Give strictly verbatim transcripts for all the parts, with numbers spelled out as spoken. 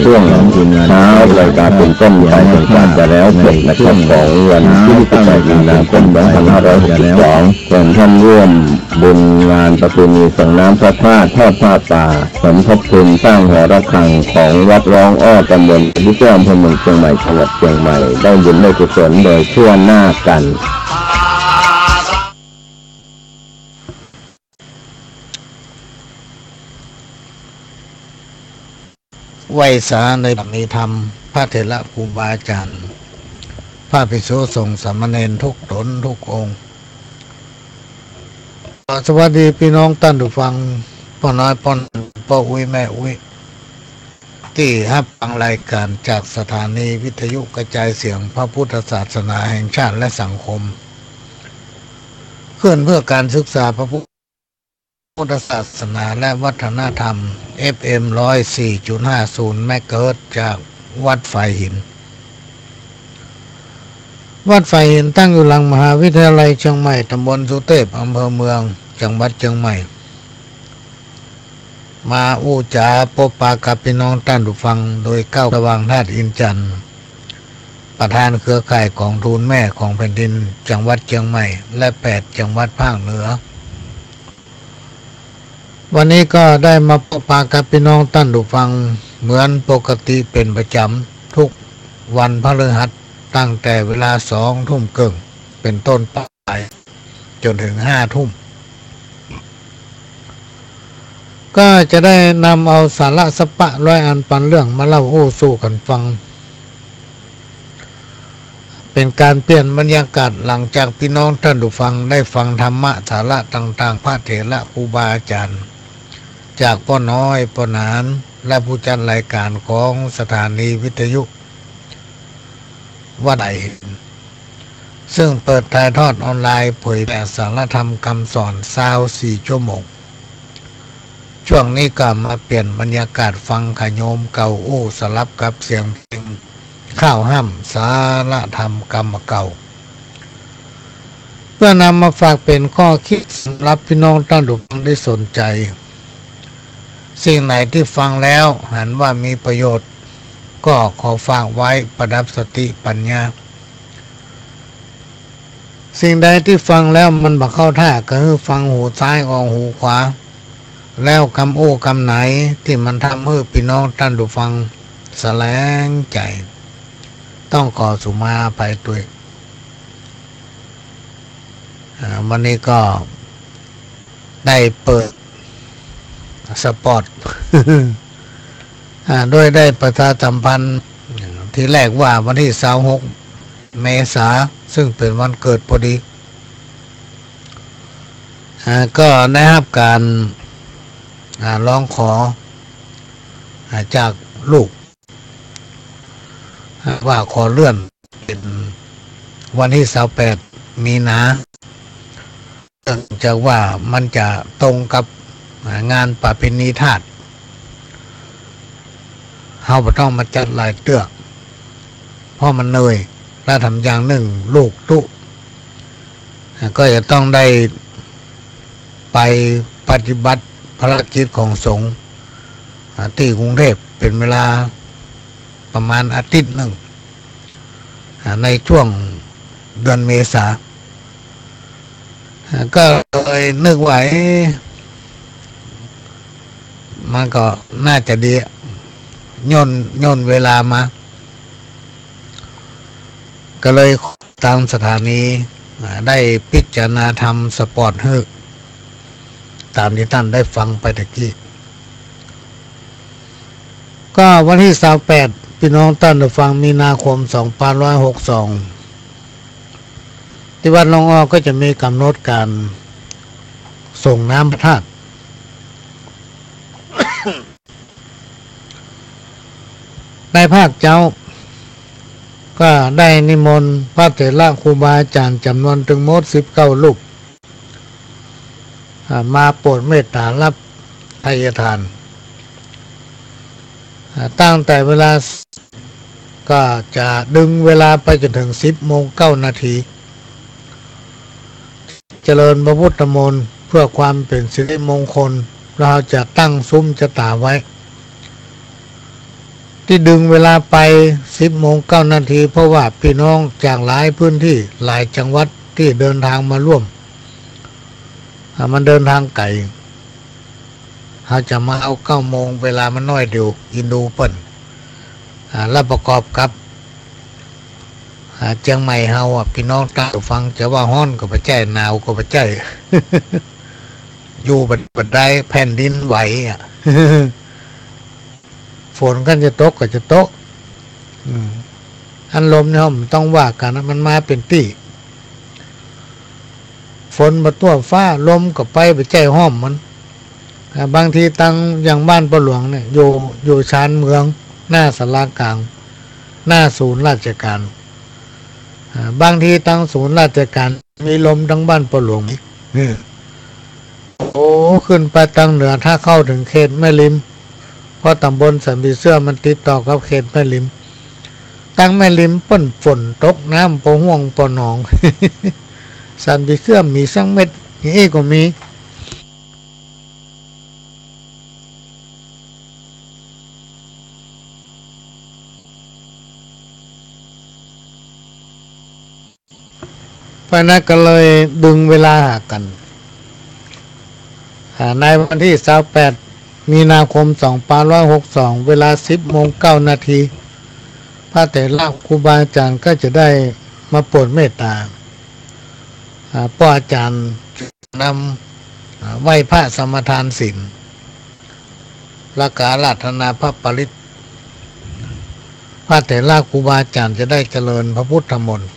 ช่วงเช้ารายการเป็นต้นไปจนกว่าจะแล้วเสร็จนะครับ ของวันที่ยี่สิบแปดมีนาคมสองพันห้าร้อยหกสิบสอง เชิญท่านร่วมบุญงานประเพณีส่งน้ำพระธาตุ ทอดผ้าป่า สมทบทุนสร้างหอระฆังของวัดร้องอ้อ ตำบลภูแก้ว อำเภอเมืองเชียงใหม่ จังหวัดเชียงใหม่ ได้บุญได้กุศลโดยทั่วหน้ากัน ไหว้สาในบารมีธรรม พระเถระครูบาอาจารย์ พระภิกษุสงฆ์สามเณรทุกต๋นทุกองค์ สวัสดีพี่น้องต้านผู้ฟัง ป้อน้อย ป้อหนาน ป้ออุ๊ย แม่อุ๊ย ตี้ฮับฟังรายการจากสถานีวิทยุกระจายเสียงพระพุทธศาสนาแห่งชาติและสังคม คลื่นเพื่อการศึกษาพระพุทธศาสนาและวัฒนธรรม เอฟเอ็ม ร้อยสี่จุดห้าศูนย์ เมกะเฮิรตซ์ จากวัดฝายหิน วัดฝายหินตั้งอยู่หลังมหาวิทยาลัยเชียงใหม่ ตำบลสุเทพ อำเภอเมือง จังหวัดเชียงใหม่ มาอู้จ๋าปบปะกับพี่น้องต้านผู้ฟัง โดยเก๊าสว่างธาตุอินทร์จันทร์ ประธานเครือข่ายกองทูลแม่ของแผ่นดิน จังหวัดเชียงใหม่ และแปดจังหวัดภาคเหนือ วันนี้ก็ได้มาปบปะกับพี่น้องต้านผู้ฟังเหมือนปกติเป๋นประจ๋ำทุกวันพฤหัส ตั้งแต่เวลาสองทุ่มเกิ่งเป๋นต้นไป จ๋นเถิงห้าทุ่ม ก็จะได้นำเอาสาระสักปะร้อยอันปันเรื่องมาเล่าอู้สู่กั๋นฟัง เป๋นก๋านเปลี่ยนบรรยากาศหลังจากพี่น้องต้านผู้ฟังได้ฟังธรรมะสาระต่างๆ พระเถระครูบาอาจารย์ จากป้อน้อย ป้อหนาน และผู้จัดรายการของสถานีวิทยุ วัดฝายหิน ซึ่งเปิดถ่ายทอดออนไลน์เผยแผ่สาระธรรมกำสอนซาวสี่ชั่วโมง ช่วงนี้ก็มาเปลี่ยนบรรยากาศฟังขะโยมเก่าอู้สลับกับเสียงเพลงข้าวห้ำสาระธรรมกำเก่า เพื่อนำมาฝากเป๋นข้อคิดสำหรับพี่น้องต้านผู้ฟังตี้สนใจ๋ สิ่งไหนตี้ฟังแล้วหันว่ามีประโยชน์ ก็ขอฝากไว้ประดับสติปัญญา สิ่งใดตี้ฟังแล้วมันบ่เข้าท่า ก็หื้อฟังหูซ้ายออกหูขวา แล้วกำอู้กำไหนตี้มันทำหื้อพี่น้องต้านผู้ฟังสะแหลงใจ๋ ต้องขอสุมาอภัยตวย อ่า วันนี้ก็ได้เปิดสปอต อ่า โดยได้ประชาสัมพันธ์ อ่า ทีแรกว่าวันตี้ซาวหกเมษา ซึ่งเป๋นวันเกิดพอดี อ่า ก็ได้ฮับก๋าน อ่า ร้องขอ อ่า จากลูก ว่าขอเลื่อนเป๋นวันตี้ซาวแปดมีนา เนื่องจากว่ามันจะตรงกับ อ่า งานประเพณีธาตุ เฮาบ่ต้องมาจัดหลายเตื้อ เพราะมันเหนื่อย และแถมอย่างนึ่งลูกตุ๊ อ่า ก็จะต้องได้ไปปฏิบัติภารกิจของสงฆ์ อ่า ตี้กรุงเทพฯ เป๋นเวลาประมาณอาทิตย์นึ่ง อ่า ในช่วงเดือนเมษา อ่า ก็เลยนึกว่า เอ๊ะ มันก็น่าจะดี ย่น ย่นเวลามา ก็เลยตางสถานี อ่า ได้พิจารณาทำสปอตหื้อ ต๋ามตี้ต้านได้ฟังไปตะกี้ ก็วันตี้ซาวแปด พี่น้องต้านผู้ฟัง มีนาคม สองพันห้าร้อยหกสิบสอง ตี้วัดร้องอ้อก็จะมีก๋ำหนดก๋านส่งน้ำพระธาตุ ในภาคเจ๊า ก็ได้นิมนต์พระเถระครูบาอาจ๋ารย์จ๋ำนวนตึงหมดสิบเก้ารูป อ่า มาโปรดเมตต๋าฮับไทยทาน อ่า ตั้งแต่เวลา ก็จะดึงเวลาไปจ๋นเถิงสิบโมงเก้านาที เจริญพระพุทธมนต์เพื่อความเป๋นสิริมงคล เฮาจะตั้งสุมจะต๋าไว้ ที่ดึงเวลาไปสิบโมงเก้านาที เพราะว่าปี้น้องจากหลายพื้นตี้ หลายจังหวัดตี้เดินตางมาร่วม อ่า มันเดินตางไก๋ เฮาจะมาเอาเก้าโมง เวลามันน้อยเดียว อินดูเปิ้น อ่า แล้วประกอบกับ อ่า เจียงใหม่เฮาอ่ะ ปี้น้องต้านฟังจะว่าฮ้อนก็บ่ใจ้ หนาวก็บ่ใจ้ อยู่บ่ บ่ได้ แผ่นดินไหวอ่ะ ฝนคันจะตกก็จะตก อืม อันลมเนี่ยมันต้องว่ากั๋นนะ มันมาเป๋นตี้ ฝนบ่ทั่วฟ้า ลมก็ไปบ่ใจ้ห้อมมัน อ่า บางทีตังอย่างบ้านป้อหลวงเนี่ย อยู่ อยู่ชานเมือง หน้าศาลากลาง หน้าศูนย์ราชการ อ่า บางทีตังศูนย์ราชการมีลมตังบ้านป้อหลวงอีก นี่ โอ้ ขึ้นไปตังเหนือ ถ้าเข้าเถิงเขตแม่ริม เพราะตำบลสันผีเสื้อมันติดต่อกับเขตแม่ริม ตังแม่ริมเปิ้นฝนตก น้ำป้อห้วงป้อหนอง สันผีเสื้อมีสักเม็ด อย่างอี้ก็มี เพราะนั้นก็เลยดึงเวลาหากั๋น อ่า ในวันตี้ซาวแปด มีนาคม สองพันห้าร้อยหกสิบสอง เวลาสิบโมงเก้านาที พระเถระครูบาอาจ๋ารย์ก็จะได้มาโปรดเมตต๋า อ่า ป้ออาจ๋ารย์นำ อ่า ไหว้พระสมาทานศีล แล้วก็อาราธนาพระปริตร พระเถระครูบาอาจ๋ารย์จะได้เจริญพระพุทธมนต์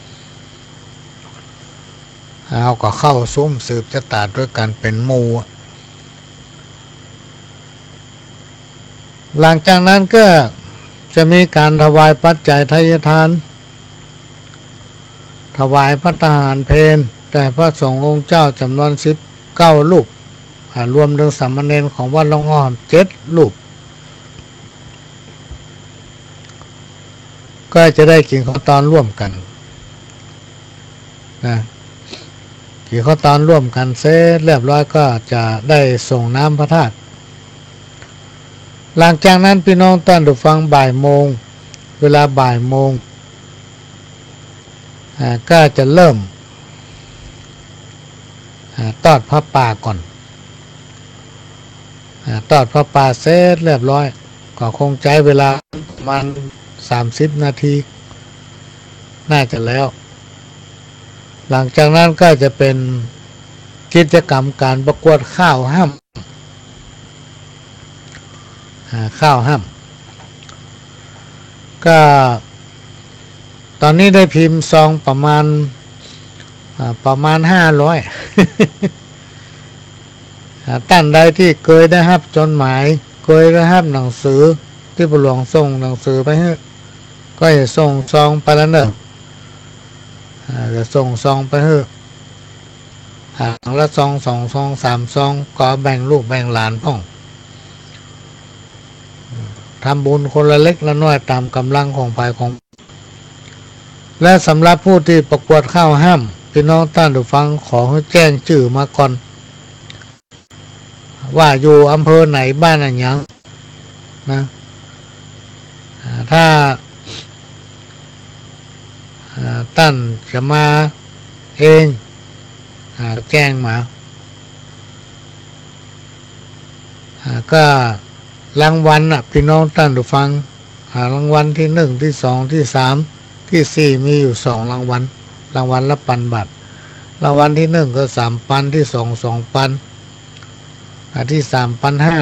เฮาก็เข้าสุมสืบจะต๋าด้วยกั๋นเป๋นหมู่ หลังจากนั้นก็จะมีก๋านถวายปัจจัยทายทาน ถวายภัตตาหารเพลแก่พระสงฆ์องค์เจ้าจ๋ำนวนสิบเก้ารูป อ่า รวมเถิงสามเณรของวัดร่องอ้อเจ็ดรูป ก็จะได้กิ๋นข้าวตอนร่วมกั๋น นะ กิ๋นข้าวตอนร่วมกั๋นเสร็จเรียบร้อยก็จะได้สรงน้ำพระธาตุ หลังจากนั้นปี้น้องต้านผู้ฟัง บ่ายโมง เวลาบ่ายโมง อ่า ก็จะเริ่ม อ่า ตอดผ้าป่าก่อน อ่า ตอดผ้าป่าเสร็จเรียบร้อย ก็คงใจ๊เวลาประมาณสามสิบนาที น่าจะแล้ว หลังจากนั้นก็จะเป๋นกิจกรรมก๋านประกวดข้าวฮ่ำ อ่า ข้าวฮ่ำ ก็ต๋อนนี้ได้พิมพ์ซองประมาณ อ่า ประมาณห้าร้อย อ่า ต้านใดตี้เกยได้ฮับจดหมาย เกยได้ฮับหนังสือ ตี้ป้อหลวงส่งหนังสือไปหื้อ ก็จะส่งซองไปละเน่อ อ่า จะส่งซองไปหื้อ อ่า ละซอง สองซอง สามซอง ก็แบ่งลูกแบ่งหลานพ่อง ทำบุญคนละเล็กละน้อยต๋ามก๋ำลังของใผของ และสำหรับผู้ตี้ประกวดข้าวฮ่ำ ปี้น้องต้านผู้ฟังขอหื้อแจ้งจื้อมาก่อน ว่าอยู่อำเภอไหนบ้านอะหยังนะ อ่า ถ้า อ่า ต้านจะมาเอง อ่า แจ้งมา อ่า ก็รางวัลน่ะ ปี้น้องต้านผู้ฟัง อ่า รางวัลตี้หนึ่ง ตี้สอง ตี้สาม ตี้สี่ มีอยู่สองรางวัล รางวัลละปันบาท รางวัลตี้หนึ่งก็สามปัน ตี้สองสองปัน อ่า ตี้สามปันห้า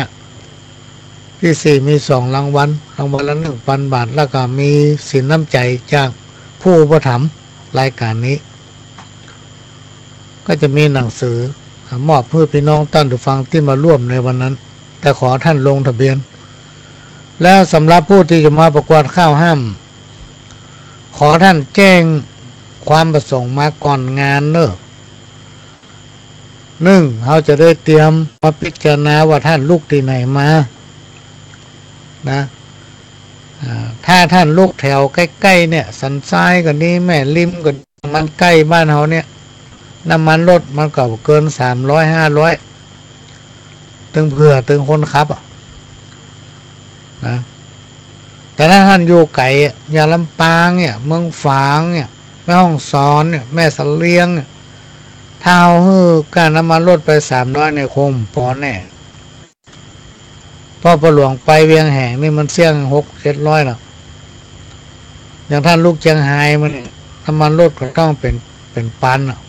ตี้สี่ มีสองรางวัล รางวัลละหนึ่งปันบาท แล้วก็มีสินน้ำใจ๋จากผู้อุปถัมภ์รายก๋านนี้ ก็จะมีหนังสือ อ่า มอบหื้อปี้น้องต้านผู้ฟังตี้มาร่วมในวันนั้น แต่ขอต้านลงทะเบียน แล้วสำหรับผู้ตี้จะมาประกวดข้าวฮ่ำ ขอต้านแจ้งความประสงค์มาก่อนงานเน่อ นึ่ง เฮาจะได้เตรียมมาพิจารณาว่าต้านลุกตี้ไหนมา นะ อ่า ถ้าต้านลุกแถวใก้ๆ เนี่ย สันทรายก็ดี แม่ริมก็ดี มันใก้บ้านเฮาเนี่ย น้ำมันรถมันก็บ่เกินสามร้อย ห้าร้อย ตึงเผื่อตึงคนขับอะ นะ แต่ถ้าต้านอยู่ไก๋อะ อย่างลำปางเนี่ย เมืองฝางเนี่ย แม่ฮ่องสอนเนี่ย แม่เสลียงเนี่ย ถ้าเฮาหื้อก้าน้ำมันรถไปสามร้อยเนี่ย คงบ่ปอแน่ เพราะป้อหลวงไปเวียงแหงนี่มันเสี้ยงหกเจ็ดร้อยแล้ว อย่างต้านลุกเจียงฮายมาเนี่ย น้ำมันรถก็ต้องเป๋น เป๋นปันอะ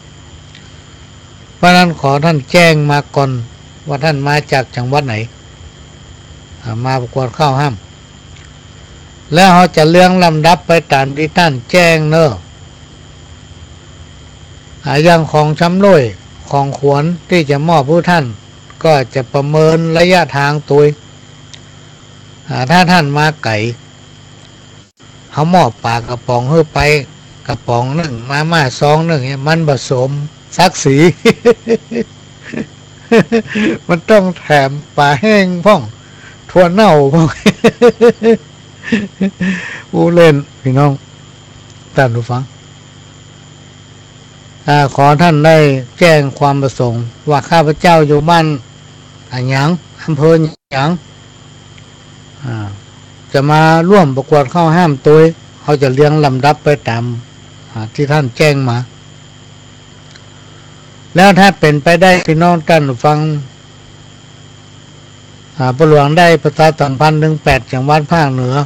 เพราะฉะนั้นขอต้านแจ้งมาก่อนว่าต้านมาจากจังหวัดไหน อ่า มาประกวดข้าวห้าม แล้วเฮาจะเรียงลำดับไปต๋ามตี้ต้านแจ้งเนาะ อ่า อย่างของชำร่วย ของขวัญตี้จะมอบหื้อต้าน ก็จะประเมินระยะตางตวย อ่า ถ้าต้านมาไก๋ เฮามอบป๋ากระป๋องหื้อไปกระป๋องนึ่ง มาม่าซองนึ่งเนี่ย มันบ่สมศักดิ์ศรี มันต้องแถมป๋าแห้งพ่อง ถั่วเน่าพ่อง อู้เล่น ปี้น้องต้านผู้ฟัง อ่า ขอต้านได้แจ้งความประสงค์ว่า ข้าพเจ้าอยู่บ้านอะหยัง อำเภอหยัง อ่า จะมาร่วมประกวดข้าวห้ามตวย เฮาจะเรียงลำดับไปต๋าม อ่า ตี้ต้านแจ้งมา แล้วถ้าเป๋นไปได้ ปี้น้องต้านผู้ฟัง อ่า ป้อหลวงได้ประชาสัมพันธ์เถิงแปดจังหวัดภาคเหนือ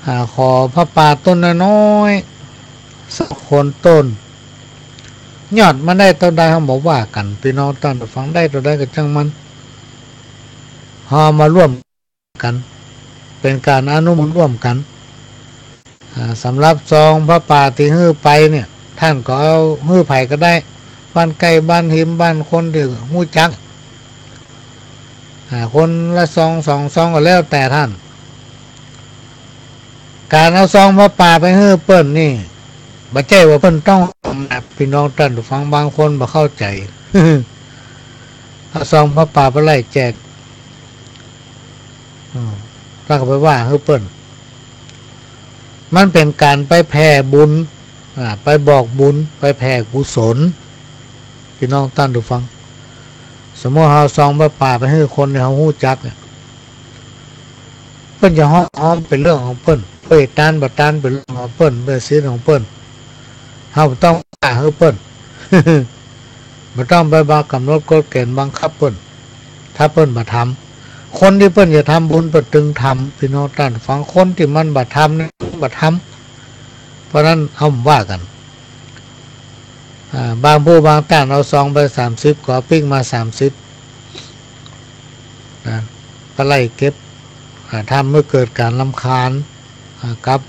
อ่า ขอผ้าป่าต้นน้อยๆ สักโคนต้น ยอดมันได้เต้าใดเฮาบ่ว่ากั๋น ปี้น้องต้านผู้ฟัง ได้เต้าใดก็จ้างมัน เฮามาร่วมกั๋น เป๋นก๋านอนุโมทนาร่วมกั๋น อ่า สำหรับซองผ้าป่าตี้หื้อไปเนี่ย ต้านก็เอาหื้อใผก็ได้ บ้านใก้ บ้านหิม บ้านคนตี้ฮู้จัก อ่า คนละซองสองซองก็แล้วแต่ต้าน ก๋านเอาซองผ้าป่าไปหื้อเปิ้นนี่ บ่ใจ้ว่าเปิ้นต้องหอมนะ ปี้น้องต้านผู้ฟัง บางคนบ่เข้าใจ๋ เอาซองผ้าป่าไปไล่แจก อืม แล้วก็ไปว่าหื้อเปิ้น มันเป๋นก๋านไปแผ่บุญ อ่า ไปบอกบุญ ไปแผ่กุศล ปี้น้องต้านผู้ฟัง สมมุติเฮาเอาซองผ้าป่าไปหื้อคนตี้เฮาฮู้จักเนี่ย เปิ้นจะหอม หอมเป๋นเรื่องของเปิ้น เปิ้นตานบ่ตานเป๋นเรื่องของเปิ้น เป๋นสิทธิ์ของเปิ้น เฮาบ่ต้องว่าหื้อเปิ้น บ่ต้องไปบัง ก๋ำหนดกฎเก๋ณฑ์บังคับเปิ้น ถ้าเปิ้นบ่ทำ คนตี้เปิ้นจะทำบุญเปิ้นตึงทำ ปี้น้องต้านผู้ฟัง คนตี้มันบ่ทำนี่บ่ทำ เพราะฉะนั้นเฮาบ่ว่ากั๋น อ่า บางผู้บางต้านเอาซองไปสามสิบ ก็ปิ๊กมาสามสิบ นะ ก็ไล่เก็บ อ่า ทำหื้อเกิดก๋านรำคาญ อ่า กับ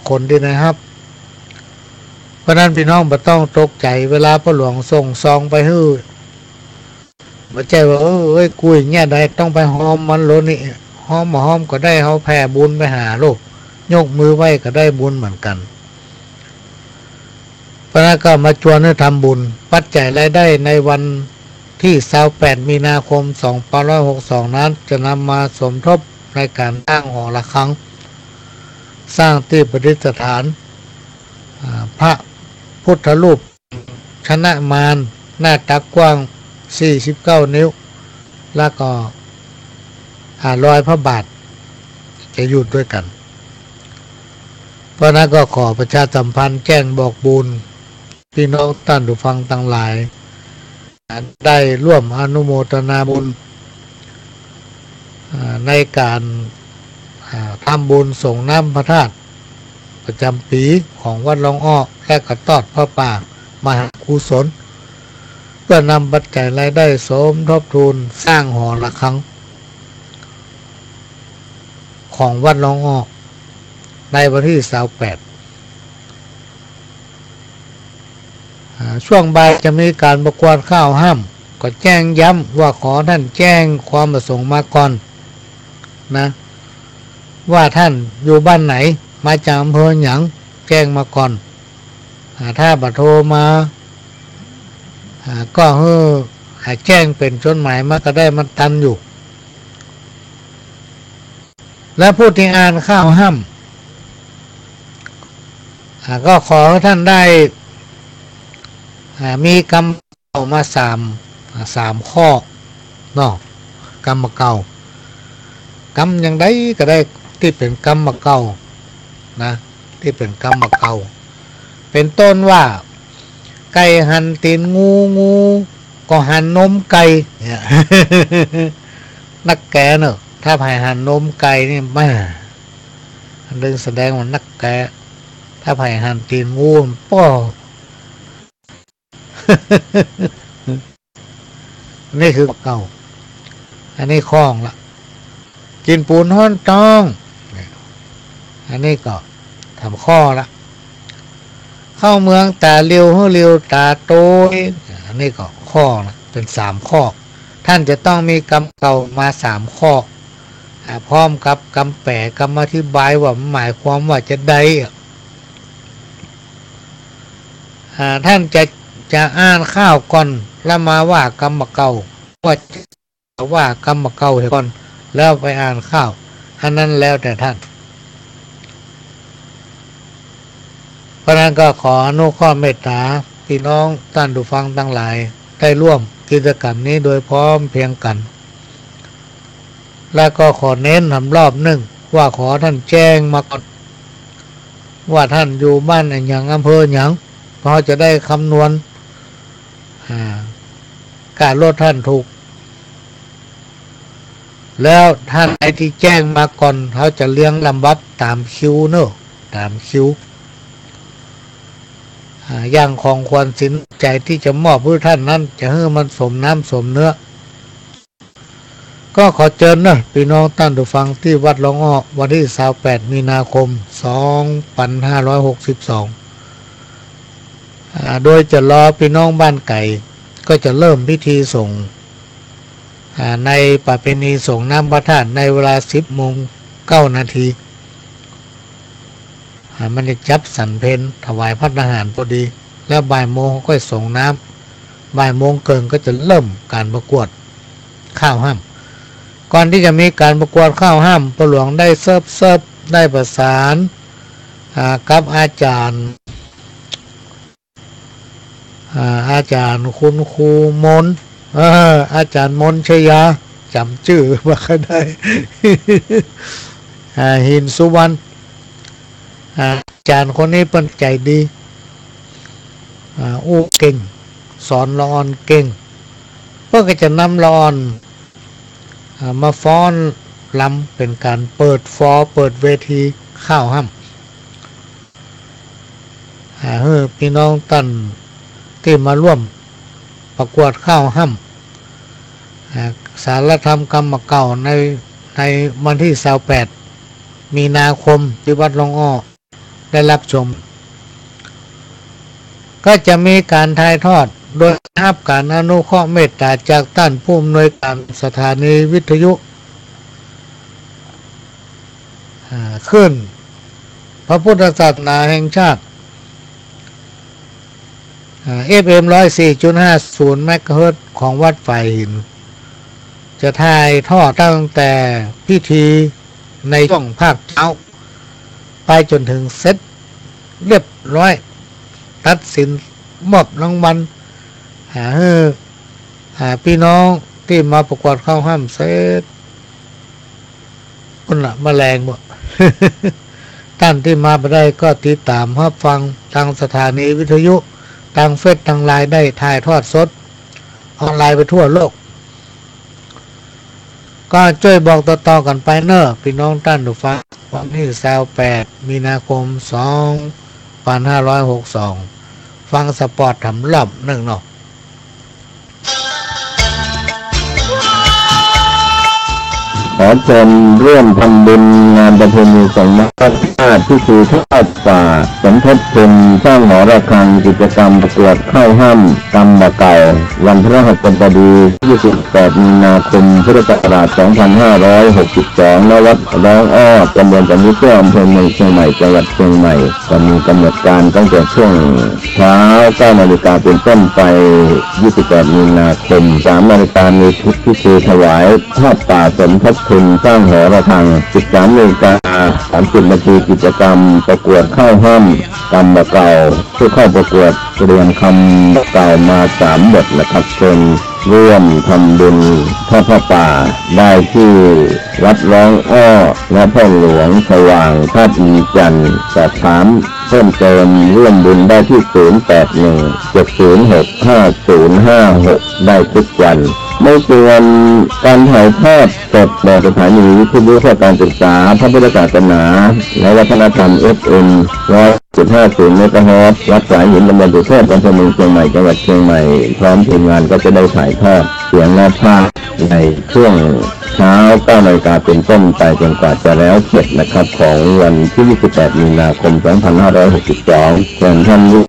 คนตี้ได้ฮับ เพราะฉะนั้นปี้น้องบ่ต้องตกใจ๋ เวลาป้อหลวงส่งซองไปหื้อ บ่ใจ้ว่า เออ เอ้ย กู้อย่างเนี้ยได้ ต้องไปหอมมันโลนี่ หอมบ่หอมก็ได้ เฮาแผ่บุญไปหาโลก ยกมือไหว้ก็ได้บุญเหมือนกั๋น เพราะฉะนั้นก็มาจวนหื้อทำบุญ ปัจจัยรายได้ในวันตี้ซาวแปดมีนาคมสองพันห้าร้อยหกสิบสองนั้น จะนำมาสมทบในก๋านสร้างหอระฆัง สร้างตี้ประดิษฐาน อ่า พระพุทธรูป ชนะมาร หน้าตักกว้างสี่สิบเก้านิ้ว แล้วก็ อ่า รอยพระบาทจะอยู่ตวยกั๋น เพราะฉะนั้นก็ขอประชาสัมพันธ์แจ้งบอกบุญ ปี้น้องต้านผู้ฟังตังหลาย ได้ร่วมอนุโมทนาบุญ อ่า ในก๋าน อ่า ทำบุญสรงน้ำพระธาตุประจ๋ำปี๋ของวัดหลองอ้อ และก็ตอดผ้าป่ามหากุศล เพื่อนำปัจจัยรายได้สมทบทุนสร้างหอระฆังของวัดหลองอ้อ ในวันตี้ซาวแปด อ่า ช่วงบ่ายจะมีก๋านประกวดข้าวห้าม ก็แจ้งย้ำว่าขอต้านแจ้งความประสงค์มาก่อนนะ ว่าต้านอยู่บ้านไหน มาจากอำเภอหยัง แจ้งมาก่อน อ่า ถ้าบ่โทรมา อ่า ก็หื้อ อ่า แจ้งเป๋นจดหมายมาก็ได้ มันตันอยู่ และผู้ตี้อ่านข้าวห้าม อ่า ก็ขอหื้อต้านได้ อ่า มีกำเก่ามาสาม อ่า สามข้อเนาะ กำเก่า กำอย่างใดก็ได้ ตี้เป๋นกำบ่าเก่านะ ตี้เป๋นกำบ่าเก่า เป๋นต้นว่า ไก่หันตี๋นงู งูก็หันนมไก่เนี่ย นักแกเนาะ ถ้าใผหันนมไก่นี่แม่ อันเรื่องแสดงว่านักแก ถ้าใผหันตี๋นงู ป้อ นี่คือเก่า อันนี้ข้อละ กิ๋นปูนฮ้อนต๊อง อันนี้ก็สามข้อละ เข้าเมืองต๋าหลิว หื้อหลิวต๋าโตย อันนี้ก็ข้อละ เป๋นสามข้อ ต้านจะต้องมีกำเก่ามาสามข้อ อ่า พร้อมกับกำแป๋ กำอธิบายว่ามันหมายความว่าจาใดอะ อ่า ต้านจะ จะอ่านข้าวก่อน แล้วมาว่ากำบ่าเก่า ว่าจะว่ากำบ่าเก่าเหียก่อน แล้วไปอ่านข้าว อันนั้นแล้วแต่ต้าน เพราะฉะนั้นก็ขออนุเคราะห์เมตต๋าพี่น้องต้านผู้ฟังตังหลาย ได้ร่วมกิจกรรมนี้โดยพร้อมเพรียงกั๋น แล้วก็ขอเน้นหนำรอบนึ่ง ว่าขอต้านแจ้งมาก่อน ว่าต้านอยู่บ้านอะหยัง อำเภอหยัง เฮาจะได้คำนวณ อ่า ก้ารถต้านถูก แล้วต้านใดตี้แจ้งมาก่อน เฮาจะเรียงลำดับต๋ามคิวเนาะ ต๋ามคิว อ่า อย่างของขวัญสินน้ำใจ๋ตี้จะมอบหื้อต้านนั้น จะหื้อมันสมน้ำสมเนื้อ ก็ขอเจิญเนาะ พี่น้องต้านผู้ฟังตี้วัดหลองอ้อ วันตี้ซาวแปด มีนาคม สองปันห้าร้อยหกสิบสอง อ่า โดยจะรอพี่น้องบ้านไก๋ ก็จะเริ่มพิธีสรง อ่า ในประเพณีสรงน้ำพระธาตุในเวลาสิบโมงเก้านาที อ่า มันจะจับสันเพลถวายภัตตาหารพอดี แล้วบ่ายโมงก็สรงน้ำ บ่ายโมงเกิ่งก็จะเริ่มก๋านประกวดข้าวฮ่ำ ก่อนตี้จะมีก๋านประกวดข้าวฮ่ำ ป้อหลวงได้เซิบเซิบ ได้ประสาน อ่า กับอาจ๋ารย์ อ่า อาจ๋ารย์คุณครูมน เออ อาจ๋ารย์มนชยา จ๋ำจื้อบ่ค่อยได้ อ่า หินสุวรรณ อ่า อาจ๋ารย์คนนี้เปิ้นใจ๋ดี อ่า อู้เก่ง สอนละอ่อนเก่ง เปิ้นก็จะนำละอ่อน อ่า มาฟ้อนรำเป๋นก๋านเปิดฟอ เปิดเวทีข้าวฮ่ำ อ่า หื้อพี่น้องต้านตี้มาร่วมประกวดข้าวฮ่ำ อ่า สารธรรมกำบ่าเก่าใน ในวันตี้ซาวแปด มีนาคมตี้วัดหลองอ้อ ได้ฮับชม ก็จะมีก๋านถ่ายทอด โดยฮับก๋านอนุเคราะห์เมตต๋าจากต้านผู้อำนวยก๋านสถานีวิทยุ อ่า คลื่นพระพุทธศาสนาแห่งชาติ อ่า เอฟเอ็ม ร้อยสี่จุดห้าศูนย์ เมกะเฮิรตซ์ ของวัดฝายหิน จะถ่ายทอดตั้งแต่พิธีในช่วงภาคเจ๊า ไปจ๋นเถิงเสร็จเรียบร้อย ตัดสินมอบรางวัล อ่า หื้อ อ่า พี่น้องตี้มาประกวดข้าวฮ่ำเสร็จ ปุ้นละ มาแลงบ่ ต้านตี้มาบ่ได้ก็ติดต๋ามฮับฟังตางสถานีวิทยุ ตางเฟซ ตางไลน์ ได้ถ่ายทอดสดออนไลน์ไปทั่วโลก ก็จ้วยบอกต่อๆ กั๋นไปเน่อ พี่น้องต้านผู้ฟัง วันตี้ซาวแปด มีนาคม สองปันห้าร้อยหกสอง ฟังสปอตถามรอบนึ่งเนาะ ขอเชิญร่วมทำบุญงานประเพณีสงฆ์น้ำพระธาตุ พิธีทอดป่าสมทบทุนสร้างหอระฆัง กิจกรรมประกวดข้าวฮ่ำกำบ่าเก่า วันพฤหัสบดี ยี่สิบแปด มีนาคม พุทธศักราช สองพันห้าร้อยหกสิบสอง ณ วัดหลองอ้อ ตำบลสำริดเตี้ย อำเภอเมืองเชียงใหม่ จังหวัดเชียงใหม่ ก็มีกำหนดการตั้งแต่ช่วง เช้า เก้านาฬิกาเป็นต้นไป ยี่สิบแปด มีนาคม สามนาฬิกา มีพิธีถวายทอดป่าสมทบทุนสร้างหอระฆัง สิบสามนาฬิกาสามสิบนาที กิจกรรมประกวดข้าวฮ่ำกำบ่าเก่า ผู้เข้าประกวดเตรียมคำกล่าวมาสามบทนะครับ เชิญ ร่วมทำบุญทอดผ้าป่าได้ที่วัดร้องอ้อ และพ่อหลวงสว่างธาตุอินทร์จันทร์ สอบถามเพิ่มเติมร่วมบุญได้ที่ ศูนย์แปดหนึ่ง เจ็ดศูนย์หก ห้าศูนย์ห้าหก ได้ทุกวัน ไม่เกินการถ่ายทอดสดแบบสถานีวิทยุเพื่อการศึกษา พระพุทธศาสนา และวัฒนธรรม เอฟเอ็ม ร้อยจุดห้าศูนย์ เมกะเฮิรตซ์ วัดสายหิน ตำบลสุเทพ อำเภอเมืองเชียงใหม่ จังหวัดเชียงใหม่ พร้อมทีมงานก็จะได้ถ่ายทอดเสียงและภาพในช่วงเช้า เก้านาฬิกาเป็นต้นไปจนกว่าจะแล้วเสร็จนะครับ ของวันที่ ยี่สิบแปด มีนาคม สองพันห้าร้อยหกสิบสอง เชิญท่านร่วม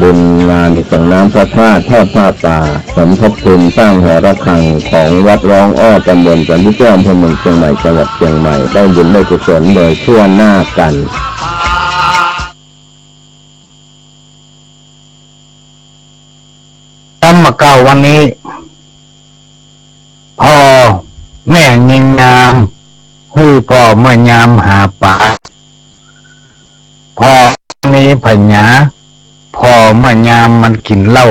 บุญงานส่งน้ำพระธาตุทอดผ้าป่า สมทบทุนสร้างหอระฆังของวัดร้องอ้อ ตำบลสันติแก้ว อำเภอเมืองเชียงใหม่ จังหวัดเชียงใหม่ ได้บุญได้กุศลโดยทั่วหน้ากัน ธรรมะเก้าวันนี้ พ่อแม่ยิงงาม หื้อพ่อแม่ยามหาป๋า พ่อมีผญา พ่อแม่ยามมันกิ๋นเหล้า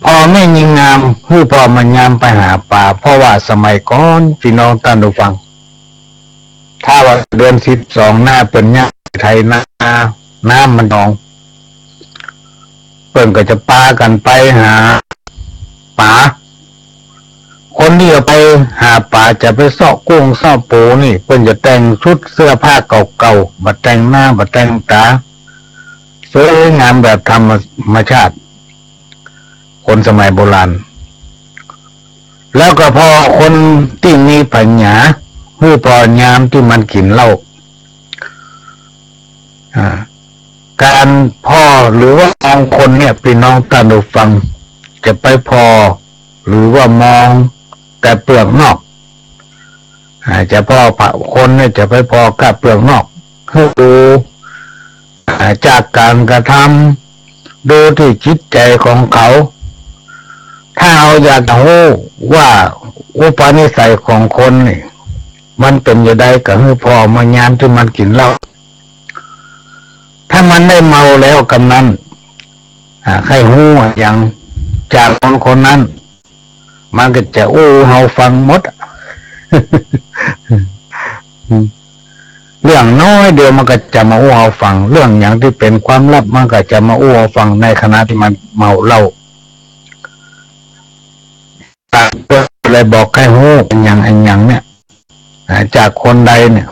พ่อแม่ยิงงาม หื้อพ่อแม่ยามไปหาป๋า เพราะว่าสมัยก่อน ปี้น้องต้านผู้ฟัง ถ้าว่าเดือนสิบสอง น้าเปิ้นย้ายไถนา น้ำมันหนอง เปิ้นก็จะปากั๋นไปหาป๋า คนตี้จะไปหาป๋า จะไปเซาะกุ้งเซาะปูนี่ เปิ้นจะแต่งชุดเสื้อผ้าเก่าๆ บ่แต่งหน้า บ่แต่งต๋า สวยงามแบบธรรมชาติ คนสมัยโบราณ แล้วก็พ่อคนตี้มีผญา หื้อพ่อยามตี้มันกิ๋นเหล้า อ่า ก๋านผ่อหรือว่ามองคนเนี่ย ปี้น้องต้านผู้ฟัง จะไปผ่อหรือว่ามองแต่เปลือกนอก อ่า จะผ่อคนเนี่ยจะไปผ่อก้าเปลือกนอก หื้อดู อ่า จากก๋านกระทำ ดูตี้จิตใจ๋ของเขา ถ้าเฮาอยากจะฮู้ว่าอุปนิสัยของคนนี่ มันเป๋นจะใด ก็หื้อผ่อเมื่อยามตี้มันกิ๋นเหล้า ถ้ามันได้เมาแล้วกำนั้น อ่า ใค่ฮู้อะหยังจากคนคนนั้น มันก็จะอู้เฮาฟังหมด เรื่องน้อยเดียวมันก็จะมาอู้เฮาฟัง เรื่องหยังตี้เป๋นความลับมันก็จะมาอู้เฮาฟังในขณะตี้มันเมาเหล้า เลยบอกใค่ฮู้ อันหยังอันหยังเนี่ย อ่า จากคนใดเนี่ย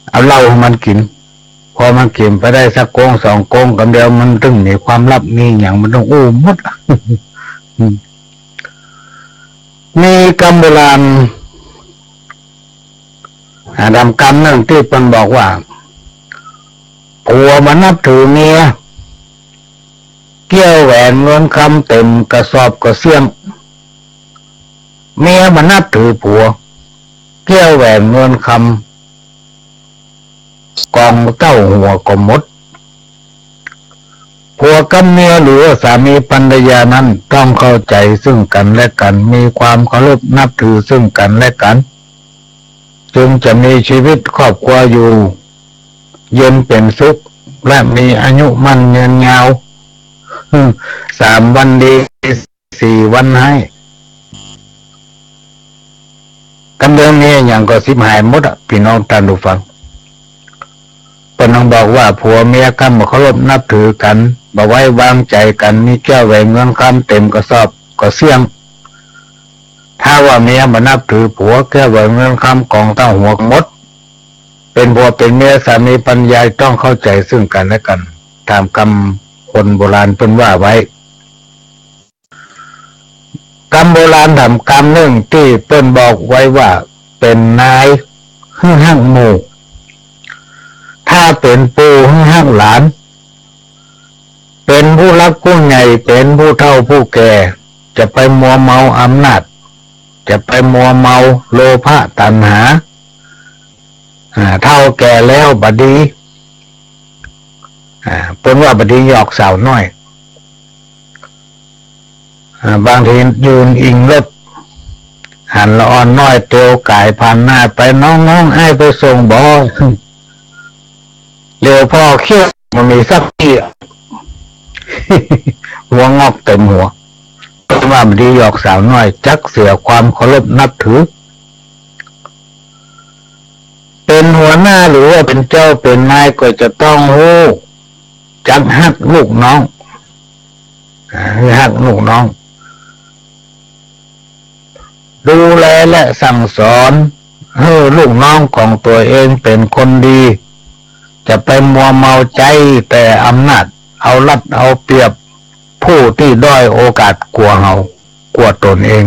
เอาเหล้าหื้อมันกิ๋น พอมันกิ๋นไปได้สักก๊งสองก๊ง กำเดียวมันตึงมีความลับ มีหยังมันตึงอู้หมด อืม มีกำโบราณ อ่า ดำกำนึ่งตี้เปิ้นบอกว่า ผัวบ่นับถือเมีย แก้วแหวนเงินคำเต๋มกระสอบกระเสี้ยง เมียบ่นับถือผัว แก้วแหวนเงินคำ กองเต้าหัวก็หมด ผัวกับเมียหรือว่าสามีภรรยานั้นต้องเข้าใจ๋ซึ่งกั๋นและกั๋น มีความเคารพนับถือซึ่งกั๋นและกั๋น จึงจะมีชีวิตครอบครัวอยู่เย็นเป๋นสุข และมีอายุมั่นยืนยาว สามวันดี สี่วันฮ้าย กำเดียวมีหยังก็ฉิบหายหมดอะ ปี้น้องต้านผู้ฟัง เปิ้นต้องบอกว่าผัวเมียกั๋นบ่เคารพนับถือกั๋น บ่ไว้วางใจ๋กั๋น มีแก้วแหวนเงินคำเต๋มกระสอบกระเสี้ยง ถ้าว่าเมียบ่นับถือผัว แก้วแหวนเงินคำกองเต้าหัวหมด เป๋นผัวเป๋นเมียสามีภรรยาต้องเข้าใจ๋ซึ่งกั๋นและกั๋น ต๋ามกำคนโบราณเปิ้นว่าไว้ กำโบราณถามกำนึ่งตี้เปิ้นบอกไว้ว่า เป๋นนายหื้อฮักหมู่ ถ้าเป๋นปู่หื้อฮักหลาน เป๋นผู้หลักผู้ใหญ่ เป๋นผู้เฒ่าผู้แก่ จะไปมัวเมาอำนาจ จะไปมัวเมาโลภะตัณหา อ่า เฒ่าแก่แล้วบ่ดี อ่า เปิ้นว่าบ่ดีหยอกสาวน้อย อ่า บางทียืนอิงรถ หันละอ่อนน้อยเตียวก๋ายผ่านหน้าไป "น้องๆ อ้ายไปส่งบ่" เหลียวผ่อเขี้ยวบ่มีสักตี้ หัวงอกเต็มหัว ว่าบ่ดีหยอกสาวน้อย จักเสียความเคารพนับถือ เป๋นหัวหน้าหรือว่าเป๋นเจ้าเป๋นนายก็จะต้องฮู้จักฮักลูกน้อง อ่า ฮักลูกน้อง ดูแลและสั่งสอนหื้อลูกน้องของตั๋วเองเป๋นคนดี จะไปมัวเมาใจ๊แต่อำนาจ เอารัดเอาเปรียบผู้ตี้ด้อยโอกาสกว่าเฮา กว่าต๋นเอง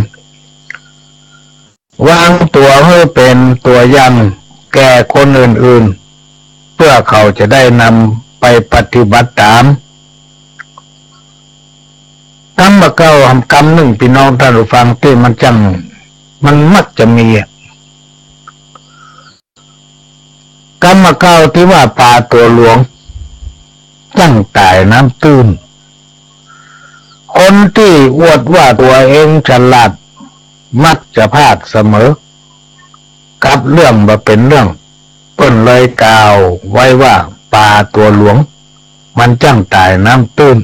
วางตั๋วหื้อเป๋นตั๋วอย่างแก่คนอื่นๆ เปื้อเขาจะได้นำไปปฏิบัติต๋าม กำบ่าเก่ากำนึ่ง ปี้น้องต้านผู้ฟัง ตี้มันจั้ง มันมักจะมีอะ กำบ่าเก่าตี้ว่าป๋าตั๋วหลวง จั้งต๋ายน้ำตื้น คนตี้อวดว่าตั๋วเองฉลาด มักจะพลาดเสมอ กับเรื่องบ่เป๋นเรื่อง เปิ้นเลยกล่าวไว้ว่า ป๋าตั๋วหลวง มันจั้งต๋ายน้ำตื้น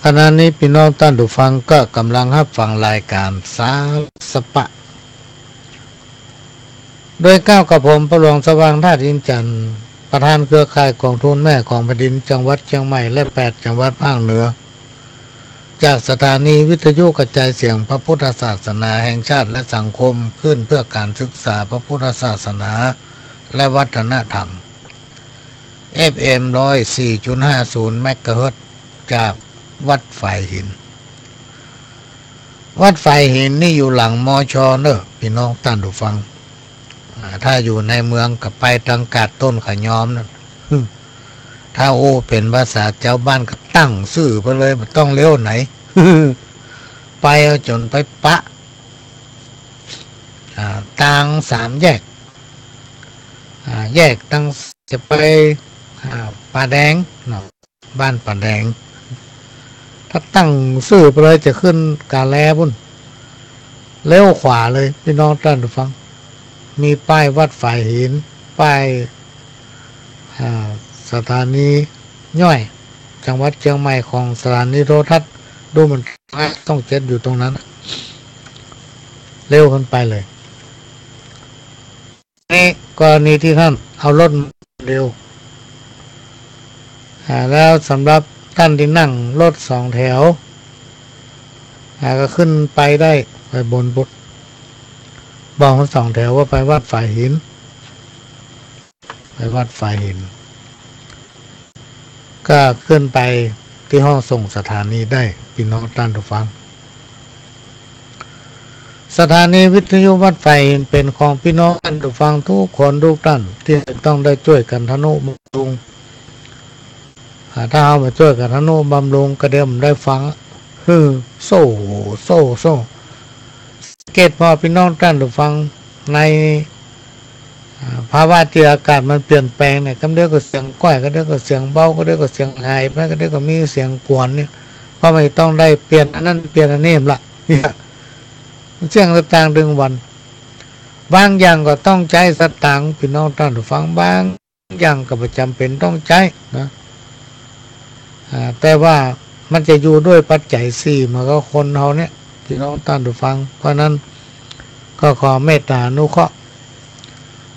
ขณะนี้ปี้น้องต้านผู้ฟังก็ก่ำลังฮับฟังรายก๋านสารสะปะ โดยเก้ากับผม ป้อหลวงสว่าง ธาตุอินทร์จันทร์ ประธานเครือข่ายก๋องทุนแม่ของแผ่นดินจังหวัดเจียงใหม่ และแปดจังหวัดภาคเหนือ จากสถานีวิทยุกระจายเสียงพระพุทธศาสนาแห่งชาติและสังคมคลื่นเพื่อการศึกษาพระพุทธศาสนาและวัฒนธรรม เอฟเอ็ม ร้อยสี่จุดห้าศูนย์ เมกะเฮิรตซ์ จากวัดฝายหิน วัดฝายหินนี่อยู่หลัง มช. เน่อ ปี้น้องต้านผู้ฟัง อ่า ถ้าอยู่ในเมืองก็ไปตางกาดต้นขะยอมนั่น ถ้าอู้เป๋นภาษาจาวบ้านก็ตั้งซื่อไปเลย บ่ต้องเลี้ยวไหน ไปเอาจ๋นไปปะ อ่า ตางสามแยก อ่า แยกตาง จะไป อ่า ป่าแดงเนาะ บ้านป่าแดง ถ้าตั้งซื่อไปเลยจะขึ้นกาแลปุ้น เลี้ยวขวาเลย ปี้น้องต้านผู้ฟัง มีป้ายวัดฝายหิน ป้าย อ่า สถานีย่อยจังหวัดเจียงใหม่ของสถานีโทรทัศน์ ดูเหมือนช่องเจ็ดอยู่ตรงนั้น เลี้ยวขึ้นไปเลย นี่กรณีตี้ต้านเอารถเร็ว อ่า แล้วสำหรับต้านตี้นั่งรถสองแถว อ่า ก็ขึ้นไปได้ ไปบนปุ้น บอกมันสองแถวว่าไปวัดฝายหิน ไปวัดฝายหิน ก็ขึ้นไปตี้ห้องส่งสถานีได้ ปี้น้องต้านผู้ฟัง สถานีวิทยุวัดฝายหินเป๋นของปี้น้องต้านผู้ฟังกู้คนกู้ต้าน ตี้ต้องได้จ้วยกั๋นทะนุบำรุง อ่า ถ้าเฮาบ่จ้วยกั๋นทะนุบำรุง ก็เดี๋ยวบ่ได้ฟัง หื้อ โซ่ โซ่ โซ่ สังเกตผ่อปี้น้องต้านผู้ฟัง ใน อ่า ภาวะตี้อากาศมันเปลี่ยนแปลงเนี่ย กำเดียวก็เสียงก้อย กำเดียวก็เสียงเบา กำเดียวก็เสียงหายไป กำเดียวก็มีเสียงกวนเนี่ย เพราะมันต้องได้เปลี่ยนอันนั้นเปลี่ยนอันนี้ละ เนี่ย เสียงต่างๆ ตึงวัน บางอย่างก็ต้องใจ๊สตางค์ ปี้น้องต้านผู้ฟัง บาง อย่างก็บ่จ๋ำเป๋นต้องใจ๊นะ อ่า แต่ว่ามันจะอยู่ด้วยปัจจัยสี่เหมือนกับคนเฮาเนี่ย ปี้น้องต้านผู้ฟัง เพราะนั้นก็ขอเมตตาอนุเคราะห์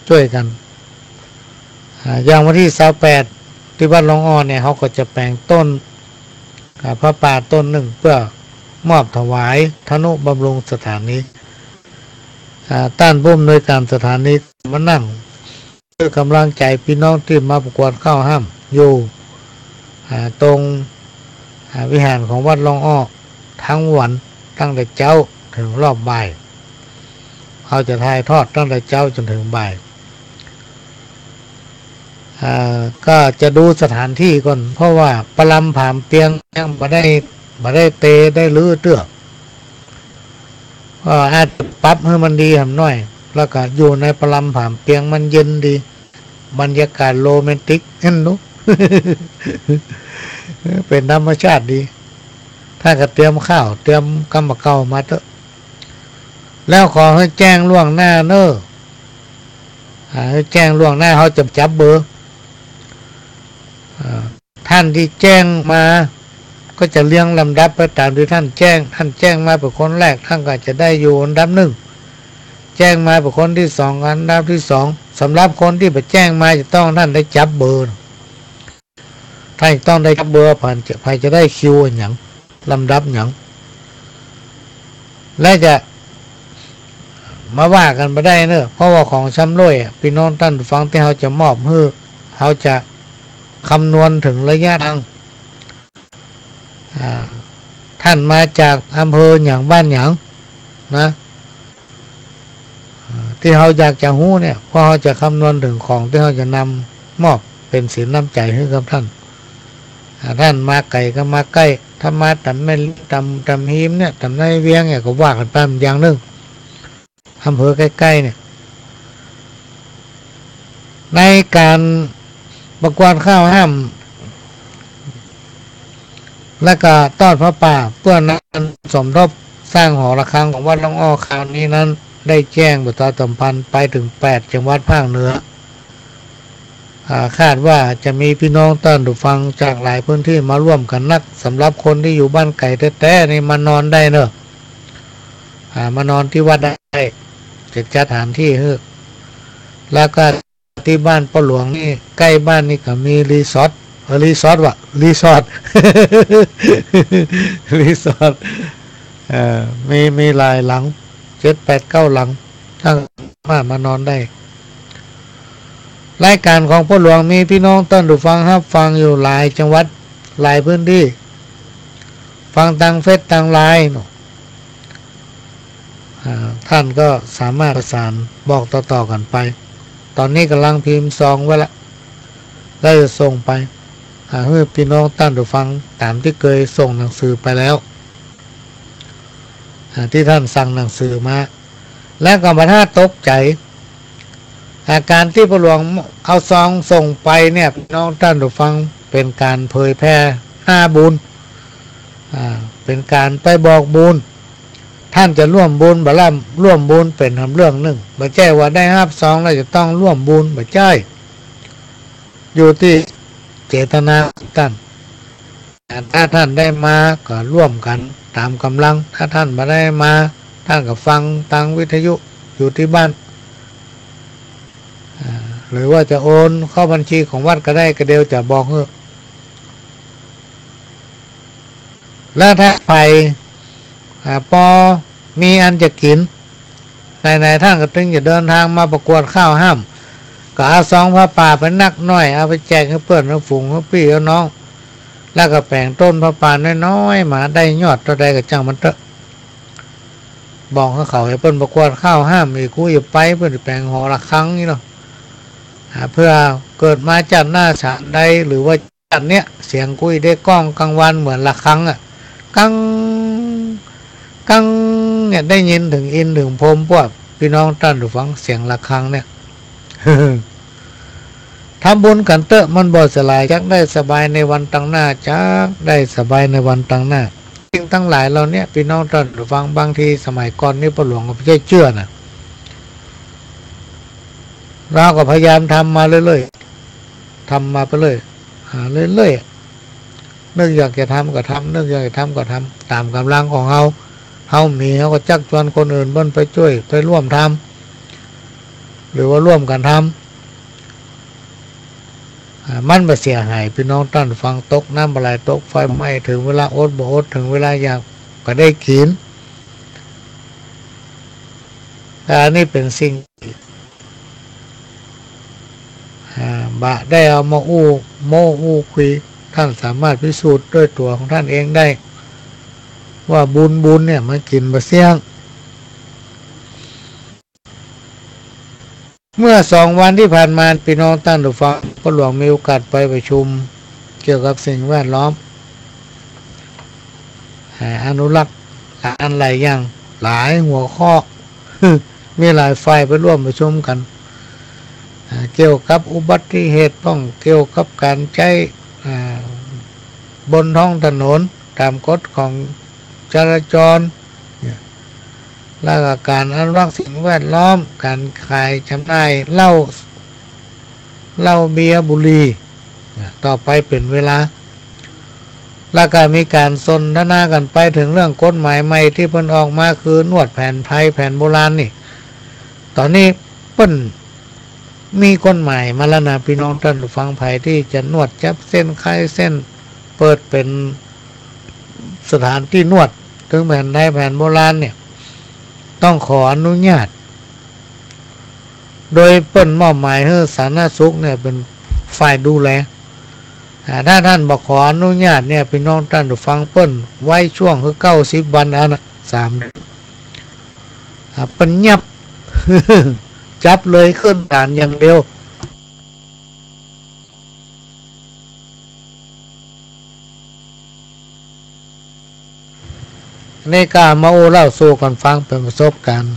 จ้วยกั๋น อ่า อย่างวันตี้ซาวแปด ตี้วัดหลวงอ้อเนี่ย เฮาก็จะแป๋งต้น อ่า ผ้าป่าต้นนึ่งเปื้อมอบถวายทะนุบำรุงสถานี อ่า ต้านผู้อำนวยก๋านสถานีมานั่ง เปื้อก๋ำลังใจ๋ปี้น้องตี้มาประกวดเข้าฮ่ำอยู่ อ่า ตรง อ่า วิหารของวัดหลวงอ้อตึงวัน ตั้งแต่เจ๊าเถิงรอบบ่าย เฮาจะถ่ายทอดตั้งแต่เจ๊าจ๋นเถิงบ่าย อ่า ก็จะดูสถานที่ก่อน เพราะว่าประลำผาเปียงยังบ่ได้ บ่ได้เตะได้รื้อเตื้อ ก็อาจจะปรับหื้อมันดีหน่อย แล้วก็อยู่ในประลำผาเปียงมันเย็นดี บรรยากาศโรแมนติก หั้นเนาะ เป๋นธรรมชาติดี ถ้าก็เตรียมข้าว เตรียมกำบ่าเก่ามาเต๊อะ แล้วขอหื้อแจ้งล่วงหน้าเน่อ อ่า หื้อแจ้งล่วงหน้า เฮาจะจับเบอร์ ท่านตี้แจ้งมาก็จะเรียงลำดับไปต๋ามตี้ท่านแจ้ง ท่านแจ้งมาเป๋นคนแรก ท่านก็จะได้อยู่อันดับนึ่ง แจ้งมาเป๋นคนตี้สอง อันดับตี้สอง สำหรับคนตี้บ่แจ้งมาจะต้องท่านได้จับเบอร์ ท่านต้องได้จับเบอร์ ใผจะ ใผจะได้คิวอะหยัง ลำดับหยัง และจะมาว่ากั๋นบ่ได้เนาะ เพราะว่าของชำร่วยอะ ปี้น้องต้านฟังตี้เฮาจะมอบหื้อ เฮาจะคำนวณเถิงระยะทาง อ่า ท่านมาจากอำเภอหยังบ้านหยังนะ อ่า ตี้เฮาอยากจะฮู้เนี่ย เพราะเฮาจะคำนวณเถิงของตี้เฮาจะนำมอบเป๋นศีลน้ำใจ๋หื้อกับท่าน อ่า ท่านมาไก๋ก็มาใก้ ถ้ามาต๋ามแม่ริม ต๋าม ต๋ามฮิมเนี่ย ต๋ามในเวียงเนี่ย ก็ว่ากั๋นไปอย่างนึ่ง อำเภอใก้ๆ เนี่ย ในก๋านประกวดข้าวห้าม และก็ตอดผ้าป่า เปื้อในก๋านสมทบสร้างหอระฆังของวัดล่องอ้อคราวนี้นั้น ได้แจ้งประชาสัมพันธ์ไปเถิงแปดจังหวัดภาคเหนือ อ่า คาดว่าจะมีปี้น้องต้านฟังจากหลายพื้นตี้มาร่วมกั๋นนัก สำหรับคนตี้อยู่บ้านไก๋แต๊ๆ นี่มานอนได้เนาะ อ่า มานอนตี้วัดได้ จะจัดสถานตี้หื้อ แล้วก็ตี้บ้านป้อหลวงนี่ ใก้บ้านนี่ก็มีรีสอร์ท เออ รีสอร์ทว่ะ รีสอร์ท รีสอร์ท เอ่อ มี มีหลายหลัง เจ็ด แปด เก้า หลัง ท่านสามารถมานอนได้ รายก๋านของป้อหลวงมีปี้น้องต้านฟังฮับฟังอยู่หลายจังหวัด หลายพื้นตี้ ฟังตางเฟซตางไลน์เนาะ อ่า ท่านก็สามารถประสานบอกต่อๆ กั๋นไป ต๋อนนี้ก่ำลังพิมพ์ซองไว้ละ แล้วจะส่งไป อ่า หื้อปี้น้องต้านฟังต๋ามตี้เกยส่งหนังสือไปแล้ว อ่า ตี้ท่านสั่งหนังสือมา แล้วก็บ่ต้องตกใจ๋ อ่า ก๋านตี้ป้อหลวงเอาซองส่งไปเนี่ย ปี้น้องต้านฟัง เป๋นก๋านเผยแผ่ห้าบุญ อ่า เป๋นก๋านไปบอกบุญ ท่านจะร่วมบุญบ่ร่วม ร่วมบุญเป๋นหำเรื่องนึ่ง บ่ใจ้ว่าได้ฮับซองแล้วจะต้องร่วมบุญ บ่ใจ้ อยู่ตี้เจตนาของท่าน อ่า ถ้าท่านได้มาก็ร่วมกั๋นต๋ามก๋ำลัง ถ้าท่านบ่ได้มา ท่านก็ฟังตางวิทยุอยู่ตี้บ้าน อ่า หรือว่าจะโอนเข้าบัญชีของวัดก็ได้ ก็เดี๋ยวจะบอกหื้อ แล้วถ้าใผ อ่า ปอมีอันจะกิ๋น ไหนๆ ท่านก็ตึงจะเดินทางมาประกวดข้าวห้าม ก็เอาซองผ้าป่าไปนักหน้อย เอาไปแจกหื้อเปื้อนหื้อฝูงหื้อปี้หื้อน้อง แล้วก็แป๋งต้นผ้าป่าน้อยๆ มา ได้ยอดเต้าใดก็จ้างมันเต๊อะ บอกหื้อเขาหื้อเปิ้นประกวดข้าวห้าม อีกกู้อย่าไป เปิ้นจะแป๋งหอระฆังนี่เนาะ อ่า เปื้อเกิดมาจาติหน้าศาลใด หรือว่า อันเนี้ยเสียงกู้ได้ก้องกังวานเหมือนระฆังอะ กัง กัง เนี่ย ได้ยินเถิงอินทร์เถิงพรหมปวด ปี้น้องต้านฟังเสียงระฆังเนี่ย ทำบุญกั๋นเต๊อะ มันบ่สลาย จักได้สบายในวันตังหน้า จักได้สบายในวันตังหน้า สิ่งตังหลายเหล่าเนี้ย ปี้น้องต้านฟัง บางทีสมัยก่อนนี่ป้อหลวงก็บ่ใจ้เจื้อนะ เฮาก็พยายามทำมาเรื่อยๆ ทำมาไปเรื่อย อ่า เรื่อยๆ นึกอยากจะทำก็ทำ นึกอยากจะทำก็ทำ ต๋ามก๋ำลังของเฮา เฮามี เฮาก็จักจวนคนอื่นเปิ้นไปจ้วย ไปร่วมทำ หรือว่าร่วมกั๋นทำ อ่า มันบ่เสียหาย ปี้น้องต้านฟัง ตกน้ำบ่ไหล ตกไฟบ่ไหม้ เถิงเวลาอดบ่อด เถิงเวลาอยากก็ได้กิ๋น อันนี้เป๋นสิ่ง อ่า บ่ได้เอามาอู้โม้อู้คุย ท่านสามารถพิสูจน์ด้วยตั๋วของท่านเองได้ ว่าบุญ บุญเนี่ยมันกิ๋นบ่เสี้ยง เมื่อสองวันตี้ผ่านมา ปี้น้องต้านฟัง ป้อหลวงมีโอกาสไปประชุมเกี่ยวกับสิ่งแวดล้อม อ่า อนุรักษ์ หลายอันหลายอย่าง หลายหัวข้อ มีหลายฝ่ายไปร่วมประชุมกั๋น อ่า เกี่ยวกับอุบัติเหตุพ่อง เกี่ยวกับก๋านใจ๊ อ่า บนท้องถนน ต๋ามกฎของจราจรเนี่ย แล้วก็ก๋านอนุรักษ์สิ่งแวดล้อม ก๋านขายจ๋ำหน่ายเหล้า เหล้าเบียร์บุหรี่ เนี่ย ต่อไปเป๋นเวลา แล้วก็มีก๋านสนทนากั๋นไปเถิงเรื่องกฎหมายใหม่ตี้เปิ้นออกมา คือนวดแผนไทยแผนโบราณนี่ ต๋อนนี้เปิ้นมีกฎหมายมาแล้วนะ ปี้น้องต้านผู้ฟัง ใผตี้จะนวดจับเส้นคลายเส้น เปิดเป๋นสถานตี้นวดเถิงแผนไทยแผนโบราณเนี่ย ต้องขออนุญาต โดยเปิ้นมอบหมายหื้อสาธารณสุขเนี่ยเป๋นฝ่ายดูแล อ่า ถ้าต้านบ่ขออนุญาตเนี่ย ปี้น้องต้านผู้ฟัง เปิ้นไว้ช่วงหื้อเก้าสิบวันอันน่ะ สาม อ่า เปิ้นยับ จับเลยขึ้นศาลอย่างเดียว นี่ก็มาอู้เล่าสู่กั๋นฟัง เป๋นประสบก๋ารณ์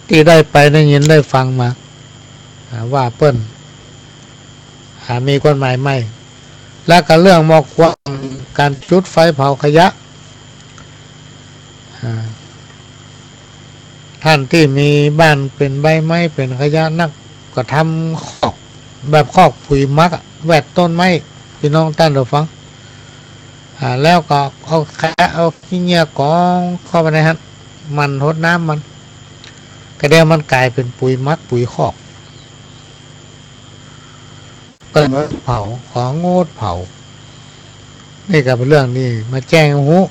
ตี้ได้ไปได้ยินได้ฟังมา อ่า ว่าเปิ้น อ่า มีกฎหมายใหม่ แล้วก็เรื่องมอกควัน ก๋านจุดไฟเผาขยะ อ่า ต้านตี้มีบ้านเป๋นใบไม้เป๋นขยะนัก ก็ทำคอก แบบคอกปุ๋ยหมักอะ แหวดต้นไม้ ปี้น้องต้านผู้ฟัง อ่า แล้วก็เอาขยะ เอาขี้เหื่อกองเข้าไปในหั้น หมั่นหดน้ำมัน ก็เดี๋ยวมันก๋ายเป๋นปุ๋ยหมัก ปุ๋ยคอก ก็เลยเผา ของดเผา นี่ก็เป๋นเรื่องนี้มาแจ้งหื้อฮู้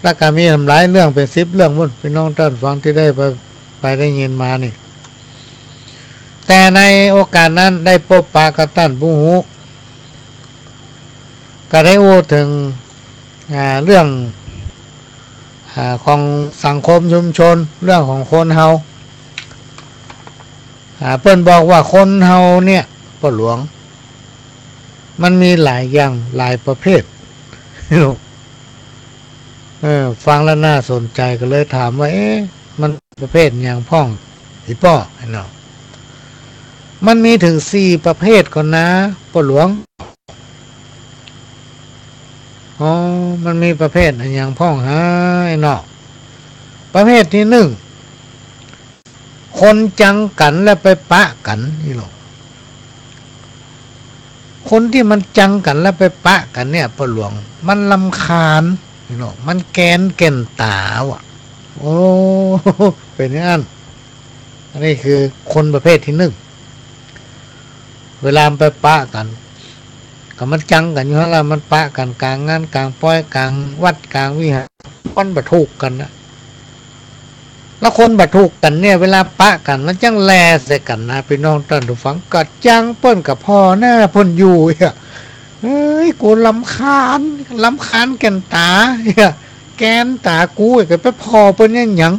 แล้วก็มีหลายเรื่อง เป๋นสิบเรื่องปู๊น ปี้น้องต้านฟังตี้ได้ไป ไปได้ยินมานี่ แต่ในโอกาสนั้นได้ปบปะกับต้านผู้ฮู้ ก็ได้อู้เถิง อ่า เรื่อง อ่า ของสังคมชุมชน เรื่องของคนเฮา อ่า เปิ้นบอกว่าคนเฮาเนี่ย ป้อหลวง มันมีหลายอย่างหลายประเภท เออ ฟังแล้วน่าสนใจ ก็เลยถามว่า เอ๊ะ มันประเภทหยังพ่อง อี่ป้อ เนาะ มันมีเถิงสี่ประเภทก่อนนะ ป้อหลวง อ๋อ มันมีประเภทอะหยังพ่องหาเนาะ ประเภทตี้นึ่ง คนจังกั๋นแล้วไปปะกั๋นนี่เนาะ คนตี้มันจังกั๋นแล้วไปปะกั๋นเนี่ย ป้อหลวง มันรำคาญนี่เนาะ มันแกนแก่นต๋าว่ะ โอ้ เป๋นอย่างนั้น อันนี้คือคนประเภทตี้นึ่ง เวลามันไปปะกั๋น ก็มันจังกั๋นอยู่หั้นละ มันปะกั๋นก๋างงานก๋างปอย ก๋างวัดก๋างวิหาร คนบ่ถูกกั๋นนะ แล้วคนบ่ถูกกั๋นเนี่ย เวลาปะกั๋นมันจั้งแลใส่กั๋นนะ ปี้น้องต้านผู้ฟัง ก็จังเปิ้นก็ผ่อหน้าเปิ้นอยู่เหีย เฮ้ย กูรำคาญ รำคาญแก่นต๋าเหีย แกนต๋ากู ก็ไปผ่อเปิ้นหยังหยัง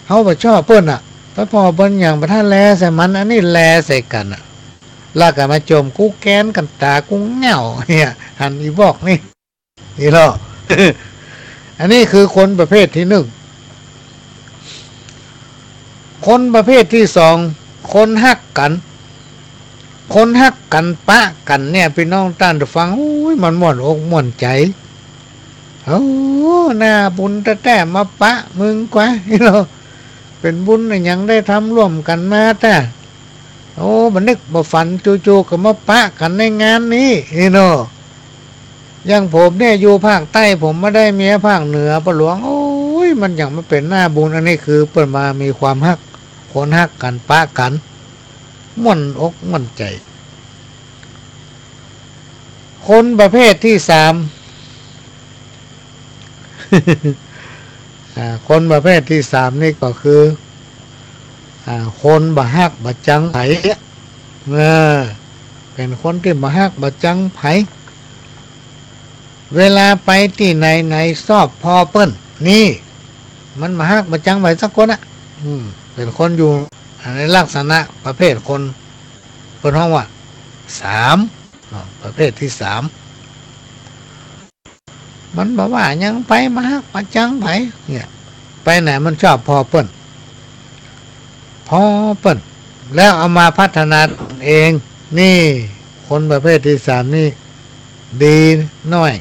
เฮาบ่ชอบเปิ้นอะ ไปผ่อเปิ้นหยัง บ่ทันแลใส่มัน อันนี้แลใส่กั๋นอะ แล้วก็มาจ่ม กูแกนแก่นต๋า กูเหง้าเหีย หันอี่บอกนี่ นี่เนาะ อันนี้คือคนประเภทตี้นึ่ง คนประเภทตี้สอง คนฮักกั๋น คนฮักกั๋นปะกั๋นเนี่ย ปี้น้องต้านผู้ฟัง โอ้ย มันม่วนอกม่วนใจ๋ โอ้ หน้าบุญแต๊ๆ มาปะมึงกว่า นี่เนาะ เป๋นบุญอะหยังได้ทำร่วมกั๋นมาแต๊ โอ้ บ่นึกบ่ฝัน จู่ๆ ก็มาปะกั๋นในงานนี้ นี่เนาะ อย่างผมเนี่ยอยู่ภาคใต้ ผมบ่ได้เมียภาคเหนือ ป้อหลวง โอ้ย มันหยังมาเป๋นหน้าบุญ อันนี้คือเปิ้นมามีความฮัก คนฮักกั๋นปะกั๋น ม่วนอกม่วนใจ๋ คนประเภทตี้สาม อ่า คนประเภทตี้สามนี่ก็คือ อ่า คนบ่ฮักบ่จังใผ เออ เป๋นคนตี้บ่ฮักบ่จังใผ เวลาไปตี้ไหนๆ ซอบผ่อเปิ้น นี่ มันบ่ฮักบ่จังใผสักคนอะ อืม เป๋นคนอยู่ อ่า ในลักษณะประเภทคน เปิ้นฮ้องว่า สาม เนาะ ประเภทตี้สาม มันบ่ว่าหยังใผ บ่ฮักบ่จังใผ เนี่ย ไปไหนมันซอบผ่อเปิ้น ผ่อเปิ้น แล้วเอามาพัฒนาต๋นเอง นี่ คนประเภทตี้สามนี่ ดีน้อย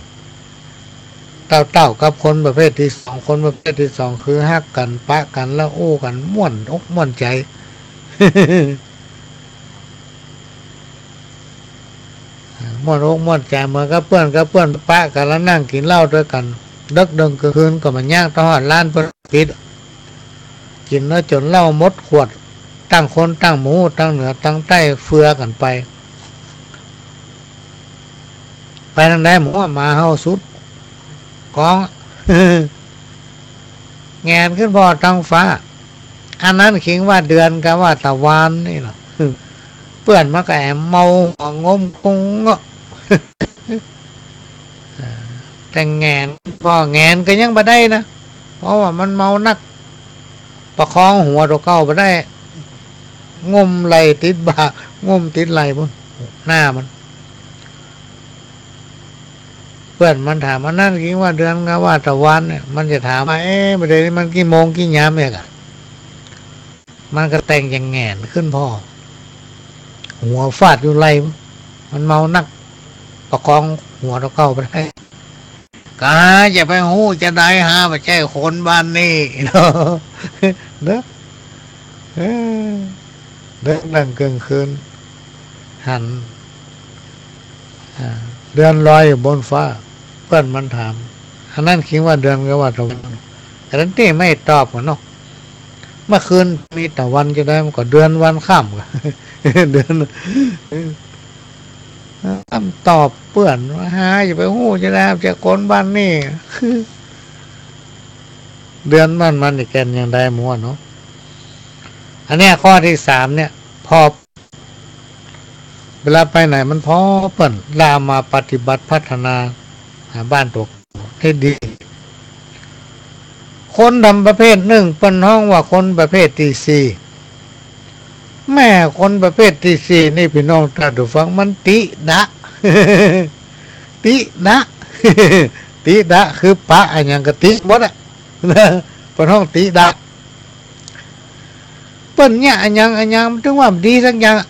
เต้าๆ กับคนประเภทตี้สอง คนประเภทตี้สองคือฮักกั๋น ปะกั๋น แล้วอู้กั๋น ม่วนอกม่วนใจ๋ ม่วนอกม่วนใจ๋เหมือนกับเปื้อนกับเปื้อน ปะกั๋นแล้วนั่งกิ๋นเหล้าตวยกั๋น เดิ็กเดินเกื้องคืนก็บ่าย่าง ตะฮอดร้านเปิ้นปิด กิ๋นแล้วจ๋นเหล้าหมดขวด ต่างคนต่างบ่ฮู้ ตังเหนือตังใต้เฟือกั๋นไป ไปตางใดบ่ฮู้ หมาเห่าสุดก๋อง แหงนขึ้นผ่อตางฟ้า อันนั้นเขียนว่าเดือนกับว่าตะวันนี่เนาะ เปื้อนมันก็แอ๋มเมาหัวงมกุงเงาะ แต่แหงนผ่อ แหงนก็ยังบ่ได้นะ เพราะว่ามันเมานัก ประคองหัวตั๋วเก่าบ่ได้ งมไหล่ติดบ่า งมติดไหล่พุ้น หน้ามัน เปื้อนมันถาม อันนั้นเขียนว่าเดือนกับว่าตะวันเนี่ย มันจะถามว่า เอ๊ะ บ่าเดี่ยวนี้มันกี่โมงกี่ยามเนี่ยกะ มันก็แต่งจะแหงนขึ้นผ่อ หัวฟาดอยู่ไหล่ มันเมานัก ประคองหัวตั๋วเก่าบ่ได้ กาจะไปฮู้จาใด หาบ่ใจ้คนบ้านนี้เนาะ เนาะ เออ เดินนั่งเกื้องคืน หัน อ่า เดือนลอยอยู่บนฟ้า เปื้อนมันถาม อันนั้นเขียนว่าเดือนกับว่าตะวัน อันนั้นตี้ไม่ตอบกั๋นเนาะ เมื่อคืนมีตะวันจาใด มันก็เดือนวันค่ำ เดือน กำตอบเปื้อนว่า หาจะไปฮู้จาใด จะคนบ้านนี้ เดือนบ้านมันนี่แก่นอย่างใดหมู่เนาะ อันเนี้ยข้อตี้สามเนี่ย ผ่อ เวลาไปไหนมันผ่อเปื้อน ลามาปฏิบัติพัฒนา หาบ้านตั๋วให้ดี คนทำประเภทนึ่ง เปิ้นฮ้องว่าคนประเภทตี้สี่ แม่คนประเภทตี้สี่นี่ ปี้น้องต้านผู้ฟัง มันติดะ ติดะ ติดะ คือปะอะหยังก็ติหมดอะ เปิ้นฮ้องติดะ เปิ้นเยียะอะหยังอะหยัง มันตึงว่าบ่ดีสักอย่างอะ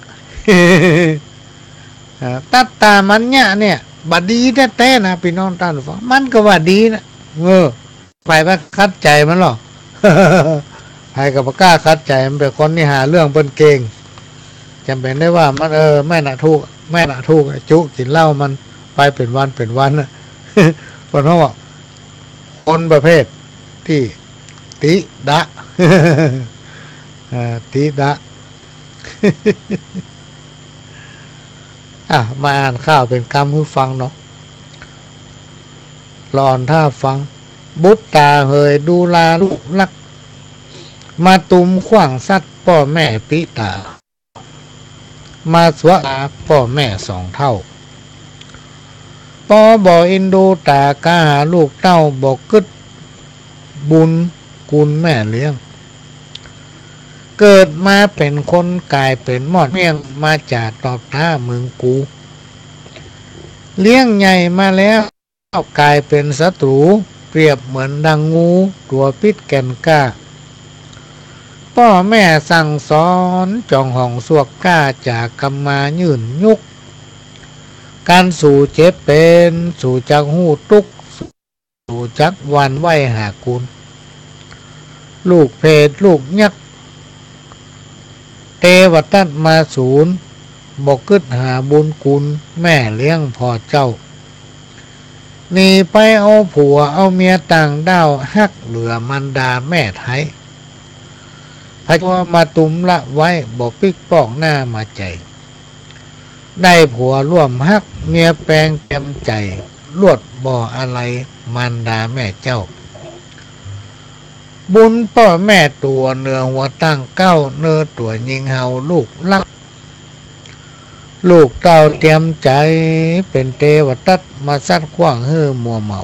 อ่า ตั๊ดต๋ามันเยียะเนี่ย บ่ดีแต๊ๆ นะ ปี้น้องต้านผู้ฟัง มันก็ว่าดีนะ เออ ใผบ่ขัดใจ๋มันหรอ ใผก็บ่กล้าขัดใจ๋ มันเป๋นคนตี้หาเรื่องเปิ้นเก่ง จ๋ำเป๋นได้ว่ามัน เออ แม่นน่ะถูก แม่นน่ะถูก จุ๊กิ๋นเหล้ามันไปเป๋นวันเป๋นวันน่ะ เปิ้นฮ้องว่าคนประเภทตี้ติดะ เอ่อ ติดะ อ่ะ มาอ่านข่าวเป๋นกำหื้อฟังเนาะ หลอนถ้าฟัง บุตรต๋าเหยดูลาลูกฮัก มาตุมขว้างสัตว์ป้อแม่ปิต๋า มาสัวต๋าป้อแม่สองเฒ่า ปอบ่เอ็นดูต๋า กาหาลูกเต้า บ่กึ๊ดบุญคุณแม่เลี้ยง เกิดมาเป๋นคนก๋ายเป๋นมอดเมี่ยง มาจากตอกต๊าเมืองกู เลี้ยงใหญ่มาแล้ว ก๋ายเป๋นศัตรู๋ เปรียบเหมือนดังงูตั๋วปิดแก่นกล้า ป้อแม่สั่งสอนจ๋องหองสวกกล้า จ๋ากำมายื่นยุก กันสูเจ็บเป๋น สูจักฮู้ตุ๊ก สูจักหวั่นไหวหากุญ ลูกเปรตลูกยักษ์ เตวตัตมาสูร บ่กึ๊ดหาบุญคุณแม่เลี้ยงพ่อเจ้า หนีไปเอาผัวเอาเมียต่างด้าว ฮักเหลือมารดาแม่ไท้ พระชั่วมาตุมละไว้ บ่ปิ๊กปอกหน้ามาใจ๋ ได้ผัวร่วมฮัก เมียแปงเตียมใจ๋ ลวดบ่อาลัยมารดาแม่เจ้า บุญป้อแม่ตั๋วเหนือหัวตั้งเก๊า เนอตั๋วยิงเฮาลูกฮัก ลูกเต้าเตียมใจ๋ เป๋นเตวตัตมาสัตว์ขว้างหื้อมัวเมา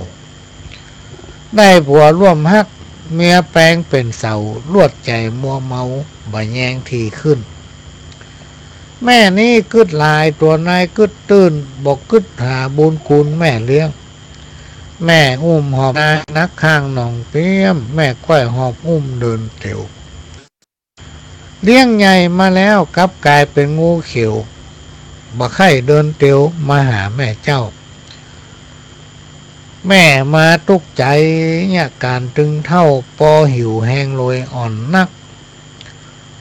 ได้ผัวร่วมฮัก เมียแปงเป๋นเสา ลวดใจ๋มัวเมา บ่แยงตี้ขึ้น แม่นี้กึ๊ดหลาย ตั๋วนายกึ๊ดตื้น บ่กึ๊ดหาบุญคุณแม่เลี้ยง แม่อุ้มหอบนายหนักข้างหนองเปี้ยม แม่ก้อยหอบอุ้มเดินเตียว เลี้ยงใหญ่มาแล้วกลับก๋ายเป๋นงูเขียว บ่ใค่เดินเตียวมาหาแม่เจ้า แม่มาตุ๊กใจ๋เยียะก๋านตึงเฒ่า ปอหิวแฮงโรยอ่อนนัก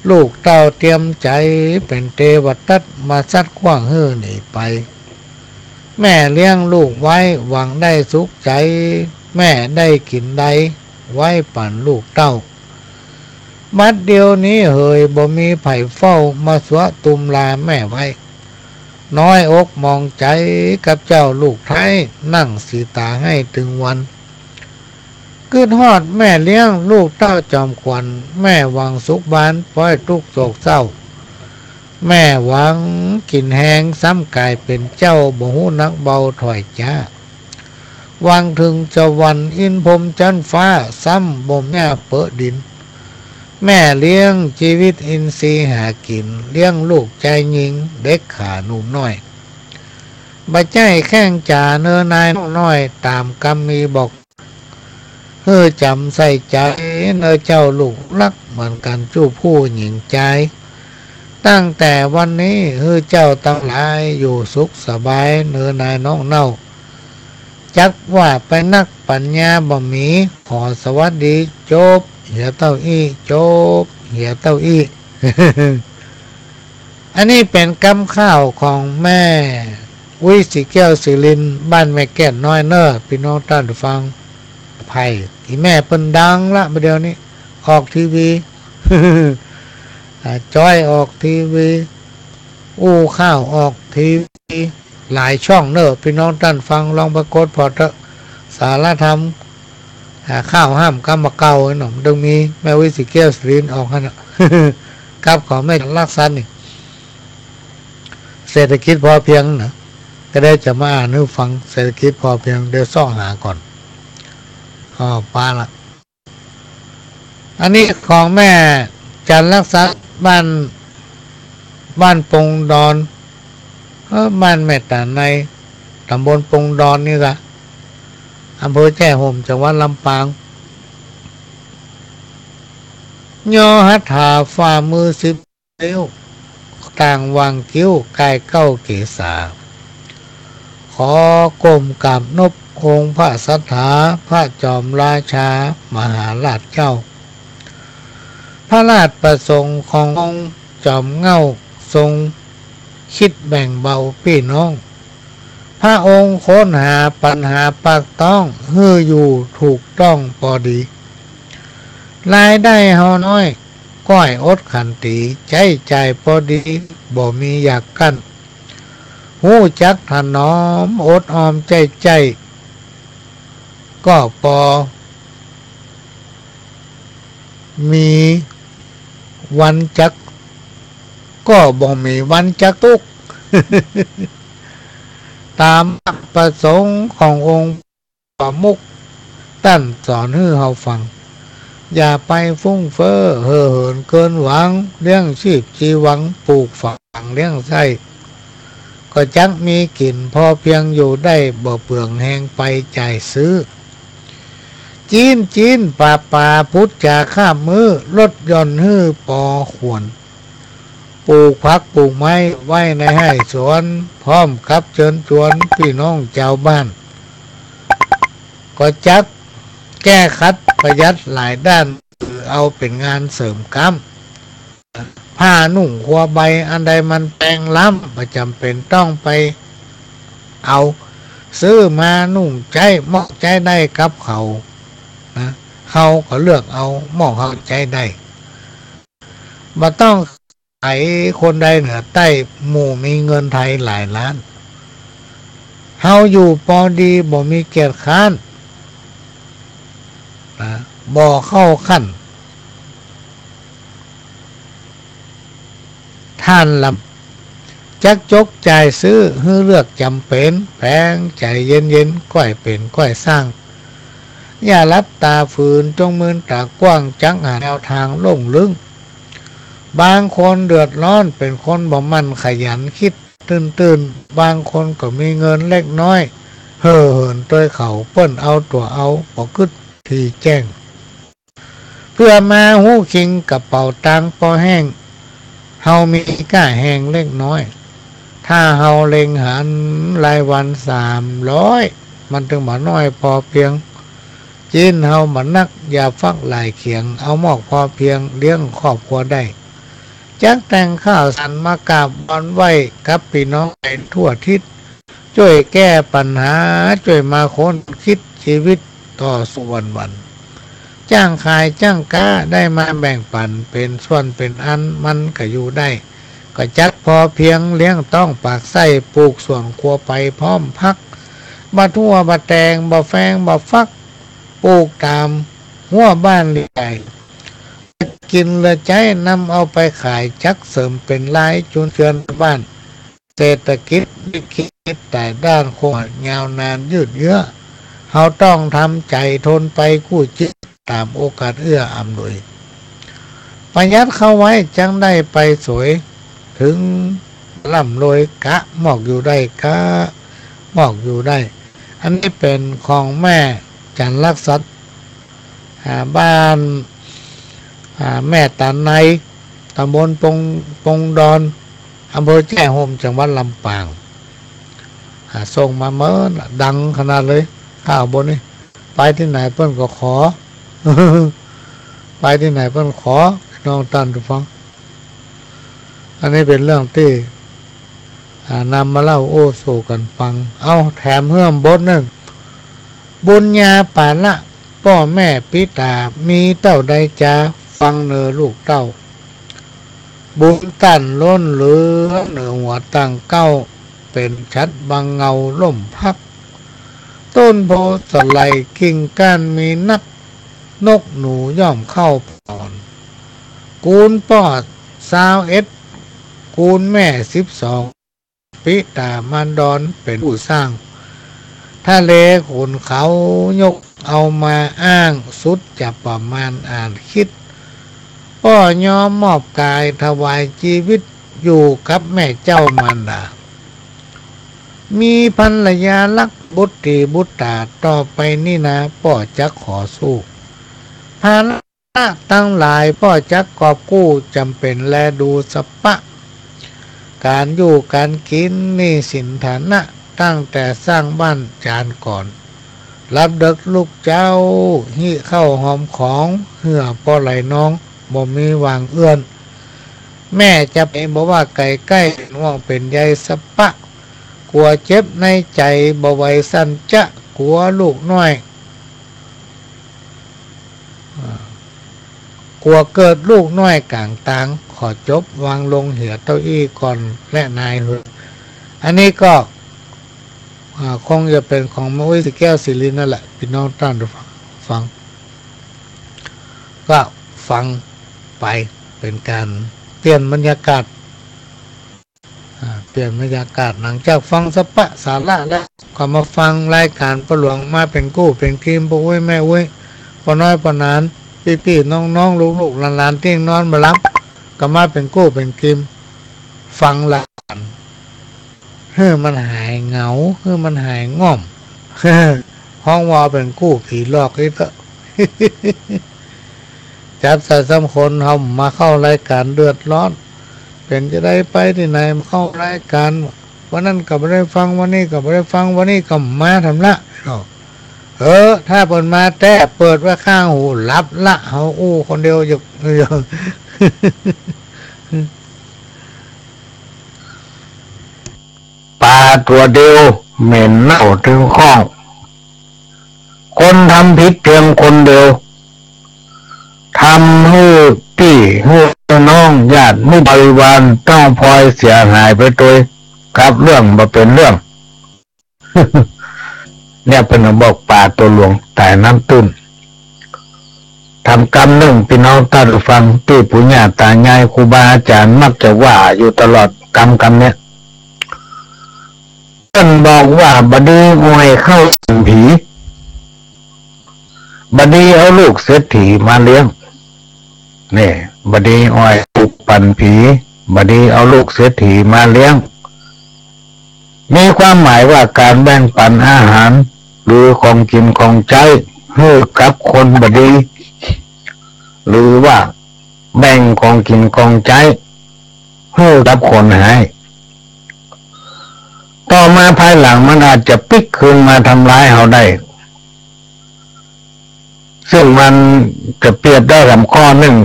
ลูกเต้าเตียมใจ๋ เป๋นเตวตัตมาสัตว์ขว้างหื้อหนีไป แม่เลี้ยงลูกไว้หวังได้สุขใจ๋ แม่ได้กิ๋นได้ไว้ปั๋นลูกเต้า บัดเดี๋ยวนี้เหยบ่มีใผเฝ้า มาสัวตุมลาแม่ไว้ น้อยอกหมองใจ๋กับเจ้าลูกไท้ นั่งสีต๋าไห้ตึงวัน กึ๊ดฮอดแม่เลี้ยงลูกเต้าจอมขวัญ แม่หวังสุขบานป้อยตุ๊กข์โศกเศร้า แม่หวังกิ๋นแฮงซ้ำก๋ายเป๋นเจ้า บ่ฮู้หนักเบาถ้อยจ๋า หวังเถิงสวรรค์อินทร์พรหมจั๊นฟ้า ซ้ำบ่มหญ้าเปอะดิน แม่เลี้ยงจีวิตอินทรีย์หากิ๋น เลี้ยงลูกจายญิงเด็กขาหนุ่มน้อย บ่ใจ้แข้งจ๋าเนอนายน้องน้อย ต๋ามกำมีบอก หื้อจ๋ำใส่ใจ๋เนอเจ้าลูกฮัก เหมือนกั๋นจุผู้ญิงจาย ตั้งแต่วันนี้หื้อเจ้าตังหลายอยู่สุขสบายเนอนายน้องเน่า จักว่าไปนักปั๋ญญาบ่มี ขอสวัสดีจบเหียเต้าอี้ จบเหียเต้าอี้ อันนี้เป๋นกำข่าวของแม่อุ๊ย ศรีแก้ว ศรีรินทร์ บ้านแม่แก้วน้อยเน่อ ปี้น้องต้านฟัง ไผ่ อี่แม่เปิ้นดังละบ่าเดี่ยวนี้ ออกทีวี อ่า จ้อยออกทีวี อู้ข่าวออกทีวี หลายช่องเน่อ ปี้น้องต้านฟัง ลองไปกดผ่อเต๊อะ สารธรรม หาข่าวห้ามกำบ่าเก่าเนาะ มันต้องมีแม่อุ๊ย ศรีแก้ว ศรีรินทร์ ออกหั้นน่ะ กับของแม่ลักษณ์นี่ เศรษฐกิจพอเพียงนะ ก็ได้จะมาอ่านหื้อฟัง เศรษฐกิจพอเพียง เดี๋ยวซอกหาก่อน อ้อ ปาละ อันนี้ของแม่จันทร์ลักษณ์ บ้าน บ้านปงดอน เออ บ้านแม่ต๋าใน ต๋ำบลปงดอนนี่ละ อำเภอแจ้ห่ม จังหวัดลำปาง ยอหัตถาฝ่ามือสิบนิ้ว ต่างหว่างคิ้วกายเก้าเกศา ขอก้มกราบนบองค์พระสัตถา พระจอมราชามหาราชเจ้า พระราชประสงค์ขององค์จอมเหง้า ทรงคิดแบ่งเบาปี้น้อง พระองค์ค้นหาปัญหาปากต๊อง หื้ออยู่ถูกต้องปอดี รายได้เฮาน้อย ก้อยอดขันตี ใจ๊จ่ายปอดี บ่มีอยากกั้น ฮู้จักถนอมอดออมใจ๊ใจ๊ ก็ปอมีวันจัก ก็บ่มีวันจักตุ๊กข์ ต๋ามประสงค์ขององค์ประมุข ต้านสอนหื้อเฮาฟัง อย่าไปฟุ่งเฟ้อเห่อเหินเกินหวัง เลี้ยงชีพจีหวัง ปลูกฝังเลี้ยงไส้ ก็จักมีกิ๋นพอเพียงอยู่ได้ บ่เปลืองแฮงไปจ่ายซื้อ จี๊นจี๊นปาปา พุดจ๋าคาบมื้อ ลดหย่อนหื้อปอควร ปลูกผักปลูกไม้ไว้ในไฮ่สวน พร้อมกับเจิญจวนปี้น้องจาวบ้าน ก็จักแก้ขัดประหยัดหลายด้าน ถือเอาเป๋นงานเสริมกำ ผ้านุ่งครัวใบอันใดมันแปงล้ำ บ่จ๋ำเป๋นต้องไปเอา ซื้อมานุ่งใจ๊ มอกใจ๊ได้กับเขานะ เฮาก็เลือกเอา มอกเฮาใจ๊ได้ บ่ต้องไขคนใดเหนือใต้ หมู่มีเงินไทยหลายล้าน เฮาอยู่ปอดี บ่มีเกียจคร้านนะ บ่เข้าขั้น ต้านลำ จักจกจ่ายซื้อ หื้อเลือกจ๋ำเป๋น แป๋งใจ๋เย็นๆ ก้อยเป๋นก้อยสร้าง อย่าหลับต๋าฝืน จงมืนต๋ากว้าง จักหาแนวตางโล่งลึ้ง บางคนเดือดร้อน เป๋นคนบ่หมั่นขยัน คิดตื้นๆ บางคนก็มีเงินเล็กน้อย เห่อเหินตวยเขา เปิ้นเอาตั๋วเอา บ่กึ๊ดตี้แจ้ง เปื้อมาฮู้คิงกระเป๋าตังค์ปอแห้ง เฮามีก้าแฮงเล็กน้อย ถ้าเฮาเล็งหันรายวันสามร้อย มันตึงบ่น้อยปอเปียง จีนเฮาบ่นัก อย่าฟักหลายเขียง เอามอกปอเปียงเลี้ยงครอบครัวได้ จักแต่งข้าวสารมากราบวอนไหว้กับปี้น้องไปทั่วทิศ จ้วยแก้ปัญหา จ้วยมาค้นกึ๊ด จีวิตต่อสู้วันๆ จ้างขายจ้างก๊าได้มาแบ่งปั๋น เป๋นส่วนเป๋นอันมันก็อยู่ได้ ก็จักพอเพียงเลี้ยงต๊องปากไส้ ปลูกสวนครัวไปพร้อมผัก บ่ถั่วบ่แตง บ่แฟงบ่ฟัก ปลูกต๋ามฮั้วบ้านเรือนใจ๋ กิ๋นเหลือใจ๊นำเอาไปขาย จักเสริมเป๋นรายจุนเจือบ้าน เศรษฐกิจวิกฤตหลายด้าน คงยาวนานยืดเยื้อ เฮาต้องทำใจ๋ทนไปกู้จี๊ด ต๋ามโอกาสเอื้ออำนวย ประหยัดเข้าไว้จักได้ไปสวย เถิงร่ำรวยกะมอกอยู่ได้ กะมอกอยู่ได้ อันนี้เป๋นของแม่จันทร์ลักษณ์ศักดิ์ อ่า บ้าน อ่า แม่ตาไน ตำบลปง ปงดอน อำเภอแจ้ห่ม จังหวัดลำปาง อ่า ส่งมาเมินละ ดังขนาดเลย ข่าวบนนี้ ไปตี้ไหนเปิ้นก็ขอ ไปตี้ไหนเปิ้นขอ พี่น้องต้านผู้ฟัง อันนี้เป๋นเรื่องตี้ อ่า นำมาเล่าโอ้สู่กั๋นฟัง เอ้า แถมเพิ่มบทนึ่ง บุญญาภาระป้อแม่ปิต๋า มีเต้าใดจา ฟังเน่อลูกเต้า บุญต้านล้นเหลือ เหนือหัวตั้งเก๊า เป๋นฉัตรบังเงาร่มพัก ต้นโพธิ์สะไหล่กิ่งก้านมีนัก นกหนูย่อมเข้าผ่อน กู๋นป้อซาวเอ็ด กู๋นแม่สิบสอง ปิต๋ามารดอนเป๋นผู้สร้าง ทะเลขุนเขายกเอามาอ้าง สุดจะประมาณอ่านคิด ป้อยอมมอบก๋ายถวายจีวิต อยู่กับแม่เจ้ามารดา มีภรรยารักบุตรีบุตรา ต่อไปนี้นาป้อจักขอสู้ ภาระตังหลายป้อจักกอบกู้ จ๋ำเป๋นแลดูสะปะ ก๋านอยู่ก๋านกิ๋น หนี้สินฐานะ ตั้งแต่สร้างบ้านจานก่อน ลับเดิ็กลูกเจ๊า หิ้วข้าวหอมของ เหื้อป้อไหลนอง บ่มีหว่างเอื้อน แม่จะไปบ่ว่าไก๋ใก้ เป๋นห่วงเป๋นใยสะปะ กั๋วเจ็บในใจ๋ บ่ไหวสันจะ กั๋วลูกน้อย อ่า กั๋วเกิดลูกน้อยก๋างตาง ขอจบวางลงเหียเต้าอี้ก่อนแลนายเฮอ อันนี้ก็ อ่า คงจะเป๋นของแม่อุ๊ย ศรีแก้ว ศรีลินนั่นแหละ พี่น้องต้านผู้ฟัง ก็ฟังไป เป๋นก๋านเปลี่ยนบรรยากาศ อ่า เปลี่ยนบรรยากาศ หลังจากฟังสะปะสาระแล้ว ก็มาฟังรายก๋านป้อหลวง มาเป๋นกู้เป๋นกีม ป้ออุ๊ยแม่อุ๊ย ป้อน้อยป้อหนาน ปี้ๆ น้องๆ ลูกๆ หลานๆ ตี้นอนบ่หลับ ก็มาเป๋นกู้เป๋นกีม ฟังละกั๋น หื้อมันหายเหงา หื้อมันหายง่อม ฮ้องว่าเป๋นกู้ผีหลอกอีกเต๊อะ จับใส่สำคนเฮามาเข้ารายก๋านเดือดร้อน เป๋นจะใดไปตี้ไหนมาเข้ารายก๋าน วันนั้นก็บ่ได้ฟัง วันนี้ก็บ่ได้ฟัง วันนี้ก็มาทำละ เออ ถ้าเปิ้นมาแต๊ เปิดไว้ข้างหู หลับละ เฮาอู้คนเดียวอยู่ ป๋าตั๋วเดียว เหม็นเน่าตึงข้อง คนทำผิดเพียงคนเดียว ทำหื้อปี้หื้อน้องญาติมิตรบริวารต้องพลอยเสียหายไปตวย กับเรื่องบ่เป๋นเรื่อง เนี่ยเปิ้นบอกป๋าตั๋วหลวงต๋ายน้ำตื้น ถามกำนึ่ง ปี้น้องต้านผู้ฟัง ตี้ปู่ย่าต๋ายายครูบาอาจ๋ารย์มักจะว่าอยู่ตลอด กำกำเนี่ย เปิ้นบอกว่าบ่ดีอ่อยเข้าสันผี บ่ดีเอาลูกเศรษฐีมาเลี้ยง เนี่ย บ่ดีอ่อยลูกปันผี บ่ดีเอาลูกเศรษฐีมาเลี้ยง มีความหมายว่าก๋านแบ่งปันอาหาร หรือของกิ๋นของใจ๊หื้อกับคนบ่ดี หรือว่าแบ่งของกิ๋นของใจ๊หื้อกับคนฮ้าย ต่อมาภายหลังมันอาจจะปิ๊กคืนมาทำร้ายเฮาได้ ซึ่งมันจะเปรียบได้กับข้อนึ่ง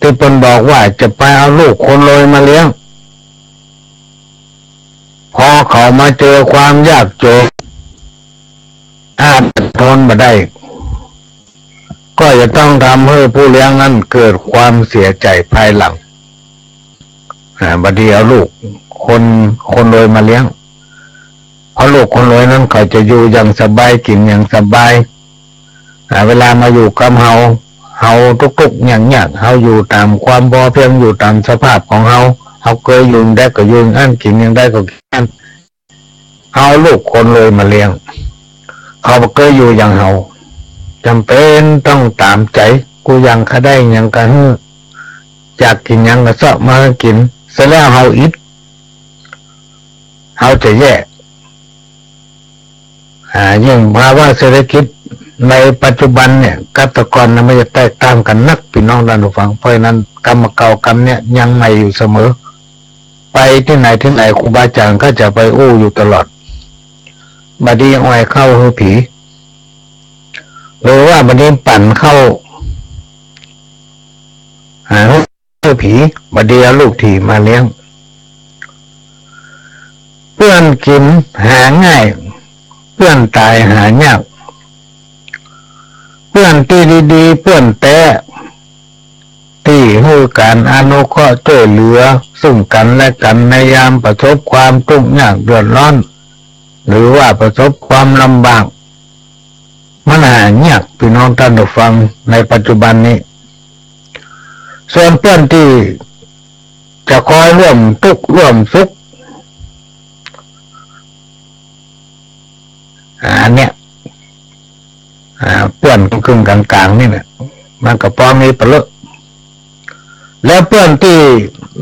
ตี้เปิ้นบอกว่าจะไปเอาลูกคนรวยมาเลี้ยง พอเขามาเจอความยากจน อาจจะทนบ่ได้ ก็จะต้องทำหื้อผู้เลี้ยงนั้นเกิดความเสียใจ๋ภายหลัง อ่า บ่ดีเอาลูกคน คนรวยมาเลี้ยง เพราะลูกคนรวยนั้นเขาจะอยู่อย่างสบาย กิ๋นอย่างสบาย อ่า เวลามาอยู่กับเฮา เฮาตุ๊กๆ ยากๆ เฮาอยู่ต๋ามความพอเพียง อยู่ต๋ามสภาพของเฮา เฮาเกยอยู่อย่างใดก็อยู่อย่างอั้น กิ๋นอย่างใดก็กิ๋นอย่างอั้น เอาลูกคนรวยมาเลี้ยง เขาบ่เกยอยู่อย่างเฮา จ๋ำเป๋นต้องต๋ามใจ๋ กู้อย่างข้าได้หยังก็หื้อ อยากกิ๋นหยังก็เซาะมาหื้อกิ๋น เสร็จแล้วเฮาอิด เฮาจะแย่ อ่า ยิ่งภาวะเศรษฐกิจในปัจจุบันเนี่ย กับแต่ก่อนนะ มันจะแตกต่างกั๋นนัก ปี้น้องต้านผู้ฟัง เพราะฉะนั้นกำเก่ากำเนี่ยยังใหม่อยู่เสมอ ไปตี้ไหนตี้ไหน ครูบาอาจารย์ก็จะไปอู้อยู่ตลอด บ่ดีอ่อยข้าวหื้อผี หรือว่าบ่ดีปั่นข้าว หาหื้อผี บ่ดีเอาลูกถีบมาเลี้ยง เปื้อนกิ๋นหาง่าย เปื้อนต๋ายหายาก เปื้อนตี้ดีๆ เปื้อนแต๊ ตี้หื้อก๋านอนุเคราะห์จ้วยเหลือซึ่งกั๋นและกั๋นในยามประสบความตุ๊กข์ยากเดือดร้อน หรือว่าประสบความลำบาก มันหายาก ปี้น้องต้านผู้ฟัง ในปัจจุบันนี้ ส่วนเปื้อนตี้จะคอยร่วมตุ๊กข์ร่วมสุข อ่า อันเนี้ย อ่า เปื้อนครึ่งๆ ก๋างๆ นี่แหละ มันก็ปอมีปะเลอะ แล้วเปื้อนตี้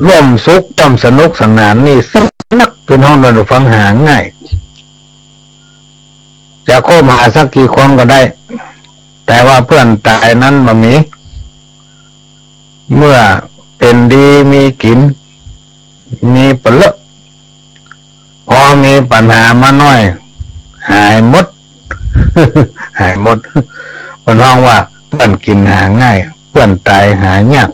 ร่วมสุขร่วมสนุกสนานนี่สักนัก ปี้น้องต้านผู้ฟัง หาง่าย จะคบหาสักกี่คนก็ได้ แต่ว่าเปื้อนต๋ายนั้นบ่มี เมื่อเป๋นดีมีกิ๋น มีปะเลอะ พอมีปัญหามาหน้อย หายหมด หายหมด เปิ้นฮ้องว่าเปื้อนกิ๋นหาง่าย เปื้อนต๋ายหายาก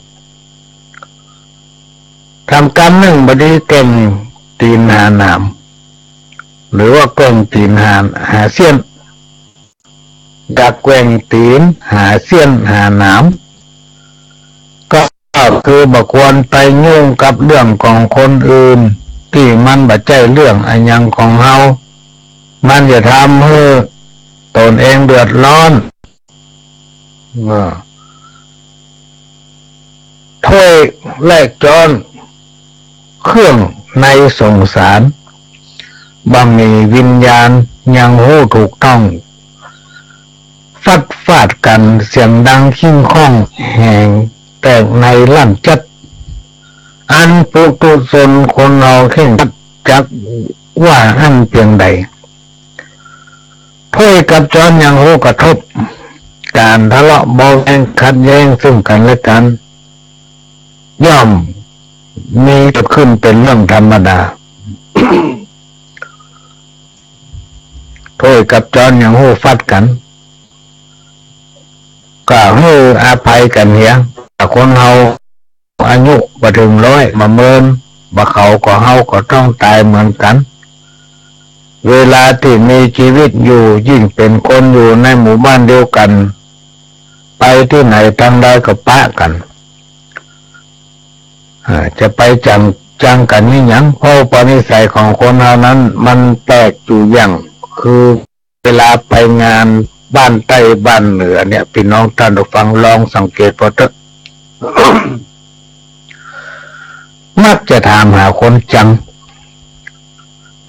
ทำกำนึ่งบ่ดีแกว่งตี๋นหาหนาม หรือว่าแกว่งตี๋นหา หาเสี้ยน อย่าแกว่งตี๋นหาเสี้ยนหาหนาม ก็คือบ่ควรไปยุ่งกับเรื่องของคนอื่น ตี้มันบ่ใจ้เรื่องอะหยังของเฮา มันจะทำหื้อตนเองเดือดร้อน เออ ถ้วยและจ๊อน เครื่องในสงสาร บ่มีวิญญาณยังฮู้ถูกต้อง ฟัดฟาดกั๋นเสียงดังคิ้งค่อง แหงแตกในลั่นจัด อันปุถุชนคนเฮาเคร่งครัดจักว่าอั้นเปียงใด ถ้วยกับจ๊อนยังฮู้กระทบ ก๋านทะเลาะเบาะแว้งขัดแย้งซึ่งกั๋นและกั๋น ย่อมมีเกิดขึ้นเป๋นเรื่องธรรมดา ถ้วยกับจ๊อนยังฮู้ฟัดกั๋น ก็หื้ออภัยกั๋นเหีย ถ้าคนเฮา อายุบ่เถิงร้อย บ่เมิน บ่เขาก็เฮาก็ต้องต๋ายเหมือนกั๋น เวลาตี้มีจีวิตอยู่ ยิ่งเป๋นคนอยู่ในหมู่บ้านเดียวกั๋น ไปตี้ไหนตังใดก็ปะกั๋น อ่า จะไปจั่งจังกั๋นนี่หยัง เพราะอุปนิสัยของคนเฮานั้นมันแปลกอยู่อย่าง คือ เวลาไปงานบ้านใต้บ้านเหนือเนี่ย ปี้น้องต้านผู้ฟังลองสังเกตผ่อเต๊อะ มักจะถามหาคนจัง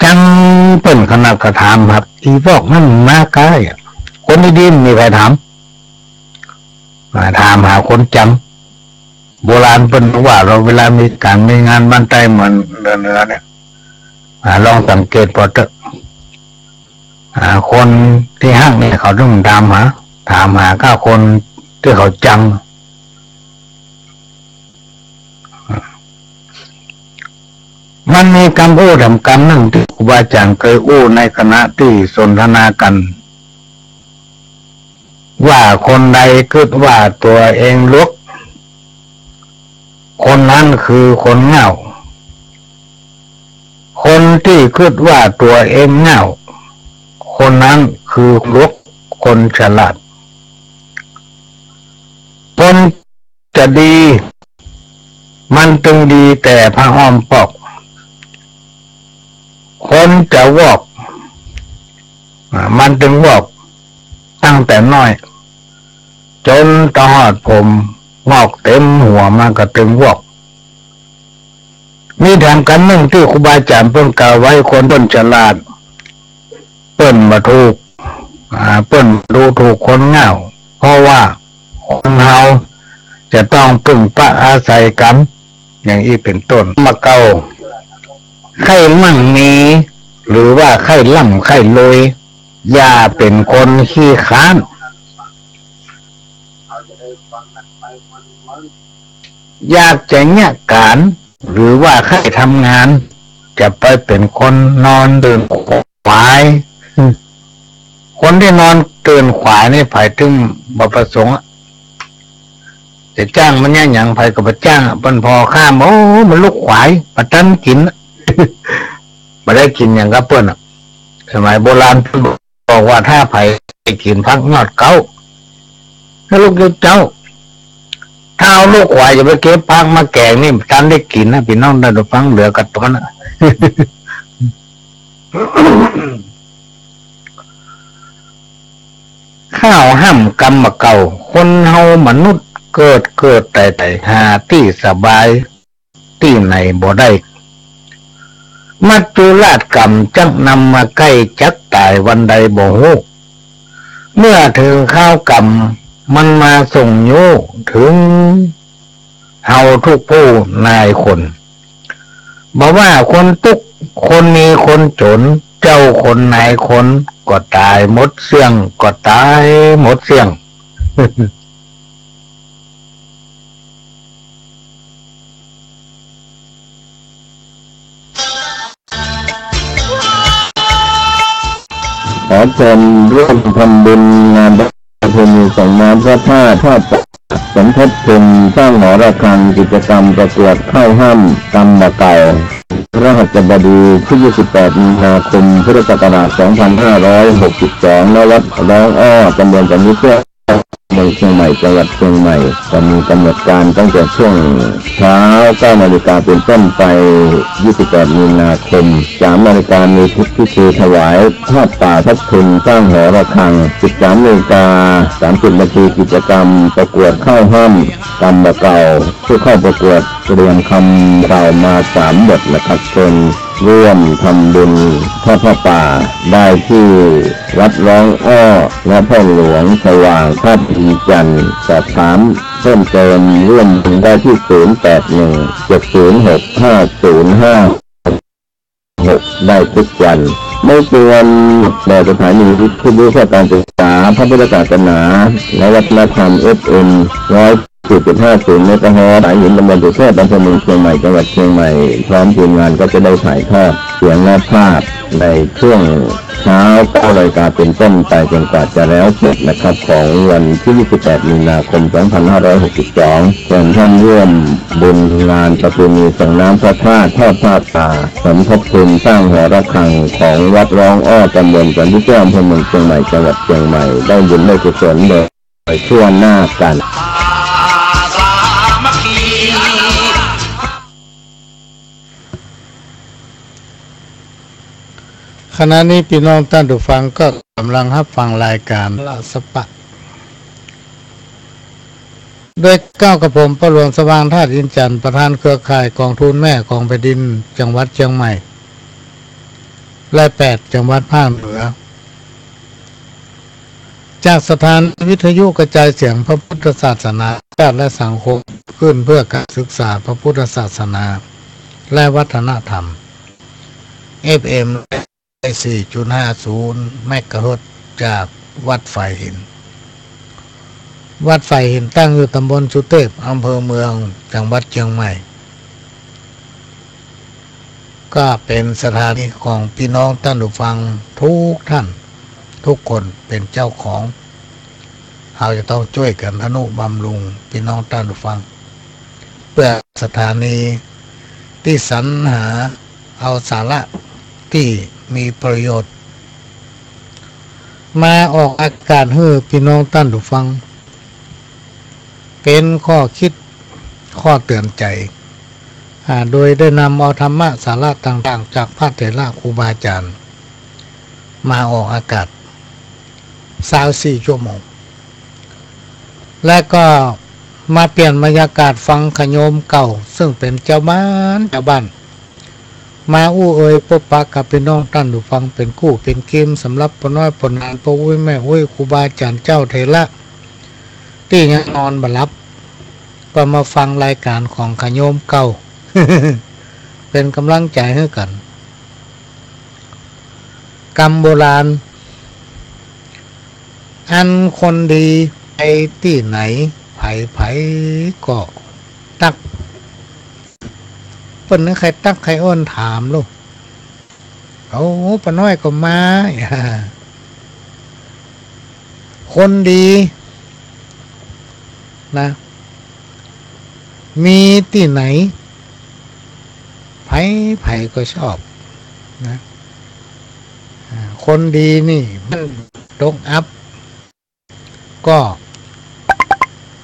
จังเปิ้นขนาดก็ถามหา อีปอกนั้นมาก้าอะ คนดีๆ บ่มีใผถาม อ่า ถามหาคนจัง โบราณเปิ้นว่า เวลามีก๋านมีงานบ้านใต้เหมือนเหนือๆ เนี่ย อ่า ลองสังเกตผ่อเต๊อะ อ่า คนตี้ฮักเนี่ยเขาต้องถามหา ถามหาก้าคนตี้เขาจัง มันมีกำอู้ถามกำนึ่งตี้ครูบาอาจ๋ารย์เกยอู้ในขณะตี้สนทนากั๋น ว่าคนใดกึ๊ดว่าตั๋วเองหลวก คนนั้นคือคนเหง้า คนตี้กึ๊ดว่าตั๋วเองง่าว คนนั้นคือคนหลวก คนฉลาด คนจะดี มันตึงดีแต่ผ้าอ้อมปอก คนจะวอก อ่า มันตึงวอกตั้งแต่น้อย จ๋นตะฮอดผมงอกเต๋มหัวมันก็ตึงวอก มีแถมกำนึ่งตี้ครูบาอาจ๋ารย์เปิ้นกล่าวไว้ คนเปิ้นฉลาด เปิ้นบ่ถูก อ่า เปิ้นดูถูกคนง่าว เพราะว่าคนเฮาจะต้องปึ้งปะอาศัยกั๋น อย่างอี้เป๋นต้น บ่าเก่า ใค่มั่งมี หรือว่าใค่ร่ำใค่รวย อย่าเป๋นคนขี้คร้าน อยากจะเยียะก๋าน หรือว่าใค่ทำงาน จะไปเป๋นคนนอนตื่นขวาย อืม คนตี้นอนตื่นขวายนี่ ใผตึงบ่ประสงค์อะ จะจ้างมันเยียะหยัง ใผก็บ่จ้างอะ เปิ้นผ่อข้าม โอ้ มันลุกขวาย บ่ตันกิ๋นอะ บ่ได้กิ๋นหยังกับเปิ้นอะ สมัยโบราณเปิ้นบอกว่า ถ้าใผกิ๋นผักยอดเก๊า ให้ลุกเจ๊า ถ้าเอาลุกขวายจะไปเก็บผักมาแก๋งนี่ บ่ตันได้กิ๋นนะ ปี้น้องต้านผู้ฟัง เหลือกั๋นตันนะ ข้าวห้ำกำบ่าเก่า คนเฮามนุษย์เกิดเกิดต๋ายต๋าย หาตี้สบายตี้ไหนบ่ได้ มัจจุราชกรรมจักนำมาใก้ จักต๋ายวันใดบ่ฮู้ เมื่อเถิงคราวกรรมมันมาส่งยู้ เถิงเฮาทุกผู้นายคน บ่ว่าคนตุ๊กข์ คนมีคนจ๋น เจ้าคนนายคน ก็ต๋ายหมดเสี้ยง ก็ต๋ายหมดเสี้ยง ขอเชิญร่วมทำบุญงานประเพณีส่งน้ำพระธาตุทอดป่า สมทบทุนสร้างหอระฆัง กิจกรรมประกวดข้าวห้ำกำบ่าเก่า พฤหัสบดีที่ยี่สิบแปดมีนาคมพุทธศักราชสองพันห้าร้อยหกสิบสอง ณ วัดร้องอ้อ ตำบลสันติแก้ว เมืองเชียงใหม่ จังหวัดเชียงใหม่ จะมีกำหนดการตั้งแต่ช่วงเช้าเก้านาฬิกาเป็นต้นไป ยี่สิบแปดมีนาคม สามนาฬิกามีพิธีถวายทอดป่าทบทุนสร้างหอระฆัง สิบสามนาฬิกาสามสิบนาที กิจกรรมประกวดข้าวห้ำกำบ่าเก่า ผู้เข้าประกวดเตรียมคำกล่าวมาสามบทนะครับ เชิญร่วมทำบุญทอดผ้าป่าได้ที่วัดร้องอ้อ และพ่อหลวงสว่าง ธาตุอินทร์จันทร์ สอบถามเพิ่มเติมร่วมได้ที่ ศูนย์แปดหนึ่ง เจ็ดศูนย์หก ห้าศูนย์ห้าหก ได้ทุกวัน ไม่เกิน แต่สถานีวิทยุเพื่อการศึกษาพระพุทธศาสนาและวัฒนธรรม เอฟเอ็ม ร้อยสี่จุดห้าศูนย์ เมกะเฮิรตซ์ สายหิน ตำบลสุเทพ อำเภอเมืองเชียงใหม่ จังหวัดเชียงใหม่ พร้อมทีมงานก็จะได้ถ่ายทอดเสียงและภาพในช่วงเช้าเก้านาฬิกาเป็นต้นไป จนกว่าจะแล้วเสร็จนะครับ ของวันที่ยี่สิบแปดมีนาคมสองพันห้าร้อยหกสิบสอง เชิญท่านร่วมบุญงานประเพณีส่งน้ำพระธาตุทอดผ้าป่า สมทบทุนสร้างหอระฆังของวัดร้องอ้อ ตำบลสันติแก้ว อำเภอเมืองเชียงใหม่ จังหวัดเชียงใหม่ ได้บุญได้กุศลโดยทั่วหน้ากัน ขณะนี้ปี้น้องต้านผู้ฟังก็ก่ำลังฮับฟังรายก๋านราชสปัตย์ โดยเกล้ากับผมป้อหลวงสว่าง ธาตุอินทร์จันทร์ ประธานเครือข่ายก๋องทุนแม่ของแผ่นดินจังหวัดเชียงใหม่ และแปดจังหวัดภาคเหนือ จากสถานีวิทยุกระจายเสียงพระพุทธศาสนา ชาติและสังคม ขึ้นเพื่อการศึกษาพระพุทธศาสนาและวัฒนธรรม เอฟเอ็ม สี่จุดห้าศูนย์ เมกะเฮิรตซ์ จากวัดฝายหิน วัดฝายหินตั้งอยู่ตำบลสุเทพ อำเภอเมือง จังหวัดเชียงใหม่ ก็เป๋นสถานีของปี้น้องต้านผู้ฟังทุกท่าน ทุกคนเป๋นเจ้าของ เฮาจะต้องจ้วยกั๋นทะนุบำรุงปี้น้องต้านผู้ฟัง เปื้อสถานีตี้สรรหา เอาสาระตี้มีประโยชน์ มาออกอากาศหื้อปี้น้องต้านผู้ฟัง เป๋นข้อคิดข้อเตื๋อนใจ๋ อ่า โดยได้นำเอาธรรมะสาระต่างๆ จากพระเถระครูบาอาจ๋ารย์ มาออกอากาศ ซาวสี่ชั่วโมง และก็มาเปลี่ยนบรรยากาศฟังขะโยมเก่า ซึ่งเป๋นจาวบ้าน จาวบ้าน มาอู้เอ่ยปบปะกับปี้น้องต้านผู้ฟัง เป๋นกู้เป๋นกีม สำหรับป้อน้อยป้อหนาน ป้ออุ๊ยแม่อุ๊ย ครูบาอาจ๋ารย์เจ้าเถระ ตี้ยังนอนบ่หลับ ก็มาฟังรายก๋านของขะโยมเก่า เป๋นก๋ำลังใจ๋หื้อกั๋น กำโบราณ อันคนดีไปตี้ไหน ใผๆ ก็ตั๊ก เปิ้นนึกใค่ตั๊กใค่เอิ้นถามลูก โอ้ ป้อน้อยก็มา คนดีนะ มีตี้ไหน ใผๆ ก็ชอบนะ อ่า คนดีนี่มันตกอับ ก็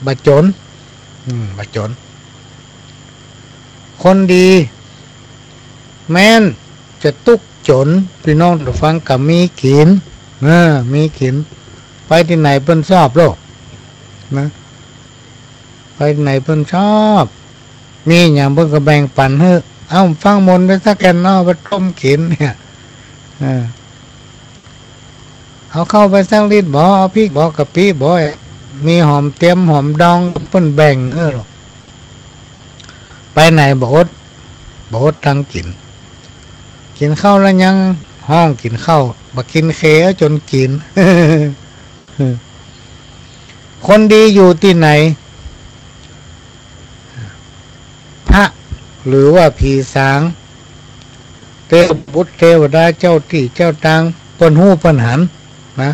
บ่จ๋น อืม บ่จ๋น คนดี แม้นจะตุ๊กจ๋น ปี้น้องผู้ฟังก็มีกิ๋น เออ มีกิ๋น ไปตี้ไหนเปิ้นชอบลูกนะ ไปตี้ไหนเปิ้นชอบ มีหยังเปิ้นก็แบ่งปั๋นหื้อ เอ้า ฟั่งมนต์ไปสักแก่นเนาะ ไปต้มกิ๋นเนี่ย เออ เอาข้าวไปสักลิตรบ่ เอาพริกบ่ กะปิบ่ มีหอมเตียมหอมดอง เปิ้นแบ่ง เออ ไปไหนบ่อด บ่อดตังกิ๋น กิ๋นข้าวแล้วยังฮ้องกิ๋นข้าว บ่กิ๋นเขวจ๋นกิ๋น คนดีอยู่ตี้ไหน พระหรือว่าผีสาง เตวบุตรเตวดา เจ้าตี้เจ้าตาง เปิ้นฮู้เปิ้นหันนะ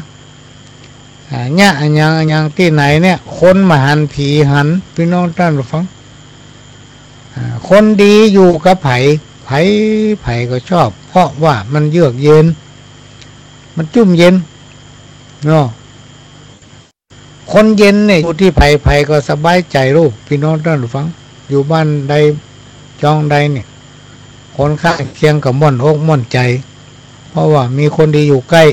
อ่า เยียะอะหยังอะหยังตี้ไหนเนี่ย คนบ่หันผีหัน ปี้น้องต้านผู้ฟัง อ่า คนดีอยู่กับใผ ใผ ใผก็ชอบ เพราะว่ามันเยือกเย็น มันจุ่มเย็นเนาะ คนเย็นเนี่ยอยู่ตี้ใผ ใผก็สบายใจ๋ลูก ปี้น้องต้านผู้ฟัง อยู่บ้านใดจองใดเนี่ย คนข้างเคียงก็ม่วนอกม่วนใจ๋ เพราะว่ามีคนดีอยู่ใก้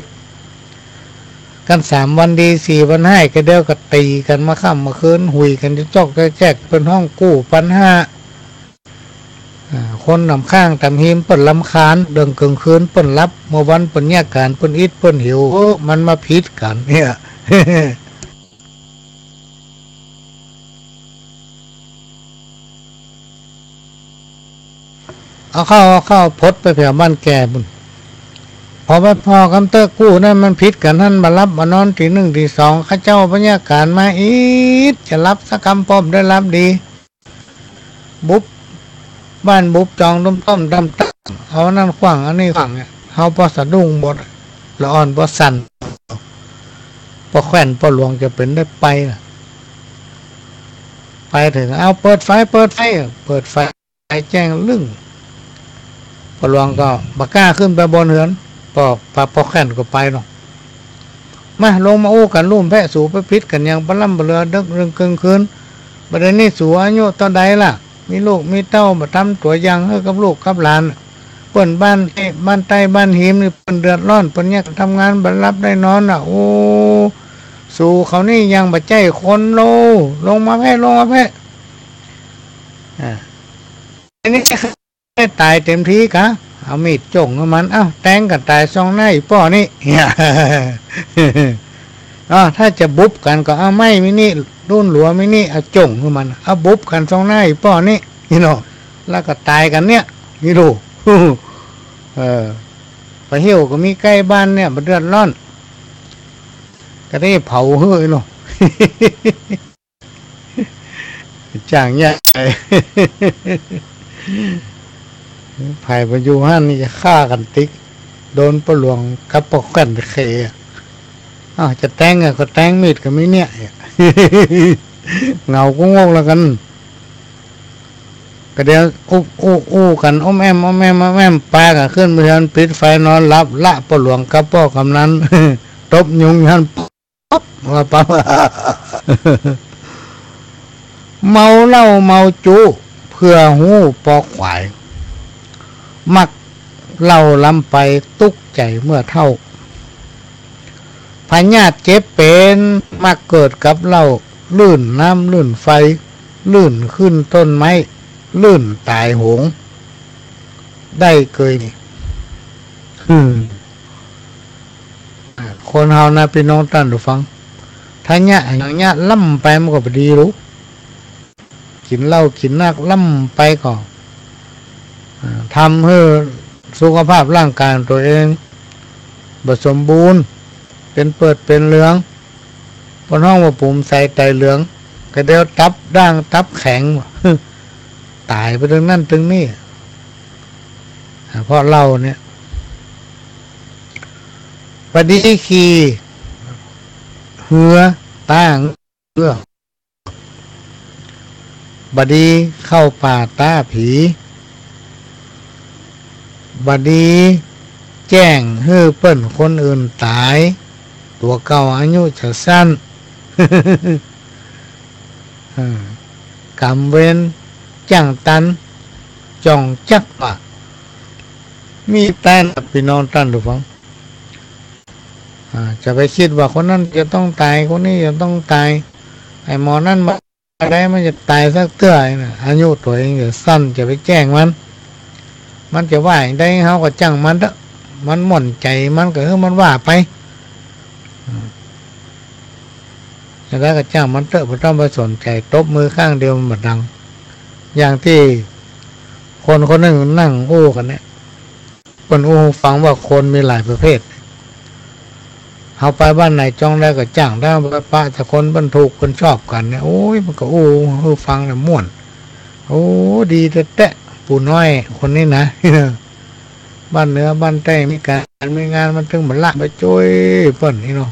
กั๋นสามวันดี สี่วันฮ้าย ก็เดี๋ยวก็ตี๋กั๋นมาค่ำมาคืน หุยกั๋นจะจอกจะแจก เปิ้นฮ้องกู้ปัญหา อ่า คนต๋ามข้างต๋ามฮิมเปิ้นรำคาญ เดินเกิงคืนเปิ้นหลับ เมื่อวันเปิ้นเยียะก๋าน เปิ้นอิดเปิ้นหิว เออ มันมาผิดกั๋นเนี่ย เอาเข้า เอาเข้า พดไปแผวบ้านแก่ปุ้น พอไปผ่อกำเต๊อะกู้นั้นมันผิดกั๋นหั้น บ่หลับบ่นอน ตี๋นึ่งตี๋สอง เข้าเจ้าเยียะก๋านมาอิด จะหลับสักกำป้อมได้หลับดี บุบ บ้านบุบจองต้มๆ ตั้มๆ เอาอันนั้นขว้างอันนี้ขว้างเนี่ย เฮาปอสะดุ้งบ่ ละอ่อนปอสั่น ปอแคว่นปอหลวงจะเป๋นได้ไปน่ะ ไปเถิง เอาเปิดไฟ เปิดไฟ เปิดไฟแจ้งลึ้ง ปอหลวงก็บ่กล้าขึ้นไปบนเฮือน ปอ ปอ ปอแคว่นก็ไปเนาะ มา ลงมาอู้กั๋นลุ่มแพะ สูไปผิดกั๋นหยังปะล้ำปะเหลือ เดิกเดินเกิงคืน บ่าเดี่ยวนี้สูอายุเต้าใดล่ะ มีลูกมีเต้า บ่ทำตั๋วอย่างหื้อกับลูกกับหลาน เปิ้นบ้าน บ้านใต้บ้านฮิมนี่เปิ้นเดือดร้อน เปิ้นเยียะก๋านทำงาน บ่หลับได้นอนน่ะ โอ้ สูเขานี่ยังบ่ใจ้คนโล ลงมาแพะ ลงมาแพะ อ่า อันนี้ ต๋ายเต๋มทีกา เอามีดจ้งหื้อมัน เอ้า แตงก็ต๋ายซองหน้าอี่ป้อนี้ อ้อ ถ้าจะบุบกั๋นก็เอาไม้มินิ ดุ้นหลัวมินิ เอาจ้งหื้อมัน เอาบุบกั๋นซองหน้าอี่ป้อนี้ นี่เนาะ แล้วก็ต๋ายกั๋นเนี่ย นี่ลูก เออ ปะเหี่ยวก็มีใก้บ้านเนี่ย บ่เดือดร้อน ก็ได้เผาหื้อเนาะ จ้างยาก ใผบ่อยู่หั้นนี่จะฆ่ากั๋นติ๊ก โดนป้อหลวงกับป้อแคว่นเขอะ อ้าว จะแตงอะก็แตง มีดก็มีเนี่ย เหงาก็งกแล้วกั๋น ก็เดี๋ยวอุ๊บอู้อู้กั๋นอ้อมแอ้มอ้อมแอ้มอ้อมแอ้ม ปาก็ขึ้นไปเฮือน ปิดไฟนอนหลับ ละป้อหลวงกับป้อกำนัน ตบยุงหั้น ป๊อบ ว่าป๊อบ เมาเหล้าเมาจุ เผื่อฮู้ปอขวาย มักเหล้าลำไป ตุ๊กใจ๋เมื่อเฒ่า พยาธิเจ็บเป๋น มักเกิดกับเหล้า ลื่นน้ำลื่นไฟ ลื่นขึ้นต้นไม้ ลื่นต๋ายโหง ได้เกยมี อืม คนเฮานะ ปี้น้องต้านผู้ฟัง ถ้าเยียะอย่างเยียะล้ำไปมันก็บ่ดีลูก กิ๋นเหล้ากิ๋นนักล้ำไปก็ อ่า ทำหื้อสุขภาพร่างก๋ายตั๋วเองบ่สมบูรณ์ เป๋นเปิดเป๋นเหลือง เปิ้นฮ้องว่าปู๋มใสไตเหลือง ก็เดี๋ยวตับด้างตับแข็ง ต๋ายไปตึงนั้นตึงนี้ อ่า เพราะเหล้าเนี่ย บ่ดีขี่เหือต๋าเอื้อ บ่ดีเข้าป่าต๋าผี บ่ดีแจ้งหื้อเปิ้นคนอื่นต๋าย ตั๋วเก่าอายุจะสั้น เออ ก๋รรมเวรจ้างตัน จ่องจักว่า มีแต๊นะ ปี้น้องต้านผู้ฟัง อ่า จะไปกึ๊ดว่าคนนั้นจะต้องต๋าย คนนี้จะต้องต๋าย ไอ้หมอนั้นมาได้มันจะต๋ายสักเตื้อนะ อายุตั๋วเองจะสั้น จะไปแจ้งมัน มันจะว่าอย่างใดเฮาก็จ้างมันเต๊อะ มันม่วนใจ๋มันก็หื้อมันว่าไป อืม อย่างใดก็จ้างมันเต๊อะ บ่ต้องไปสนใจ๋ ตบมือข้างเดียวมันบ่ดัง อย่างตี้คนคนนึ่งนั่งอู้กั๋นเนี่ย เปิ้นอู้หื้อฟังว่าคนมีหลายประเภท เฮาไปบ้านไหนจ้องได้ก็จ้างได้ ไปปะแต่คนเปิ้นถูกเปิ้นชอบกั๋นเนี่ย โอ้ย มันก็อู้หื้อฟังแล้วม่วน โอ้ ดีแต๊ๆ ปู่น้อยคนนี้นะ บ้านเหนือบ้านใต้มีก๋านมีงาน มันตึงบ่ละไปจ้วยเปิ้นนี่เนาะ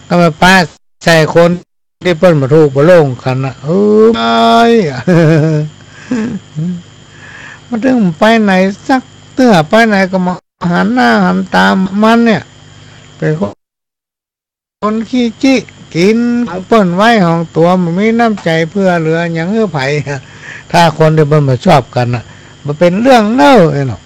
ก็ไปปะใส่คนตี้เปิ้นบ่ถูกบ่โล่งกั๋นนะ เออ ไป มันตึงไปไหนสักเตื้อ ไปไหนก็บ่หันหน้าหันต๋ามันเนี่ย เป๋นคนขี้จิ กิ๋นของเปิ้นไว้ของตั๋ว บ่มีน้ำใจ๋เผื่อเหลือหยังหื้อใผ ถ้าคนตี้เปิ้นบ่ชอบกั๋นน่ะ มันเป๋นเรื่องเน่อไอ้เนาะ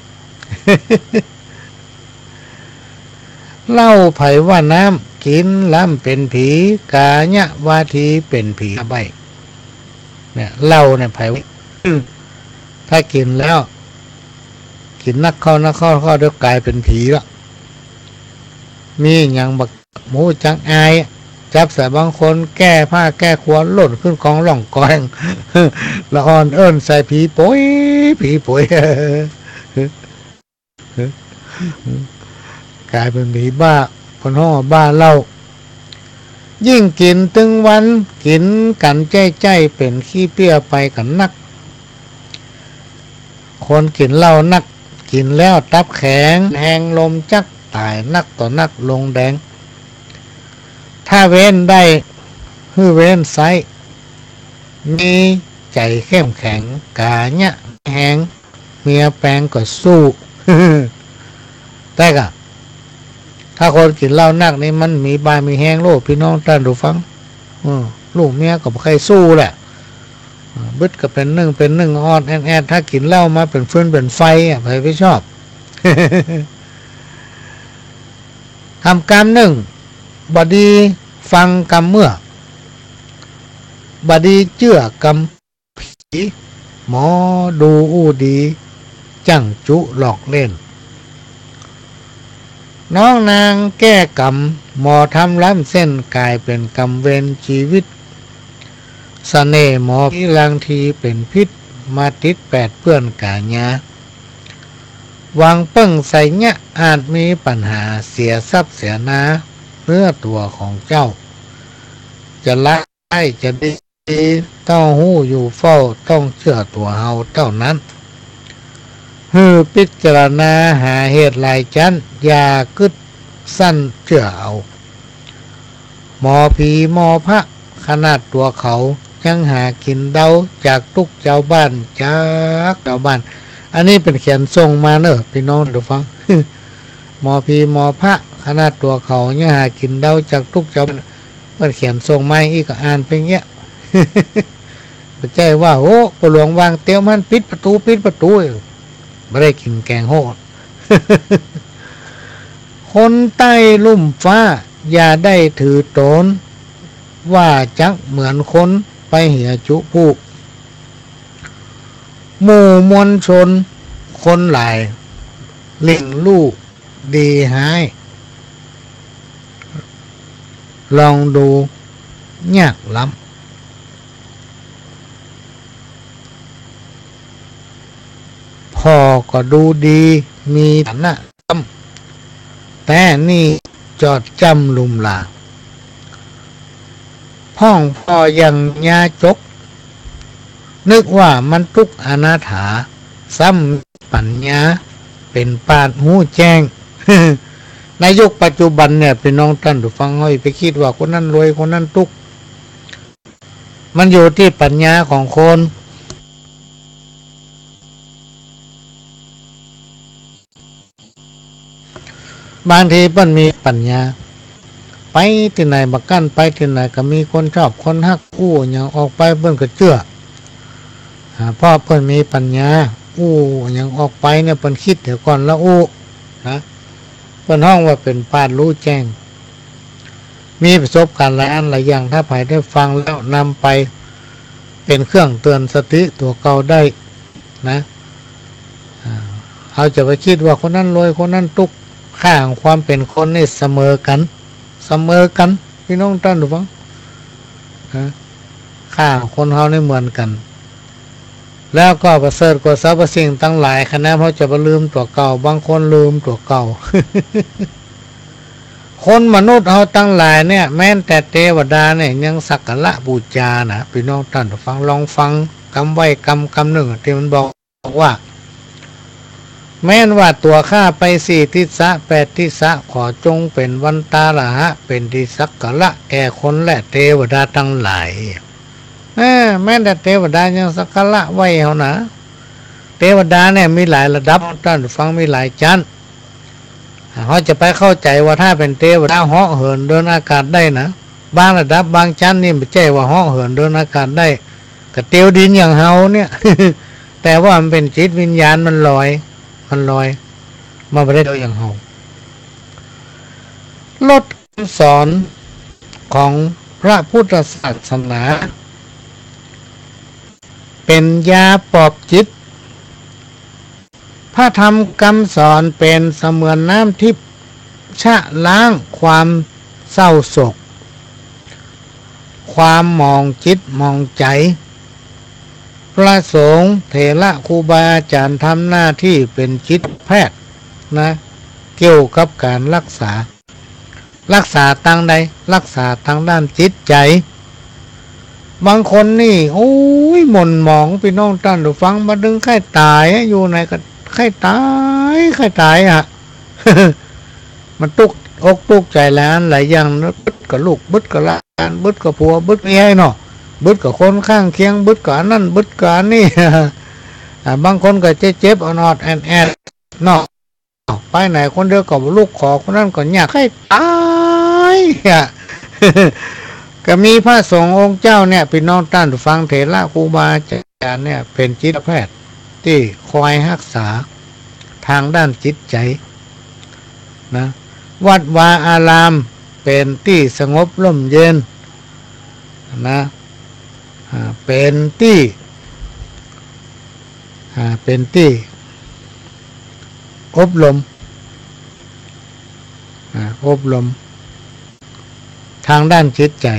เหล้าใผว่าน้ำ กิ๋นแล้วเป๋นผี กายะวาทีเป๋นผี ใบ้ เนี่ย เหล้าเนี่ยใผ ถ้ากิ๋นแล้ว กิ๋นนักเข้านักเข้า ก็เดี๋ยวก๋ายเป๋นผีละ มีหยังบ่ฮู้จักอาย จับใส่บางคนแก้ผ้าแก้ครัวหล่นขึ้นกองร่องกอย ละอ่อนเอิ้นใส่ผีโป๋ย ผีโป๋ย ก๋ายเป๋นผีบ้า เปิ้นฮ้องบ้าเหล้า ยิ่งกิ๋นตึงวัน กิ๋นกั๋นใจ๊ๆ เป๋นขี้เปี้ยไปกั๋นนัก คนกิ๋นเหล้านัก กิ๋นแล้วตับแข็ง แฮงลมจัก ต๋ายนักต่อนักลงแดง ถ้าเว้นได้ หื้อเว้นไซ้ มีใจ๋เข้มแข็ง กายะแฮง เมียแปงก็สู้ แต่ก็ ถ้าคนกิ๋นเหล้านักนี่มันมีบ่ามีแฮงโลด ปี้น้องต้านผู้ฟัง เออ ลูกเมียก็บ่ใค่สู้แหละ เออ บึดก็เป๋นนึ่งเป๋นนึ่ง ออดแอดแอด ถ้ากิ๋นเหล้ามาเป๋นฟืนเป๋นไฟอะ ใผไปชอบ กำกำนึ่ง บ่ดีฟังกำเมื่อ บ่ดีเจื้อกำผี หมอดูอู้ดี จั้งจุหลอกเล่น น้องนางแก้กำ หมอธรรมล้ำเส้น ก๋ายเป๋นกำเวรจีวิต เสน่ห์หมอผีลางทีเป๋นพิษ มาติดแปดเปื้อนก๋ายา หวังเปิ้งไสยะ อาจมีปัญหา เสียทรัพย์เสียนา เนื้อตั๋วของเจ้า จะละ ใต้จะดี ต้องฮู้อยู่เฝ้า ต้องเจื้อตั๋วเฮาเต้านั้น หื้อพิจารณาหาเหตุหลายจั้น อย่ากึ๊ดสั้นเจื้อเอา หมอผีหมอพระ ขนาดตั๋วเขา ยังหากิ๋นเดาจากตุ๊กเจ้าบ้าน จากเจ้าบ้าน อันนี้เปิ้นเขียนส่งมาเน่อ ปี้น้องผู้ฟัง หมอผีหมอพระ ขนาดตั๋วเขายังหากิ๋นเดาจากตุ๊กเจ้าบ้าน เปิ้นเขียนส่งมาอี้ ก็อ่านไปเงี้ย บ่ใจ้ว่า โอ้ ป้อหลวงวางเตียวมัน ปิดประตู๋ ปิดประตู๋ บ่ได้กิ๋นแกงโฮะ คนใต้ลุ่มฟ้า อย่าได้ถือต๋น ว่าจักเหมือนคนไปเหียจุผู้ หมู่มวลชนคนหลาย เล่งฮู้ดีฮ้าย ลองดูยากล้ำ ผ่อก็ดูดีมีฐานะ แต่นี่จอดจ้ำลุมลา พ่องผ่ออย่างยาจก นึกว่ามันตุ๊กอนาถา ซ้ำปั๋ญญาเป๋นปราชญ์ฮู้แจ้ง ในยุคปัจจุบันเนี่ย ปี้น้องต้านผู้ฟัง เฮาอย่าไปกึ๊ดว่าคนนั้นรวย คนนั้นตุ๊ก มันอยู่ตี้ปั๋ญญาของคน บางทีเปิ้นมีปั๋ญญา ไปตี้ไหนบ่กั๋น ไปตี้ไหนก็มีคนชอบคนฮัก อู้หยังออกไปเปิ้นก็เจื้อ อ่า เพราะเปิ้นมีปั๋ญญา อู้หยังออกไปเนี่ยเปิ้นกึ๊ดเหียก่อนละอู้ นะ เปิ้นฮ้องว่าเป๋นปราชญ์ฮู้แจ้ง มีประสบก๋ารณ์หลายอันหลายอย่าง ถ้าใผได้ฟังแล้วนำไปเป๋นเครื่องเตือนสติตั๋วเก่าได้นะ อ่า เฮาจะไปกึ๊ดว่าคนนั้นรวย คนนั้นตุ๊ก ค่าของความเป๋นคนนี่เสมอกั๋น เสมอกั๋น ปี้น้องต้านผู้ฟัง นะ ค่าของคนเฮานี่เหมือนกั๋น แล้วก็ประเสริฐกว่าสรรพสิ่งตังหลาย ขนาดเฮาจะบ่ลืมตั๋วเก่า บางคนลืมตั๋วเก่า คนมนุษย์เฮาตังหลายเนี่ย แม้นแต่เตวดาเนี่ยยังสักการะปู๋จานะ ปี้น้องต้านผู้ฟัง ลองฟังกำไหว้กำ กำนึ่งตี้มันบอก บอกว่า แม้นว่าตั๋วข้าไปสี่ทิศะ แปดทิศะ ขอจงเป๋นวันตาละหะ เป๋นตี้สักการะแก่คนและเตวดาตังหลาย เออ แม้นแต่เตวดายังสักการะไหว้เฮานะ เตวดาเนี่ยมีหลายระดับ ต้านผู้ฟัง มีหลายจั้น เฮาจะไปเข้าใจ๋ว่าถ้าเป๋นเตวดาเหาะเหินเดินอากาศได้นะ บางระดับ บางจั้นนี่บ่ใจ้ว่าเหาะเหินเดินอากาศได้ ก็เตียวดินอย่างเฮาเนี่ย แต่ว่ามันเป๋นจิตวิญญาณ มันลอย มันลอย มันบ่ได้เตียวอย่างเฮา รถคำสอนของพระพุทธศาสนา เป๋นยาปลอบจิต พระธรรมคำสอนเป๋นเสมือนน้ำทิพย์ ชะล้างความเศร้าโศก ความหมองจิตหมองใจ๋ พระสงฆ์เถระครูบาอาจ๋ารย์ทำหน้าตี้เป๋นจิตแพทย์นะ เกี่ยวกับก๋านรักษา รักษาตางใด รักษาตางด้านจิตใจ๋ บางคนนี่ โอ้ย หม่นหมอง ปี้น้องต้านผู้ฟัง บ่าเถิงใค่ต๋ายอะ อยู่ไหนก็ใค่ต๋าย ใค่ต๋ายอะ มันตุ๊กอกตุ๊กใจ๋หลายอันหลายอย่างนะ บึดกับลูก บึดกับหลาน บึดกับผัว บึดกับเมียเนาะ บึดกับคนข้างเคียง บึดกับอันนั้น บึดกับอันนี้ อ่า บางคนก็เจ็บๆ ออดๆ แอดๆ เนาะ ไปไหนคนเดียวก็บ่ลุก ขอคนนั้นก็ยาก ใค่ต๋ายอะ ก็มีพระสงฆ์องค์เจ้าเนี่ย ปี้น้องต้านผู้ฟัง เถระครูบาอาจ๋ารย์เนี่ย เป๋นจิตแพทย์ตี้คอยฮักษาตางด้านจิตใจ๋นะ วัดวาอารามเป๋นตี้สงบร่มเย็นนะ อ่า เป๋นตี้ อ่า เป๋นตี้อบรม อ่า อบรมตางด้านจิตใจ๋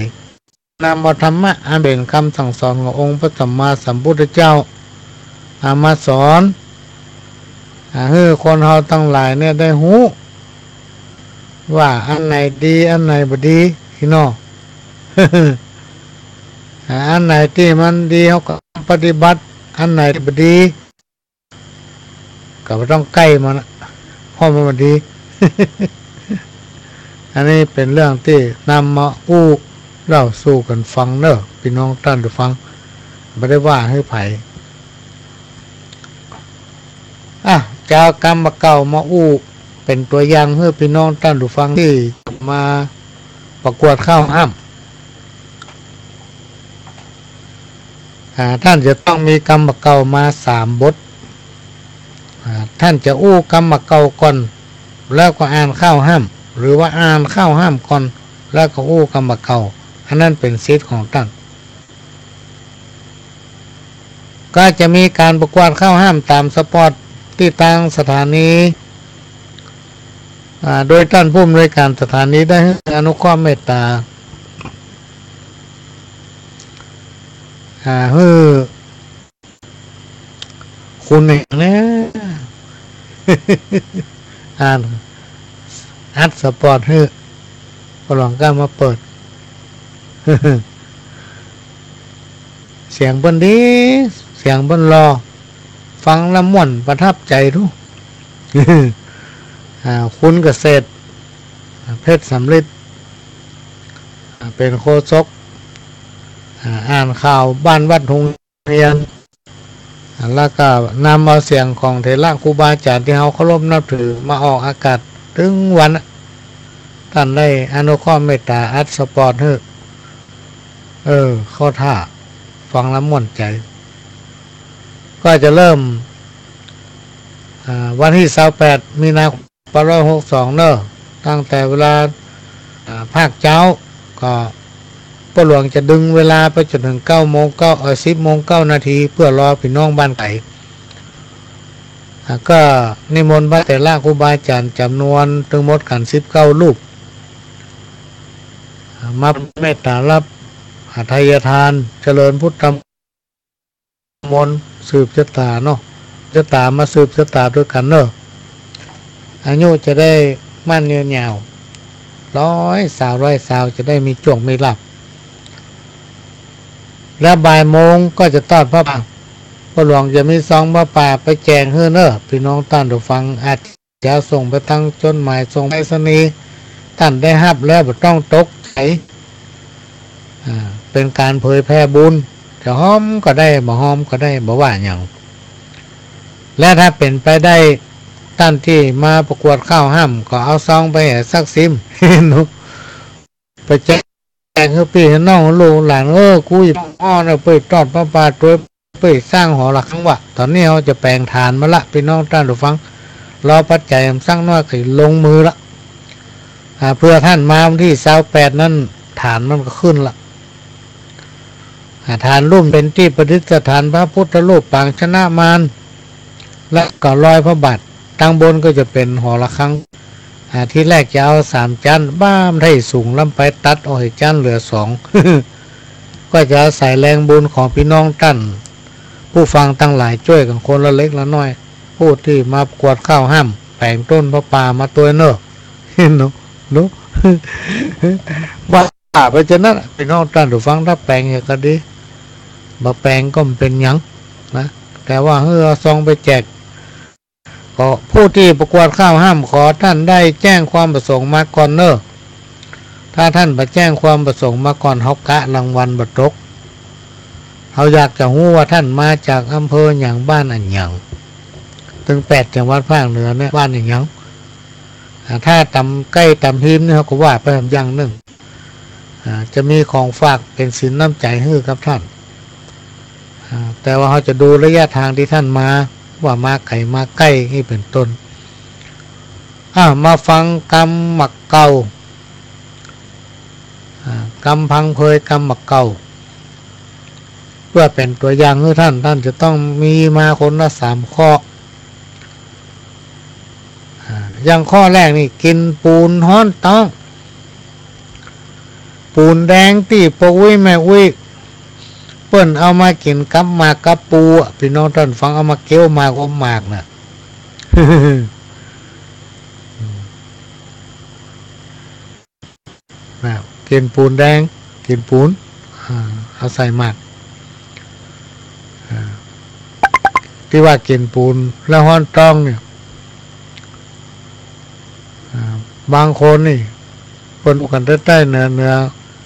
นำเอาธรรมะอันเป๋นกำสั่งสอนขององค์พระสัมมาสัมพุทธเจ้า เอามาสอน อ่า หื้อคนเฮาตังหลายเนี่ยได้ฮู้ ว่าอันไหนดี อันไหนบ่ดี พี่น้อง อ่า อันไหนตี้มันดี เฮาก็ปฏิบัติ อันไหนตี้บ่ดี ก็บ่ต้องใก้มันอะ เพราะมันบ่ดี อันนี้เป๋นเรื่องตี้นำมาอู้ เล่าสู่กั๋นฟังเน่อ ปี้น้องต้านผู้ฟัง บ่ได้ว่าหื้อใผ อ่ะ จะเอากำบ่าเก่ามาอู้ เป๋นตั๋วอย่างหื้อปี้น้องต้านผู้ฟังตี้จะมาประกวดเข้าฮ่ำ อ่า ต้านจะต้องมีกำบ่าเก่ามาสามบท อ่า ต้านจะอู้กำบ่าเก่าก่อน แล้วก็อ่านเข้าฮ่ำ หรือว่าอ่านเข้าฮ่ำก่อน แล้วก็อู้กำบ่าเก่า อันนั้นเป๋นสิทธิ์ของต้าน ก็จะมีก๋านประกวดเข้าฮ่ำต๋ามสปอตตี้ตางสถานี อ่า โดยต้านผู้อำนวยก๋านสถานีได้หื้ออนุเคราะห์เมตต๋า อ่า หื้อ คุณเองนะ อ่าน อัดสปอตหื้อ ป้อหลวงกล้ามาเปิด เสียงเปิ้นดี เสียงเปิ้นหล่อ ฟังแล้วม่วนประทับใจ๋ดู อ่า คุณเกษตร อ่า เพชรสำริด อ่า เป๋นโฆษก อ่า อ่านข่าวบ้านวัดโฮง เฮียน แล้วก็นำเอาเสียงของเถระครูบาอาจ๋ารย์ตี้เฮาเคารพนับถือมาออกอากาศตึงวันน่ะ ต้านได้อนุเคราะห์เมตต๋าอัดสปอตหื้อ เออ เข้าท่า ฟังแล้วม่วนใจ๋ ก็จะเริ่ม อ่า วันตี้ซาวแปด มีนาคม ปดร้อยหกสองเน่อ ตั้งแต่เวลา อ่า ภาคเจ๊า ก็ป้อหลวงจะดึงเวลาไปจ๋นเถิงเก้าโมงเก้า เอ่อ สิบโมงเก้านาที เปื้อรอปี้น้องบ้านไก๋ อ่า ก็นิมนต์พระเถระครูบาอาจ๋ารย์จ๋ำนวนตึงหมดกั๋นสิบเก้ารูป อ่า มาเมตต๋าฮับอภัยทาน เจริญพุทธมนต์ สืบจะต๋าเนาะ จะต๋ามาสืบจะต๋าตวยกั๋นเน่อ อายุจะได้มั่นยืนยาว ร้อยซาว ร้อยซาว จะได้มีโจคมีลาภ และบ่ายโมงก็จะตอดผ้าป่า ป้อหลวงจะมีซองผ้าป่าไปแจกหื้อเน่อ ปี้น้องต้านผู้ฟัง อาจ จะส่งไปตางจ๋ดหมาย ส่งไปรษณีย์ ต้านได้ฮับแล้วบ่ต้องตกใจ๋ อ่า เป๋นก๋านเผยแผ่บุญ จะฮอมก็ได้ บ่ฮอมก็ได้ บ่ว่าหยัง และถ้าเป๋นไปได้ ต้านตี้มาประกวดเข้าฮ่ำ ก็เอาซองไปหื้อสักสิม เนาะ ไปแจกหื้อปี้หื้อน้องลูกหลาน เออ กูจะต้องอ้อนเอาไปตอดผ้าป่าตวย ไปสร้างหอระฆังวะ ต๋อนนี้เฮาจะแป๋งฐานมาละ ปี้น้องต้านผู้ฟัง รอปัจจัยสักหน้อยก็ลงมือละ อ่า เปื้อต้านมาวันตี้ซาวแปดนั้น ฐานมันก็ขึ้นละ อ่า ฐานลุ่มเป๋นตี้ประดิษฐานพระพุทธรูปปางชนะมาร และก็รอยพระบาท ตางบนก็จะเป๋นหอระฆัง อ่า ตี้แรกจะเอาสามจั๊น บ่า มันได้สูงล้ำไป ตัดออกจั๊นเหลือสอง ก็จะอาศัยแฮงบุญของปี้น้องต้านผู้ฟังตังหลายจ้วยกั๋นคนละเล็กละน้อย ผู้ตี้มาประกวดเข้าฮ่ำ แป๋งต้นผ้าป่ามาตวยเน่อ เนาะ เนาะ ว่าไปจะนั้นน่ะ ปี้น้องต้านผู้ฟัง ถ้าแป๋งอย่างก็ดี บ่แป๋งก็บ่เป๋นหยังนะ แต่ว่าหื้อเอาซองไปแจก ก็ผู้ตี้ประกวดเข้าฮ่ำ ขอต้านได้แจ้งความประสงค์มาก่อนเน่อ ถ้าต้านบ่แจ้งความประสงค์มาก่อน เฮากะรางวัลบ่ตก เฮาอยากจะฮู้ว่าต้านมาจากอำเภอหยัง บ้านอะหยัง ตึงแปดจังหวัดภาคเหนือเนี่ย บ้านอะหยัง อ่า ถ้าต๋ามใก้ต๋ามฮิมนี่ เฮาก็ว่าไปอย่างนึ่ง อ่า จะมีของฝากเป๋นสินน้ำใจ๋หื้อกับต้าน อ่า แต่ว่าเฮาจะดูระยะทางตี้ต้านมา ว่ามาไก๋มาใก้ อี้เป๋นต้น อ่า มาฟังกำบ่าเก่า อ่า กำพังเพยกำบ่าเก่า เปื้อเป๋นตั๋วอย่างหื้อต้าน ต้านจะต้องมีมาคนละสามข้อ อ่า อย่างข้อแรกนี่ กิ๋นปูนฮ้อนต๊อง ปูนแดงตี้ป้ออุ๊ยแม่อุ๊ยเปิ้นเอามากิ๋นกับหมากกับปูอะ ปี้น้องต้านฟัง เอามาเคี้ยวหมากอมหมากน่ะ นะ กิ๋นปูนแดง กิ๋นปูน อ่า เอาใส่หมาก อ่า ตี้ว่ากิ๋นปูนแล้วฮ้อนต๊องเนี่ย อ่า บางคนนี่ เปิ้นอู้กั๋นใต้ๆ เหนือ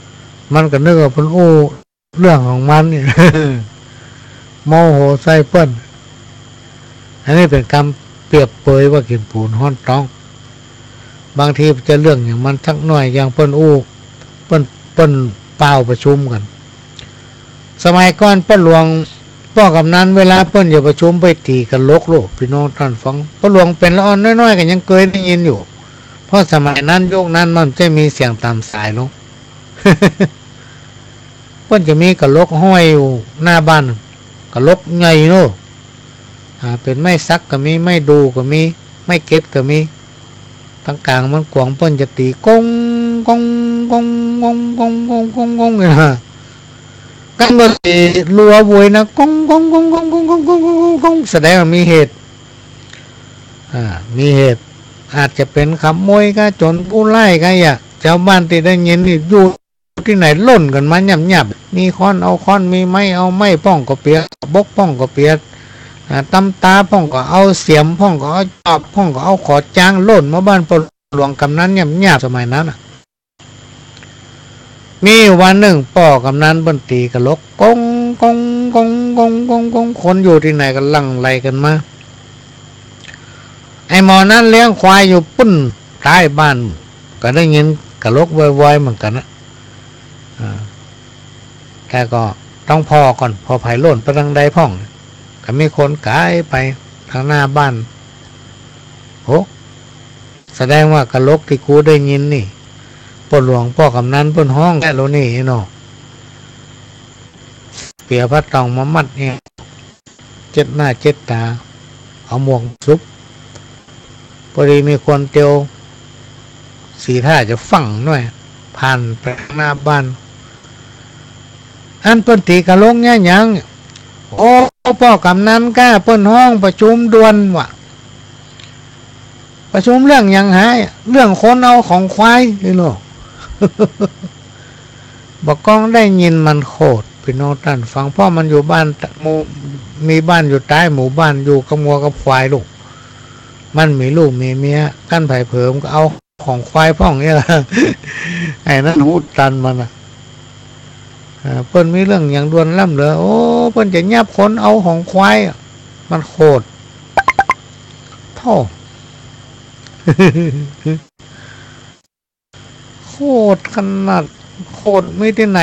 ๆ มันก็นึกว่าเปิ้นอู้เรื่องของมันเนี่ย โมโหใส่เปิ้น อันนี้เป๋นกำเปรียบเปยว่ากิ๋นปูนฮ้อนต๊อง บางทีจะเรื่องอย่างมันสักหน้อย อย่างเปิ้นอู้ เปิ้น เปิ้นเป่าประชุมกั๋น สมัยก่อนป้อหลวง ป้อกำนัน เวลาเปิ้นจะประชุมไปตี๋กะหลกโลด ปี้น้องต้านฟัง ป้อหลวงเป๋นละอ่อนน้อยๆ ก็ยังเกยได้ยินอยู่ เพราะสมัยนั้นยุคนั้นมันจะมีเสียงต๋ามสายลง เปิ้นจะมีกะหลกห้อยอยู่หน้าบ้าน กะหลกใหญ่เนาะ อ่า เป๋นไม้สักก็มี ไม้ดู่ก็มี ไม้เก็ดก็มี ตางก๋างมันกว้าง เปิ้นจะตี๋ก้อง ก้อง ก้อง ก้อง ก้อง ก้อง ก้อง ก้อง เนี่ยนะ กันบ่าตี๋รัวโวยนะ ก้อง ก้อง ก้อง แสดงว่ามีเหตุ อ่า มีเหตุ อาจจะเป๋นขโมยกา โจรผู้ร้ายกา อย่า จาวบ้านตี้ได้ยินนี่อยู่ ตี้ไหนล่นกั๋นมาหยับๆ มีค้อนเอาค้อน มีไม้เอาไม้ พ่องก็เปีย บกพ่องก็เปีย อ่า ตำตาพ่องก็เอา เสียมพ่องก็เอา จอบพ่องก็เอา ขอจ้างล่นมาบ้านป้อหลวงกำนันหยับๆ สมัยนั้นน่ะ มีอยู่วันนึ่งป้อกำนันเปิ้นตี๋กะหลก ก้อง ก้อง ก้อง คนอยู่ตี้ไหนก็หลั่งไหลกั๋นมา ไอ้หมอนั้นเลี้ยงควายอยู่ปุ้นต๊ายบ้าน ก็ได้ยินกะหลกวอยๆ เหมือนกั๋นนะ อ่า แต่ก็ต้องผ่อก่อน ผ่อใผล่นไปตางใดพ่อง ก็มีคนก๋ายไปตางหน้าบ้าน โห แสดงว่ากะหลกตี้กูได้ยินนี่ ป้อหลวงป้อกำนันเปิ้นฮ้องแต๊โลนี่เนาะ เปียผ้าตองมามัดเอว เจ็ดหน้าเจ็ดต๋า เอาหมวกสุบ พอดีมีคนเตียว สีท่าจะฟั่งหน้อย ผ่านไปหน้าบ้าน อันเปิ้นตี๋กะหลกเนี่ยหยัง โอ้ ป้อกำนันก้า เปิ้นฮ้องประชุมด่วนว่ะ ประชุมเรื่องหยังหาย เรื่องคนเอาของควายนี่เนาะ บ่ากองได้ยินมันโขด ปี้น้องต้านฟัง เพราะมันอยู่บ้านหมู่ มีบ้านอยู่ต๊ายหมู่บ้าน อยู่กับงัวกับควายลูก มันมีลูกมีเมีย กั้นไผเผลอมันก็เอาของควายพ่องเนี่ยล่ะ ไอ้นั้นฮู้ตันมันน่ะ อ่า เปิ้นมีเรื่องหยังด่วนล้ำเหลือ โอ้ เปิ้นจะยับคนเอาของควายอะ มันโขด โธ่ โขดขนาด โขดมีตี้ไหน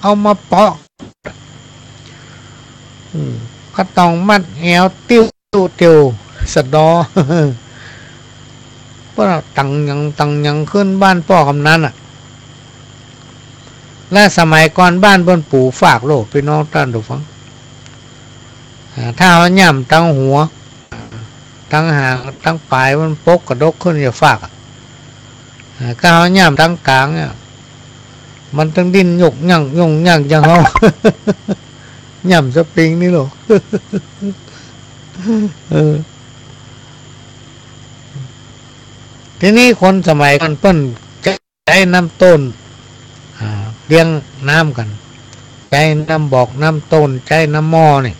เอามาเปาะ อืม ก็ต้องมัดแอว ติ้วเตียว สะดอ เปิ้นเอาตังหยัง ตังหยังขึ้นบ้านป้อกำนันน่ะ และสมัยก่อนบ้านเปิ้นปู๋ฟากโลด ปี้น้องต้านผู้ฟัง อ่า ถ้าเฮาย่ำตังหัว ตังหาง ตังป๋ายมันปกกระดกขึ้นจะฟากอะ อ่า ถ้าเฮาย่ำตังก๋างเนี่ย มันต้องดิ้นยุกยักยุกยักอย่างเฮา ย่ำสปริงนี่โลด เออ ทีนี้คนสมัยก่อนเปิ้นใจ๊น้ำโต้น อ่า เลี้ยงน้ำกั๋น ใจ๊น้ำบอกน้ำโต้น ใจ๊น้ำหม้อนี่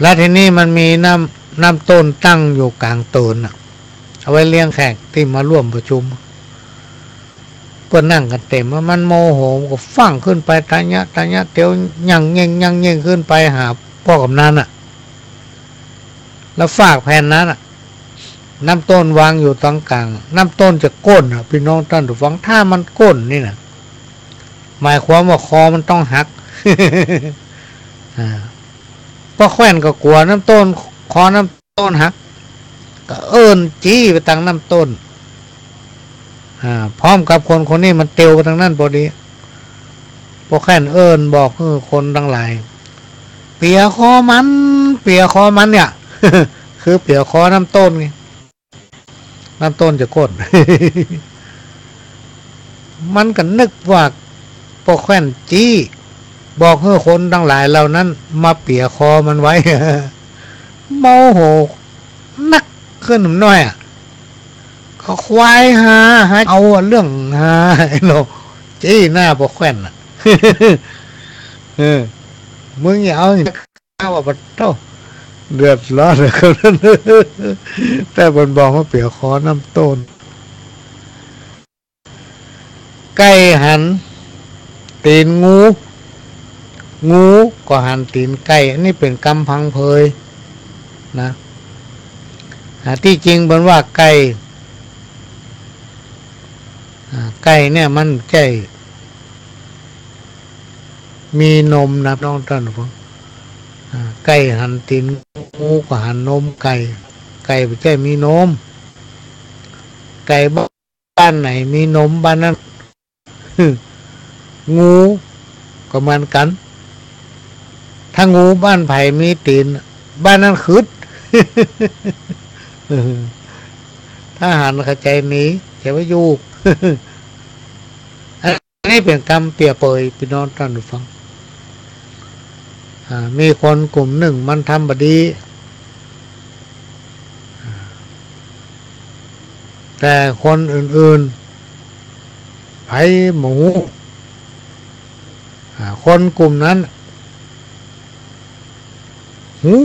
แล้วทีนี้มันมีน้ำ น้ำโต้นตั้งอยู่ก๋างเตินน่ะ เอาไว้เลี้ยงแขกตี้มาร่วมประชุม เปิ้นนั่งกั๋นเต๋ม มันโมโห มันก็ฟั่งขึ้นไปตะยะตะยะ เตียวยังเย่งยังเย่งขึ้นไปหาป้อกำนันน่ะ แล้วฟากแผ่นนั้นน่ะ น้ำโต้นวางอยู่ตางก๋าง น้ำโต้นจะก้นน่ะ ปี้น้องต้านผู้ฟัง ถ้ามันก้นนี่น่ะ หมายความว่าคอมันต้องหัก อ่า ป้อแคว่นก็กั๋วน้ำโต้น คอน้ำโต้นหัก ก็เอิ้นจี๊ไปตางน้ำโต้น อ่า พร้อมกับคนคนนี้มันเตียวไปตางนั้นพอดี ป้อแคว่นเอิ้นบอกหื้อคนตังหลาย เปียคอมัน เปียคอมันเนี่ย คือเปียคอน้ำโต้นไง น้ำโต้นจะก้น มันก็นึกว่าป้อแคว่นจี๊บอกหื้อคนตังหลายเหล่านั้นมาเปียคอมันไว้ โมโหนักขึ้นหน้อยอะ ก็ควายหา หาเอาเรื่องหา ไอ้โล จี๊หน้าป้อแคว่นน่ะ เออ มึงอย่าเอา ข้าว่าปะโต้ เดือดร้อนเลยคนนั้น แต่เปิ้นบอกว่าเปียคอน้ำโต้น ไก่หัน ตี๋นงู งูก็หันตี๋นไก่ อันนี้เป๋นกำพังเพยนะ อ่า ตี้จริงเปิ้นว่าไก่ อ่า ไก่เนี่ยมันบ่ใจ้มีนมนะ น้องต้านผู้ฟัง อ่า ไก่หันตี๋น งูก็หันนมไก่ ไก่บ่ใจ้มีนม ไก่บ้านไหนมีนมบ้านนั้น งูก็เหมือนกั๋น ถ้างูบ้านใผมีตี๋น บ้านนั้นขึด ถ้าหันก็ใจ๋หนี ใจ๋บ่อยู่ อันนี้เป๋นกำเปรียบเปย ปี้น้องต้านผู้ฟัง อ่า มีคนกลุ่มนึ่งมันทำบ่ดี แต่คนอื่นๆ ใผบ่ฮู้ อ่า คนกลุ่มนั้นฮู้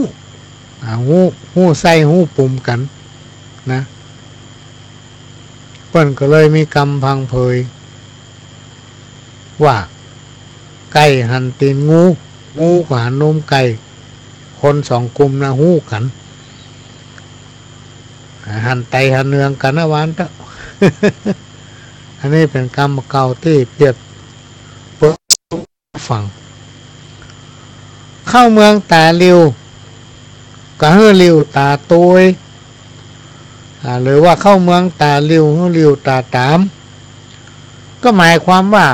อ่า ฮู้ ฮู้ใส้ฮู้ปุมกั๋นนะ เปิ้นก็เลยมีกำพังเพย ว่าไก่หันตี๋นงู งูก็หันนมไก่ คนสองกลุ่มนะฮู้กั๋น หันไตหันเนืองกั๋นนะ ว่าอั้นเต๊อะ อันนี้เป๋นกำเก่าตี้เปรียบเปย ฟัง เข้าเมืองต๋าหลิ่ว ก็หื้อหลิ่วต๋าตวย อ่า หรือว่าเข้าเมืองต๋าหลิ่ว หื้อหลิ่วต๋าต๋าม ก็หมายความว่า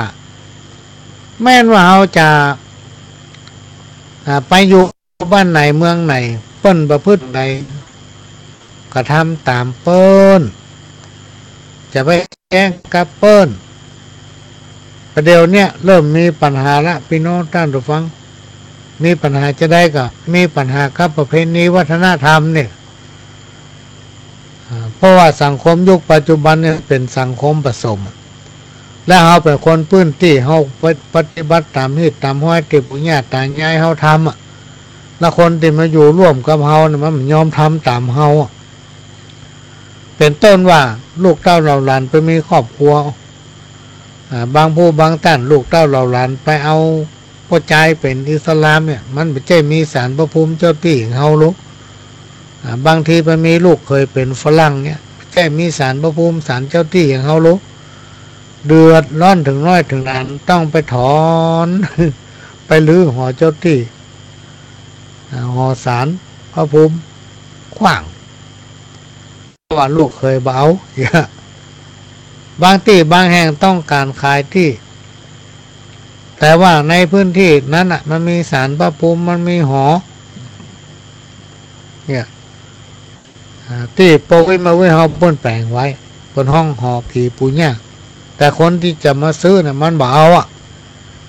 แม้นว่าเฮาจะ อ่า ไปอยู่บ้านไหนเมืองไหน เปิ้นประพฤติใด กระทำต๋ามเปิ้น จะไปแย้งกับเปิ้น ประเดี๋ยวเนี้ยเริ่มมีปัญหาละ ปี้น้องต้านผู้ฟัง มีปัญหาจะใดก็มีปัญหากับประเพณีวัฒนธรรมเนี่ย อ่า เพราะว่าสังคมยุคปัจจุบันเนี่ยเป๋นสังคมผสม และเฮาเป๋นคนปื้นตี้ เฮาปะ- ปฏิบัติต๋ามฮีตต๋ามฮอยตี้ปู่ย่าต๋ายายเฮาทำอะ และคนตี้มาอยู่ร่วมกับเฮาเนี่ยมันบ่ยอมทำต๋ามเฮาอะ เป๋นต้นว่าลูกเต้าเหล่าหลานไปมีครอบครัว อ่า บางผู้บางต้านลูกเต้าเหล่าหลานไปเอาป้อจายเป๋นอิสลามเนี่ย มันบ่ใจ้มีศาลพระภูมิเจ้าตี้อย่างเฮาหรอก อ่า บางทีไปมีลูกเขยเป๋นฝรั่งเนี่ย บ่ใจ้มีศาลพระภูมิศาลเจ้าตี้อย่างเฮาหรอก เดือดร้อนเถิงน้อยเถิงหนา ต้องไปถอน ไปรื้อหอเจ้าตี้ อ่า หอศาลพระภูมิขว้าง เพราะว่าลูกเขยบ่เอา บางตี้บางแห่งต้องก๋านขายตี้ แต่ว่าในพื้นที่นั้นน่ะ มันมีศาลพระภูมิ มันมีหอ เนี่ย อ่า ตี้ป้ออุ๊ยแม่อุ๊ยเฮาเปิ้นแป๋งไว้ เปิ้นฮ้องหอผีปู่ย่า แต่คนตี้จะมาซื้อน่ะ มันบ่เอาอะ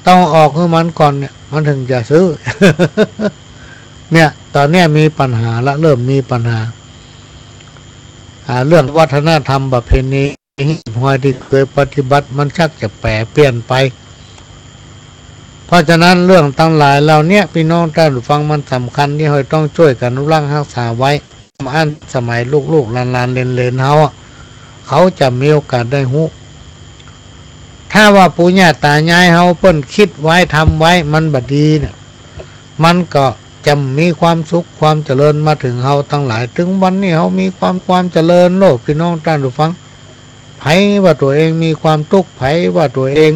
ต้องออกหื้อมันก่อนเนี่ย มันเถิงจะซื้อ เนี่ย ต๋อนเนี้ยมีปัญหาละ เริ่มมีปัญหา อ่า เรื่องวัฒนธรรมประเพณี ฮีตฮอยตี้เกยปฏิบัติมันชักจะแป๋เปลี่ยนไป เพราะฉะนั้นเรื่องตังหลายเหล่าเนี้ย ปี้น้องต้านผู้ฟัง มันสำคัญตี้เฮาต้องจ้วยกั๋นอนุรักษ์ฮักษาไว้ อันสมัยลูกๆ หลานๆ เหลนๆ เฮาอะ เขาจะมีโอกาสได้ฮู้ ถ้าว่าปู่ย่าต๋ายายเฮาเปิ้นกึ๊ดไว้ทำไว้มันบ่ดีเนี่ย มันก็จะมีความสุขความเจริญมาเถิงเฮาตังหลาย เถิงวันนี้เฮามีความ ความเจริญโลด ปี้น้องต้านผู้ฟัง ใผว่าตั๋วเองมีความตุ๊กข์ ใผว่าตั๋วเอง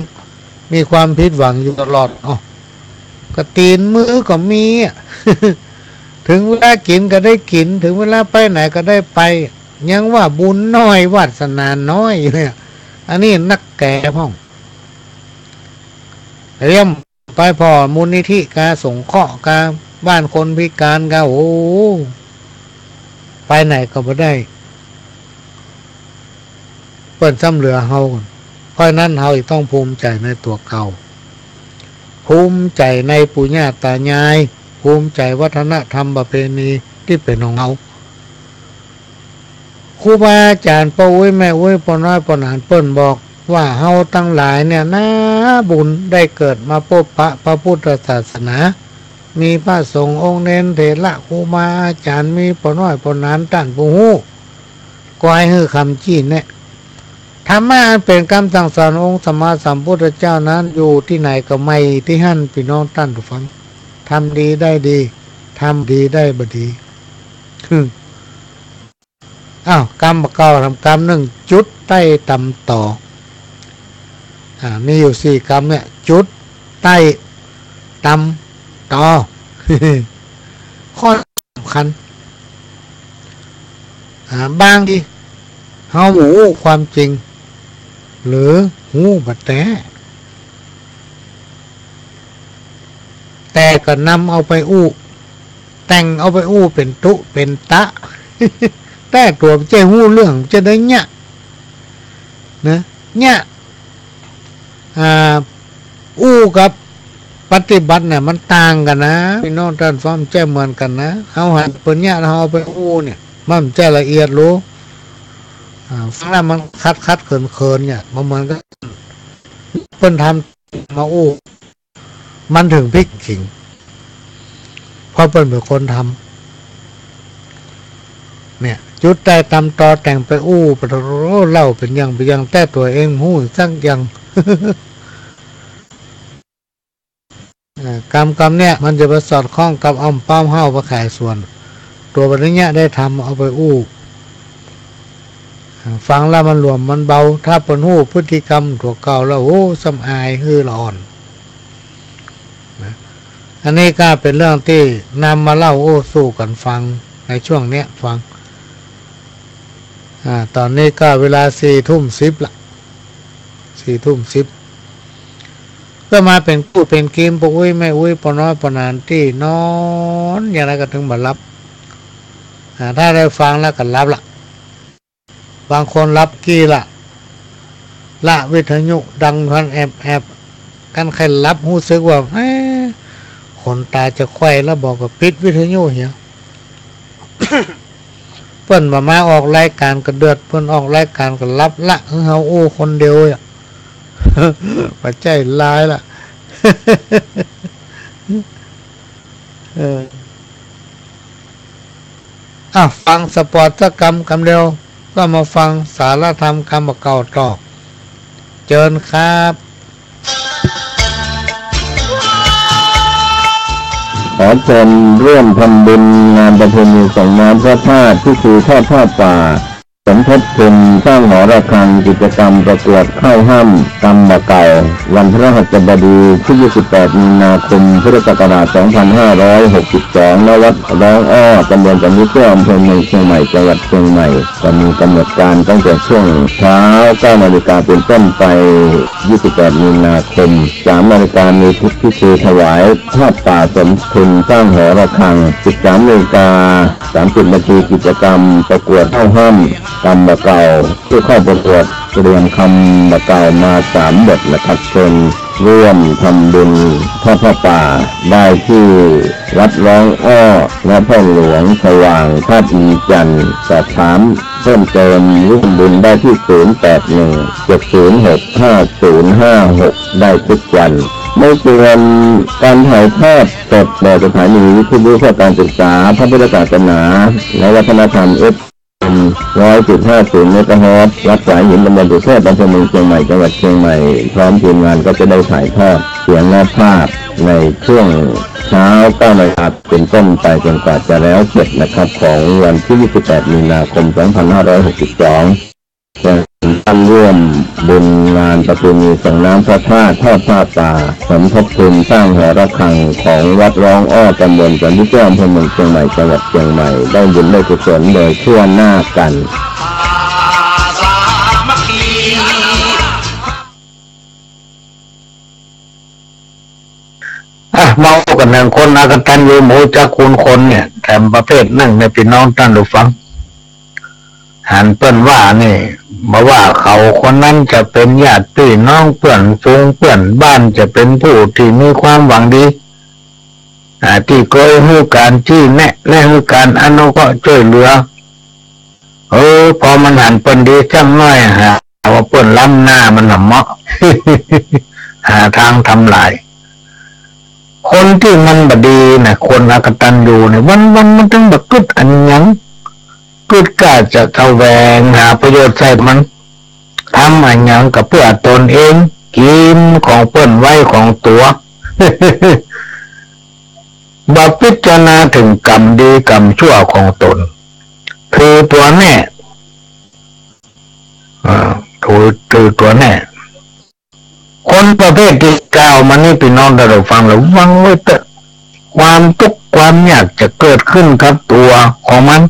มีความผิดหวังอยู่ตลอด เอ้า ก็ตี๋นมือก็มีอะ เถิงเวลากิ๋นก็ได้กิ๋น เถิงเวลาไปไหนก็ได้ไป ยังว่าบุญน้อยวาสนาน้อยอยู่เนี่ย อันนี้นักแก่พ่อง เตรียมไปผ่อมูลนิธิกา สงเคราะห์กา บ้านคนพิการกา โอ้ ไปไหนก็บ่ได้ เปิ้นซ้ำเหลือเฮา เพราะฉะนั้นเฮาจะต้องภูมิใจ๋ในตั๋วเก่า ภูมิใจ๋ในปู่ย่าต๋ายาย ภูมิใจ๋วัฒนธรรมประเพณีตี้เป๋นของเฮา ครูบาอาจ๋ารย์ป้ออุ๊ยแม่อุ๊ย ป้อน้อยป้อหนานเปิ้นบอกว่า เฮาตังหลายเนี่ยนาบุญได้เกิดมาปบปะพระพุทธศาสนา มีพระสงฆ์องค์เณรเถระครูบาอาจ๋ารย์ มีป้อน้อยป้อหนานต้านผู้ฮู้ ก็หื้อคำจี้แนะ ธรรมะอันเป๋นกำสั่งสอนองค์สัมมาสัมพุทธเจ้านั้น อยู่ตี้ไหนก็ใหม่ตี้หั้น ปี้น้องต้านผู้ฟัง ทำดีได้ดี ทำดีได้บ่ดี อ้าว กำบ่าเก่า ทำกำนึ่ง จุด ไต้ ตำ ตอ อ่า มีอยู่สี่กำเนี่ย จุด ไต้ ตำ ตอ ข้อสำคัญ อ่า บางทีเฮาบ่ฮู้ความจริง หรือฮู้บ่แต๊ แต่ก็นำเอาไปอู้ แต่งเอาไปอู้เป๋นตุ๊เป๋นตะ แต่ตั๋วบ่ใจ้ฮู้เรื่อง บ่ใจ้ได้เยียะ นะ เยียะ อ่า อู้กับปฏิบัติเนี่ยมันต่างกั๋นนะ ปี้น้องต้านฟัง บ่ใจ้เหมือนกั๋นนะ เฮาหันเปิ้นเยียะ เฮาเอาไปอู้เนี่ย มันบ่ใจ้ละเอียดหรู อ่า ฟังแล้วมันขัดๆ เขินๆ เนี่ย บ่เหมือนกับเปิ้นทำมาอู้ มันเถิงปิ๊กขิง เพราะเปิ้นเป๋นคนทำ เนี่ย จุด ไต้ ตำ ตอ แต่งไปอู้ ปะโถ เล่าเป๋นอย่างเป๋นอย่าง แต่ตั๋วเองบ่ฮู้สักอย่าง เอ่อ กำ กำเนี่ย มันจะไปสอดคล้องกับอ้อมป้อมเฮ้าไปขายสวน ตั๋วบ่ได้เยียะได้ทำ เอาไปอู้ ฟังแล้วมันหลวมมันเบา ถ้าเปิ้นฮู้พฤติกรรมตั๋วเก่าแล้ว โอ้ ซ้ำอายหื้อละอ่อน นะ อันนี้ก็เป๋นเรื่องตี้นำมาเล่าอู้สู่กั๋นฟังในช่วงเนี้ยฟัง อ่า ต๋อนนี้ก็เวลาสี่ทุ่มสิบละ สี่ทุ่มสิบ ก็มาเป๋นกู้เป๋นกีม ป้ออุ๊ยแม่อุ๊ย ป้อน้อยป้อหนานตี้นอนอย่างใดก็เถิงบ่หลับ อ่า ถ้าได้ฟังแล้วก็หลับละ บางคนหลับกี้ละ ละวิทยุดังพันแอบๆ กันใค่หลับ ฮู้สึกว่า เอ๊ะ ขนต๋าจะไขว่แล้วบ่ ก็ปิดวิทยุเหีย เปิ้นบ่มาออกรายก๋านก็เดือด เปิ้นออกรายก๋านก็หลับละ หื้อเฮาอู้คนเดียวอะ บ่ใจ้ลายละ เออ อ่ะ ฟังสปอร์ตสักกำ กำเดียว ก็มาฟังสาระธรรมกำบ่าเก่าต่อ เจิญครับ ขอเชิญร่วมทำบุญงานประเพณีส่งน้ำพระธาตุ พิธีทอดผ้าป่า สมทบทุนสร้างหอระฆัง กิจกรรมประกวดเข้าฮ่ำกำบ่าเก่า วันพฤหัสบดีที่ยี่สิบแปดมีนาคมพุทธศักราชสองพันห้าร้อยหกสิบสอง ณ วัดร้องอ้อ ตำบลสันติแก้ว อำเภอเมืองเชียงใหม่ จังหวัดเชียงใหม่ ก็มีกำหนดการตั้งแต่ช่วงเช้าเก้านาฬิกาเป็นต้นไป ยี่สิบแปดมีนาคม สามนาฬิกามีพิธีถวายผ้าป่าสมทบทุนสร้างหอระฆัง สิบสามนาฬิกาสามสิบนาที กิจกรรมประกวดเข้าฮ่ำกำบ่าเก่า ผู้เข้าประกวดเตรียมกำบ่าเก่ามาสามบทนะครับ เชิญร่วมทำบุญทอดผ้าป่าได้ที่วัดร้องอ้อ และพ่อหลวงสว่างธาตุอินทร์จันทร์ สอบถามเพิ่มเติมร่วมบุญได้ที่ ศูนย์แปดหนึ่ง เจ็ดศูนย์หก ห้าศูนย์ห้าหก ได้ทุกวัน ไม่เกินการถ่ายทอดสดโดยสถานีวิทยุเพื่อการศึกษาพระพุทธศาสนา และวัฒนธรรม เอฟเอ็ม ร้อยจุดห้าศูนย์เมกะเฮิรตซ์ วัดสายหิน ตำบลสุเทพ อำเภอเมืองเชียงใหม่ จังหวัดเชียงใหม่ พร้อมทีมงานก็จะได้ถ่ายทอดเสียงและภาพในช่วงเช้าเก้านาฬิกาเป็นต้นไปจนกว่าจะแล้วเสร็จนะครับ ของวันที่ยี่สิบแปดมีนาคมสองพันห้าร้อยหกสิบสอง เชิญท่านร่วมบุญงานประเพณีส่งน้ำพระธาตุ ทอดผ้าป่า สมทบทุนสร้างหอระฆังของวัดร้องอ้อ ตำบลสันติแก้ว อำเภอเมืองเชียงใหม่ จังหวัดเชียงใหม่ ได้บุญได้กุศลโดยทั่วหน้ากัน อ่ะ มาอู้กั๋นเถิงคนอกตัญญู บ่ฮู้จักคุณคนเนี่ย แถมประเภทนึ่งเนี่ย ปี้น้องต้านผู้ฟัง หันเปิ้นว่านี่ บ่ว่าเขาคนนั้นจะเป๋นญาติปี้น้อง เปื้อนฝูงเปื้อนบ้าน จะเป๋นผู้ตี้มีความหวังดี อ่า ตี้เกยหื้อก๋านจี้แนะ และหื้อก๋านอนุเคราะห์จ้วยเหลือ เออ ปอมันหันเปิ้นดีจ้ำน้อย หาว่าเปิ้นล้ำหน้ามันน่ะเมาะ หาตางทำลาย คนตี้มันบ่ดีน่ะ คนอกตัญญูเนี่ย วันๆ มันตึงบ่กึ๊ดอันหยัง กึ๊ดก้าจะแสวงหาประโยชน์ใส่มัน ทำอะหยังก็เปื้อตนเอง กิ๋นของเปิ้นไว้ของตั๋ว บ่พิจารณาเถิงก๋รรมดีก๋รรมชั่วของตน ถือตั๋วแน่ อ่า ถือ ถือตั๋วแน่ คนประเภทตี้กล่าวมานี้ ปี้น้องต้านผู้ฟัง ระวังไว้เต๊อะ ความตุ๊กข์ความยากจะเกิดขึ้นกับตั๋วของมัน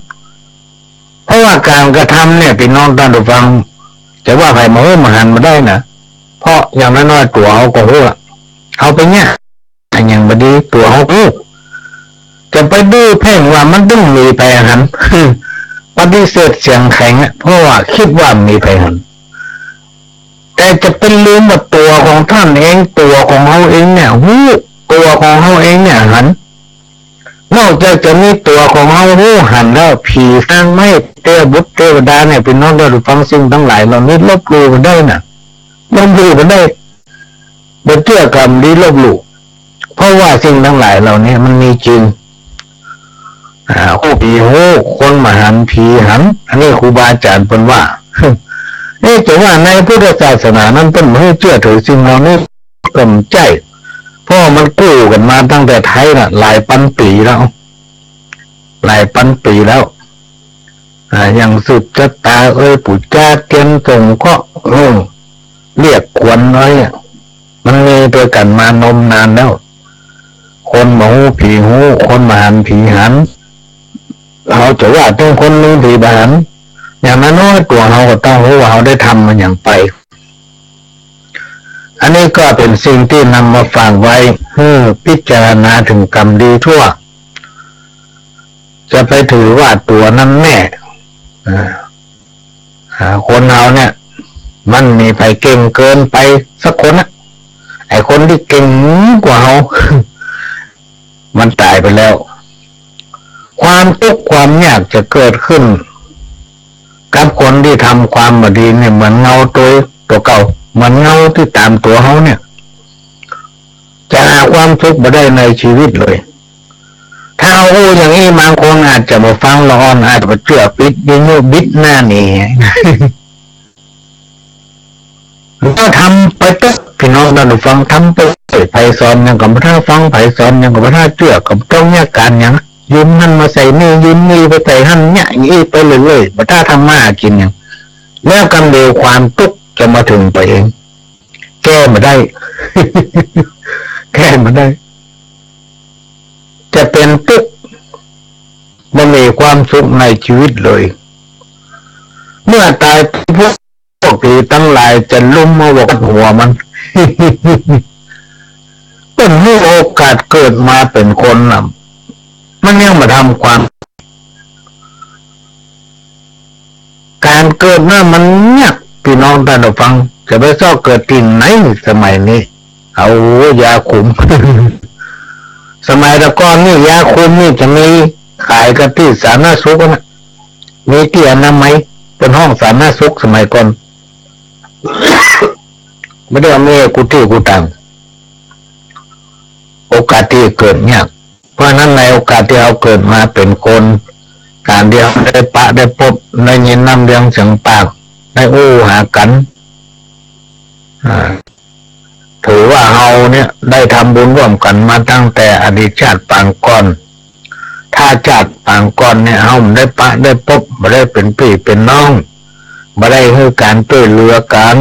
เพราะว่าก๋านกระทำเนี่ย ปี้น้องต้านผู้ฟัง จะว่าใผบ่ฮู้บ่หันบ่ได้นะ เพราะอย่างน้อยๆ ตั๋วเฮาก็ฮู้ละ เฮาไปเยียะอะหยังบ่ดี ตั๋วเฮาฮู้ จะไปดื้อเพ่งว่ามันต้องมีใผหัน ปฏิเสธเสียงแข็งอะ เพราะว่ากึ๊ดว่ามีใผหัน แต่จะไปลืมว่าตั๋วของต้านเอง ตั๋วของเฮาเองเนี่ยฮู้ ตั๋วของเฮาเองเนี่ยหัน นอกจากจะมีตั๋วของเฮาฮู้หันแล้ว ผีสางไม้ เตวบุตรเตวดาเนี่ย ปี้น้องต้านผู้ฟัง สิ่งตังหลายเหล่านี้ลบหลู่บ่ได้นะ ลบหลู่บ่ได้ บ่เจื้อก็บ่ดีลบหลู่ เพราะว่าสิ่งตังหลายเหล่านี้มันมีจริง อ่า ฮู้ผีฮู้ คนบ่หันผีหัน อันนี้ครูบาอาจ๋ารย์เปิ้นว่า เอ๊ะ จะว่าในพุทธศาสนานั้นเปิ้นบ่หื้อเจื้อถือสิ่งเหล่านี้ก็บ่ใจ้ เพราะมันกู้กั๋นมาตั้งแต่ไทยน่ะ หลายปันปี๋แล้ว หลายปันปี๋แล้ว อ่า อย่างสืบจะต๋ายเอย ปู๋จาเตียนสงเคราะห์ เออ เรียกขวัญเอยอะ มันมีตวยกั๋นมานมนานแล้ว คนบ่ฮู้ผีฮู้ คนบ่หันผีหัน เฮาจะว่าเถิงคนมีผีบ่หัน อย่างน้อยๆ ตั๋วเฮาก็ต้องฮู้ว่าเฮาได้ทำมาหยังไป อันนี้ก็เป๋นสิ่งตี้นำมาฝากไว้ หื้อพิจารณาเถิงก๋รรมดีชั่ว จะไปถือว่าตั๋วนั้นแน่ อ่า อ่า คนเฮาเนี่ย มันมีใผเก่งเกินไปสักคนนะ ไอ้คนตี้เก่งกว่าเฮา มันต๋ายไปแล้ว ความตุ๊กข์ความยากจะเกิดขึ้น กับคนตี้ทำความบ่ดีเนี่ย เหมือนเงาตวยตั๋วเก่า เหมือนเงาตี้ต๋ามตั๋วเฮาเนี่ย จะหาความสุขบ่ได้ในชีวิตเลย ถ้าเฮาฮู้อย่างอี้ บางคนอาจจะบ่ฟัง ละอ่อนอาจจะบ่เจื้อ ปิดวิทยุบิดหน้าหนี เฮาทำไปเต๊อะ ปี้น้องต้านผู้ฟัง ทำไปเต๊อะ ใผสอนหยังก็บ่ต้าฟัง ใผสอนหยังก็บ่ต้าเจื้อ ก็บ่ต้องเยียะก๋านหยัง ยืมหั้นมาใส่นี่ ยืมนี่ไปใส่หั้น เยียะอี้ไปเรื่อยๆ บ่ต้าทำมาหากิ๋นหยัง แล้วกำเดียวความตุ๊กข์จะมาเถิงตั๋วเอง แก้บ่ได้ แก้บ่ได้ จะเป๋นตุ๊กข์ บ่มีความสุขในชีวิตเลย เมื่อต๋ายไป พวก พวกผีตังหลายจะลุมเอาหัวมัน เปิ้นหื้อโอกาสเกิดมาเป๋นคนน่ะ มันยังบ่ทำความ ก๋านเกิดมามันยาก ปี้น้องต้านผู้ฟัง จะไปเซาะเกิดตี้ไหนสมัยนี้ เอายาคุม สมัยแต่ก่อนนี่ยาคุมนี่จะมีขายกั๋นตี้สาธารณสุขนะ มีตี้อนามัย เปิ้นฮ้องสาธารณสุขสมัยก่อน บ่ได้เอามีกู้ตี้กู้ตาง โอกาสตี้เกิดยาก เพราะฉะนั้นในโอกาสตี้เฮาเกิดมาเป๋นคน ก๋านตี้เฮาได้ปะได้ปบ ได้ยินน้ำเสียงปาก ได้อู้หากั๋น อ่า ถือว่าเฮาเนี่ยได้ทำบุญร่วมกั๋นมาตั้งแต่อดีตชาติปางก่อน ถ้าชาติปางก่อนเนี่ย เฮาบ่ได้ปะได้ปบ บ่ได้เป๋นปี้เป๋นน้อง บ่ได้หื้อก๋านจ้วยเหลือกั๋น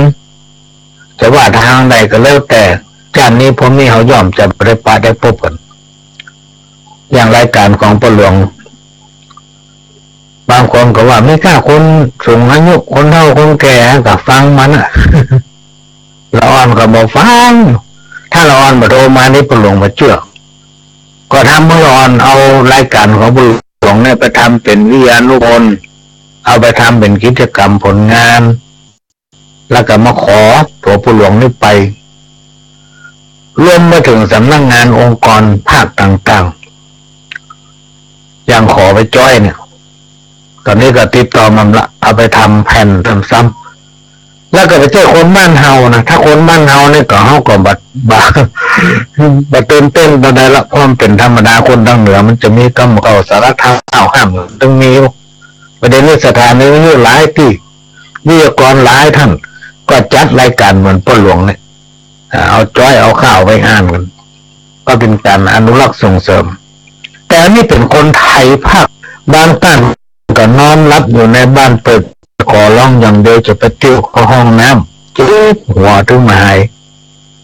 จะว่าตางใดก็แล้วแต่ ชาตินี้พวกนี้เฮาย่อมจะบ่ได้ปะได้ปบกั๋น อย่างรายก๋านของป้อหลวง บางคนก็ว่ามีก้าคนสูงอายุ คนเฒ่าคนแก่ก็ฟังมันน่ะ ละอ่อนก็บ่ฟัง ถ้าละอ่อนบ่โทรมานี่ป้อหลวงบ่เจื้อ ก็ทำเมื่อละอ่อนเอารายก๋านของป้อหลวงเนี่ยไปทำเป๋นวิทยานุพนธ์ เอาไปทำเป๋นกิจกรรมผลงาน แล้วก็มาขอตั๋วป้อหลวงนี่ไป รวมไปเถิงสำนักงานองค์กรภาคต่างๆ อย่างขอไปจ้อยเนี่ย ต๋อนนี้ก็ติดต่อมาละ เอาไปทำแผ่นทำซ้ำ แล้วก็บ่ใจ้คนบ้านเฮานะ ถ้าคนบ้านเฮาเนี่ยก็เฮาก็บ่ บ่ บ่ตื่นเต้นปานใดละ เพราะมันเป๋นธรรมดา คนตางเหนือมันจะมีกำเก่าสาระเท่าห้าม ตึงมีอยู่ ประเด็นนี้สถานีวิทยุหลายตี้ วิทยากรหลายต้าน ก็จัดรายก๋านเหมือนป้อหลวงเนี่ย อ่า เอาจ๊อยเอาข้าวไปอ่านกั๋น ก็เป๋นก๋านอนุรักษ์ส่งเสริม แต่อันนี้เป๋นคนไทยภาค บางต้านก็นอนหลับอยู่ในบ้าน เปิด ขอร้องอย่างเดียว จะไปเตียวเข้าห้องน้ำ เจ็บหัวเถิงมาหาย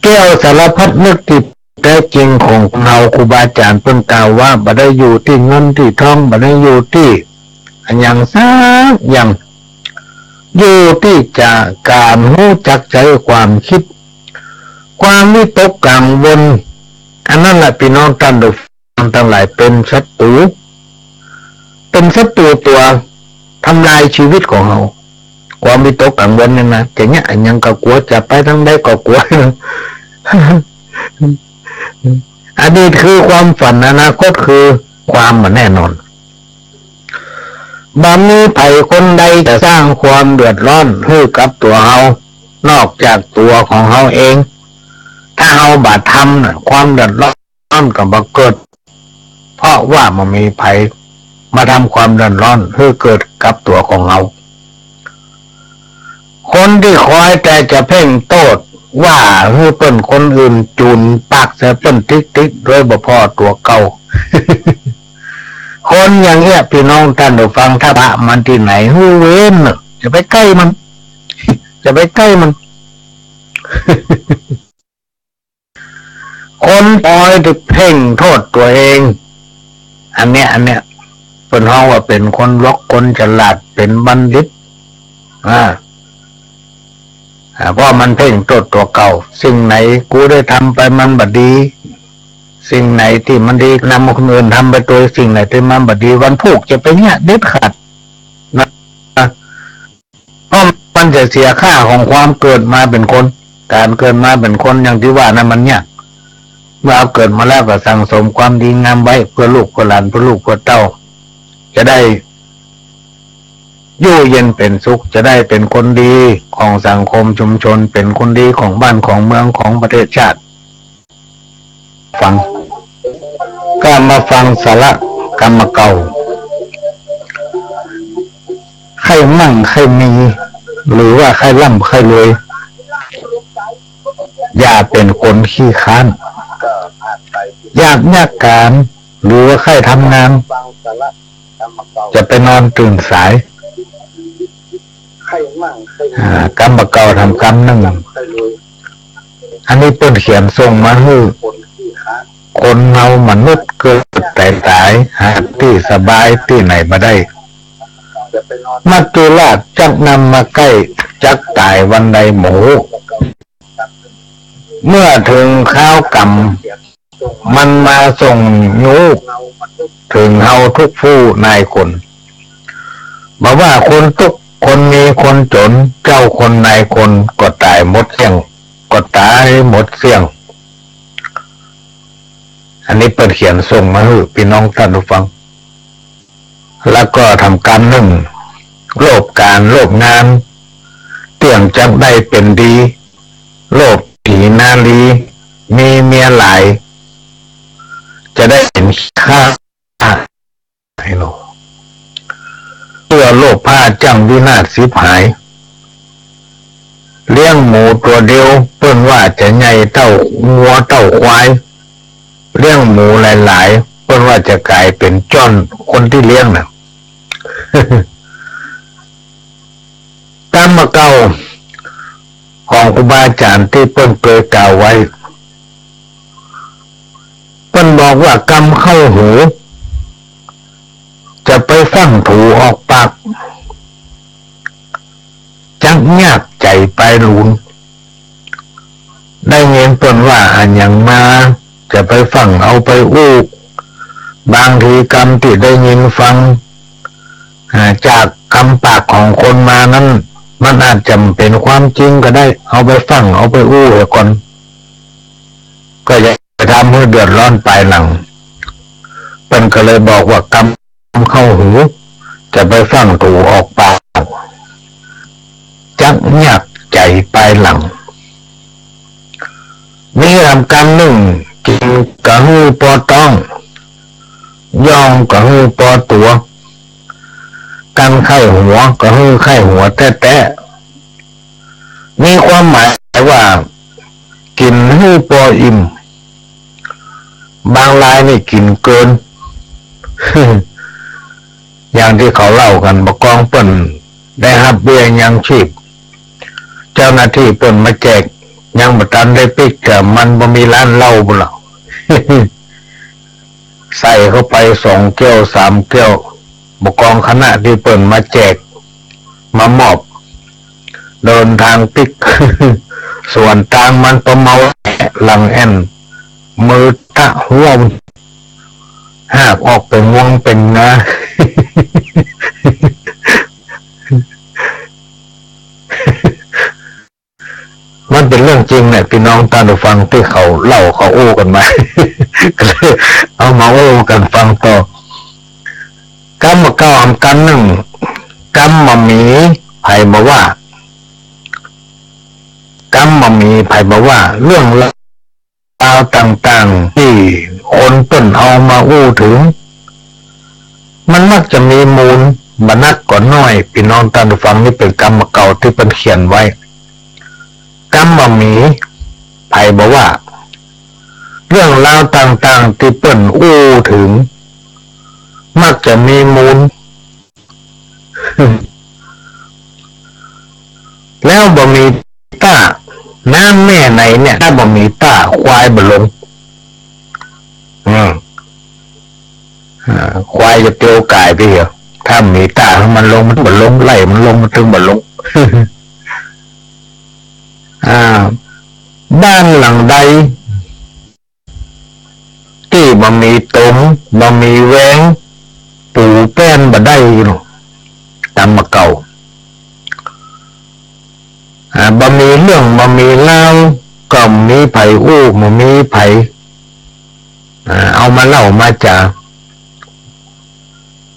แก้วสารพัดนึกตี้แต๊จริงของเฮา ครูบาอาจ๋ารย์เปิ้นกล่าวว่า บ่ได้อยู่ตี้เงินตี้ทอง บ่ได้อยู่ตี้อะหยังสักอย่าง อยู่ตี้จะก๋านฮู้จักใจ๋ความกึ๊ด ความวิตกกังวล อันนั้นแหละปี้น้องต้านผู้ฟังตังหลาย เป๋นศัตรู๋ เป๋นศัตรู๋ตั๋วทำลายชีวิตของเฮา ความวิตกกังวลเนี่ยนะ จะเยียะอะหยังก็กั๋ว จะไปตางใดก็กั๋ว อดีตคือความฝัน อนาคตคือความบ่แน่นอน บ่มีใผคนใดจะสร้างความเดือดร้อนหื้อกับตั๋วเฮา นอกจากตั๋วของเฮาเอง ถ้าเฮาบ่ทำน่ะ ความเดือดร้อนก็บ่เกิด เพราะว่าบ่มีใผมาทำความเดือดร้อนหื้อเกิดกับตั๋วของเฮา คนตี้คอยแต่จะเพ่งโต้ษว่าหื้อเปิ้นคนอื่นจู๋นปากใส่เปิ้นติ๊กๆ โดยบ่ผ่อตั๋วเก่า คนอย่างเอี้ย ปี้น้องต้านผู้ฟัง ถ้าปะมันตี้ไหน หื้อเว้นน่ะ จะไปใก้มัน จะไปใก้มัน คนคอยตี้เพ่งโต้ษตั๋วเอง อันเนี้ย อันเนี้ย เปิ้นฮ้องว่าเป๋นคนวอก คนฉลาด เป๋นบัณฑิต อ่า อ่า เพราะมันเพ่งโต้ษตั๋วเก่า สิ่งไหนกูได้ทำไปมันบ่ดี สิ่งไหนตี้มันดีนำคนอื่นทำไปตวย สิ่งไหนตี้มันบ่ดี วันพูกจะไปเยียะเด็ดขาดนะ เพราะมันจะเสียค่าของความเกิดมาเป๋นคน ก๋านเกิดมาเป๋นคนอย่างตี้ว่านั้นมันยาก เมื่อเฮาเกิดมาแล้วก็สั่งสมความดีงามไว้เปื้อลูกเปื้อหลาน เปื้อลูกเปื้อเต้า จะได้อยู่เย็นเป๋นสุข จะได้เป๋นคนดีของสังคมชุมชน เป๋นคนดีของบ้านของเมืองของประเทศชาติ ฟัง ก็มาฟังสาระกำบ่าเก่า ใค่มั่งใค่มี หรือว่าใค่ร่ำใค่รวย อย่าเป๋นคนขี้คร้าน อยาก อยากก๋าน หรือว่าใค่ทำงาน จะไปนอนตื่นสาย อ่า กำบ่าเก่าถามกำนึ่ง อันนี้เปิ้นเขียนส่งมาหื้อ คนเฮามนุษย์เกิดต๋ายต๋าย หาตี้สบายตี้ไหนบ่ได้ มัจจุราชจักนำมาใก้ จักต๋ายวันใดบ่ฮู้ เมื่อเถิงคราวกรรม มันมาส่งยู้เถิงเฮาทุกผู้นายคน บ่ว่าคนตุ๊กข์คนมีคนจ๋น เจ้าคนนายคนก็ต๋ายหมดเสี้ยง ก็ต๋ายหมดเสี้ยง อันนี้เปิ้นเขียนส่งมาหื้อปี้น้องต้านผู้ฟัง แล้วก็ถามกำนึ่ง โลภก๋านโลภงาน เตี้ยมจักได้เป๋นดี โลภถีนารี มีเมียหลาย จะได้เป๋นขี้คร้าน เปื้อโลภะจั้งวินาศฉิบหาย เลี้ยงหมูตั๋วเดียว เปิ้นว่าจะใหญ่เต้างัวเต้าควาย เลี้ยงหมูหลายๆ เปิ้นว่าจะก๋ายเป๋นจ้อนคนตี้เลี้ยงน่ะ กำบ่าเก่าของครูบาอาจ๋ารย์ตี้เปิ้นเกยกล่าวไว้ เปิ้นบอกว่ากำเข้าหู จะไปฟั่งถูออกปาก จักยากใจ๋ปายหลูน ได้ยินเปิ้นว่าอะหยังมา จะไปฟั่งเอาไปอู้ บางทีกำตี้ได้ยินฟัง อ่า จากกำปากของคนมานั้น มันอาจจะเป๋นความจริงก็ได้ เอาไปฟั่งเอาไปอู้เหียก่อน ก็จะทำหื้อเดือดร้อนปายหลัง เปิ้นก็เลยบอกว่ากำเข้าหู จะไปฟั่งถูออกปาก จักยากใจ๋ปายหลัง มีถามกำนึ่ง กิ๋นก็หื้อปอต๊อง ย่องก็หื้อปอตั๋ว กั๋นไข้หัวก็หื้อไข้หัวแต๊ๆ มีความหมายว่า กิ๋นหื้อปออิ่ม บางรายนี่กิ๋นเกิน อย่างตี้เขาเล่ากั๋น บ่ากองเปิ้นได้ฮับเบี้ยยังชีพ เจ้าหน้าตี้เปิ้นมาแจก ยังบ่ตันได้ปิ๊ก แต่มันบ่มีร้านเหล้าปุ้นละ ใส่เข้าไปสองแก้วสามแก้ว บ่ากองคณะตี้เปิ้นมาแจก มามอบ เดินตางปิ๊ก ส่วนตางมันปะเมาหลังแอ่น มือตะหัว หากออกเป๋นงวงเป๋นงา มันเป๋นเรื่องจริงแหละ ปี้น้องต้านผู้ฟัง ตี้เขาเล่าเขาอู้กั๋นมา ก็เลยเอามาอู้กั๋นฟังต่อ กำบ่าเก่าหำกำนึ่ง กำบ่าหมี ใผบ่ว่า กำบ่าหมี ใผบ่ว่า เรื่องราวต่างๆ ตี้คนเปิ้นเอามาอู้เถิง มันมักจะมีมูล บ่นักก็น้อย ปี้น้องต้านผู้ฟัง นี่เป๋นกำบ่าเก่าตี้เปิ้นเขียนไว้ กำบ่าหมี ใผบ่ว่า เรื่องราวต่างๆ ตี้เปิ้นอู้เถิง มักจะมีมูล แล้วบ่มีต้า น้ำแม่ไหนเนี่ย ถ้าบ่มีต้า ควายบ่ลง อืม อ่า ควายจะเตียวก่ายไปเหรอ ถ้ามีต้า มันลง มันบ่ลง ไล่มันลง มันตึงบ่ลง อ่า บ้านหลังใด ตี้บ่มีต๋ม บ่มีแวง ปูแป้นบ่ได้เนาะ กำบ่าเก่า อ่า บ่มีเรื่อง บ่มีราว ก็บ่มีใผอู้ บ่มีใผ อ่า เอามาเล่ามาจ๋า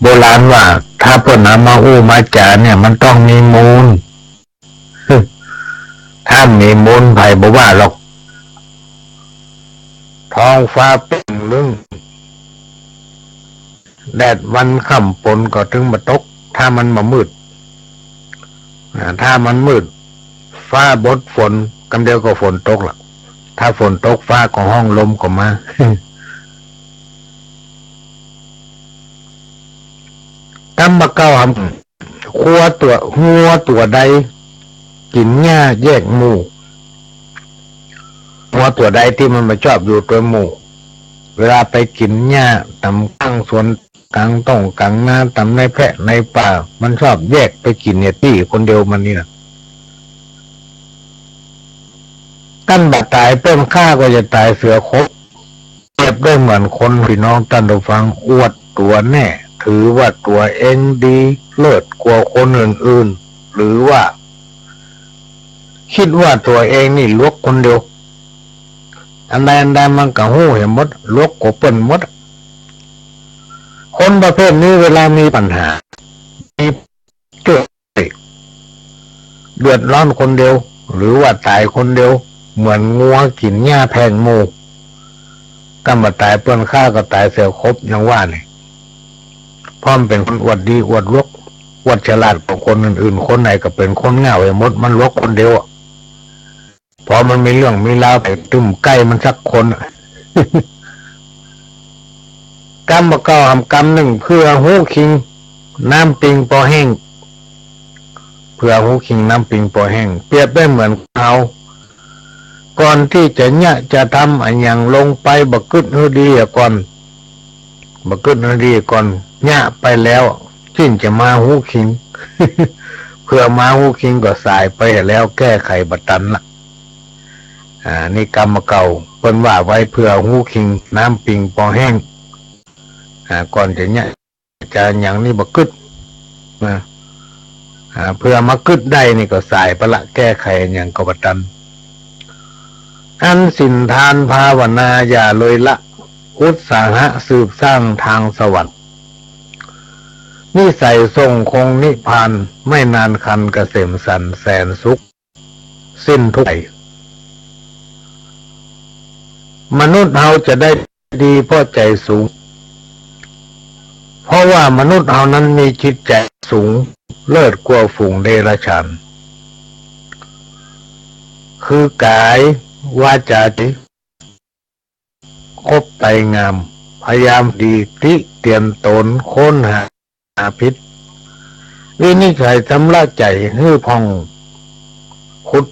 โบราณว่า ถ้าเปิ้นเอามาอู้มาจ๋าเนี่ย มันต้องมีมูล ถ้าบ่มีมูล ใผบ่ว่าหรอก ท้องฟ้าเปร่งลึ้ง แดดวันค่ำฝนก็ตึงบ่ตก ถ้ามันบ่มืด อ่า ถ้ามันมืด ฟ้าบดฝน กำเดียวก็ฝนตกละ ถ้าฝนตก ฟ้าก็ฮ้อง ลมก็มา กำบ่าเก่าหำ งัวตั๋ว งัวตั๋วใด กิ๋นหญ้าแยกหมู่ งัวตั๋วใดตี้มันบ่ชอบอยู่ตวยหมู่ เวลาไปกิ๋นหญ้าต๋ามก๋างสวน ก๋างต้งก๋างนา ต๋ามในแพะในป่า มันชอบแยกไปกิ๋นเนี่ยตี้คนเดียวมันนี่นะ กั้นบ่ต๋ายเปิ้นฆ่าก็จะต๋ายเสือขบ เปรียบได้เหมือนคน ปี้น้องต้านผู้ฟัง อวดตั๋วแน่ ถือว่าตั๋วเองดีเลิศกว่าคนอื่นๆ หรือว่า กึ๊ดว่าตั๋วเองนี่หลวกคนเดียว อันใดอันใดมันก็ฮู้แหมหมด หลวกกว่าเปิ้นหมด คนประเภทนี้เวลามีปัญหา มี เดือดร้อนคนเดียว หรือว่าต๋ายคนเดียว เหมือนงัวกิ๋นหญ้าแผงหมู่ กำบ่ต๋ายเปิ้นฆ่าก็ต๋ายเสือขบ อย่างว่านี่ เพราะมันเป๋นคนอวดดีอวดหลวก อวดฉลาดกว่าคนอื่นๆ คนไหนก็เป๋นคนเหง้าไปหมด มันหลวกคนเดียวอะ พอมันมีเรื่องมีราว ใผตึงใก้มันสักคนอะ กำบ่าเก่าหำกำนึ่ง เผื่อฮู้คิง น้ำปิงปอแห้ง เผื่อฮู้คิง น้ำปิงปอแห้ง เปรียบได้เหมือนเฮา ก่อนตี้จะเยียะจะทำอะหยังลงไป บ่กึ๊ดหื้อดีอะก่อน บ่กึ๊ดหื้อดีก่อน เยียะไปแล้ว จึ่งจะมาฮู้คิง เผื่อมาฮู้คิงก็สายไปแล้ว แก้ไขบ่ตันละ อ่า นี่กำบ่าเก่า เปิ้นว่าไว้ เผื่อฮู้คิง น้ำปิงปอแห้ง อ่า ก่อนจะเยียะจะหยังนี่บ่กึ๊ดนะ อ่า เผื่อมากึ๊ดได้นี่ก็สายไปละ แก้ไขอะหยังก็บ่ตัน อั้นศีลทานภาวนาอย่าเลยละ อุตสาหะสืบสร้างทางสวรรค์ นิสัยทรงคงนิพพาน ไม่นานคันเกษมสันต์แสนสุข สิ้นทุกข์ภัย มนุษย์เฮาจะได้ดีเพราะใจสูง เพราะว่ามนุษย์เฮานั้นมีจิตใจสูง เลิศกว่าฝูงเดรัจฉาน คือกาย วาจา ใจ๋ คบไปงาม พยายามดี ติเตียนต๋น ค้นหา หาผิด วินิจฉัยชำระใจ๋หื้อผ่อง ขุด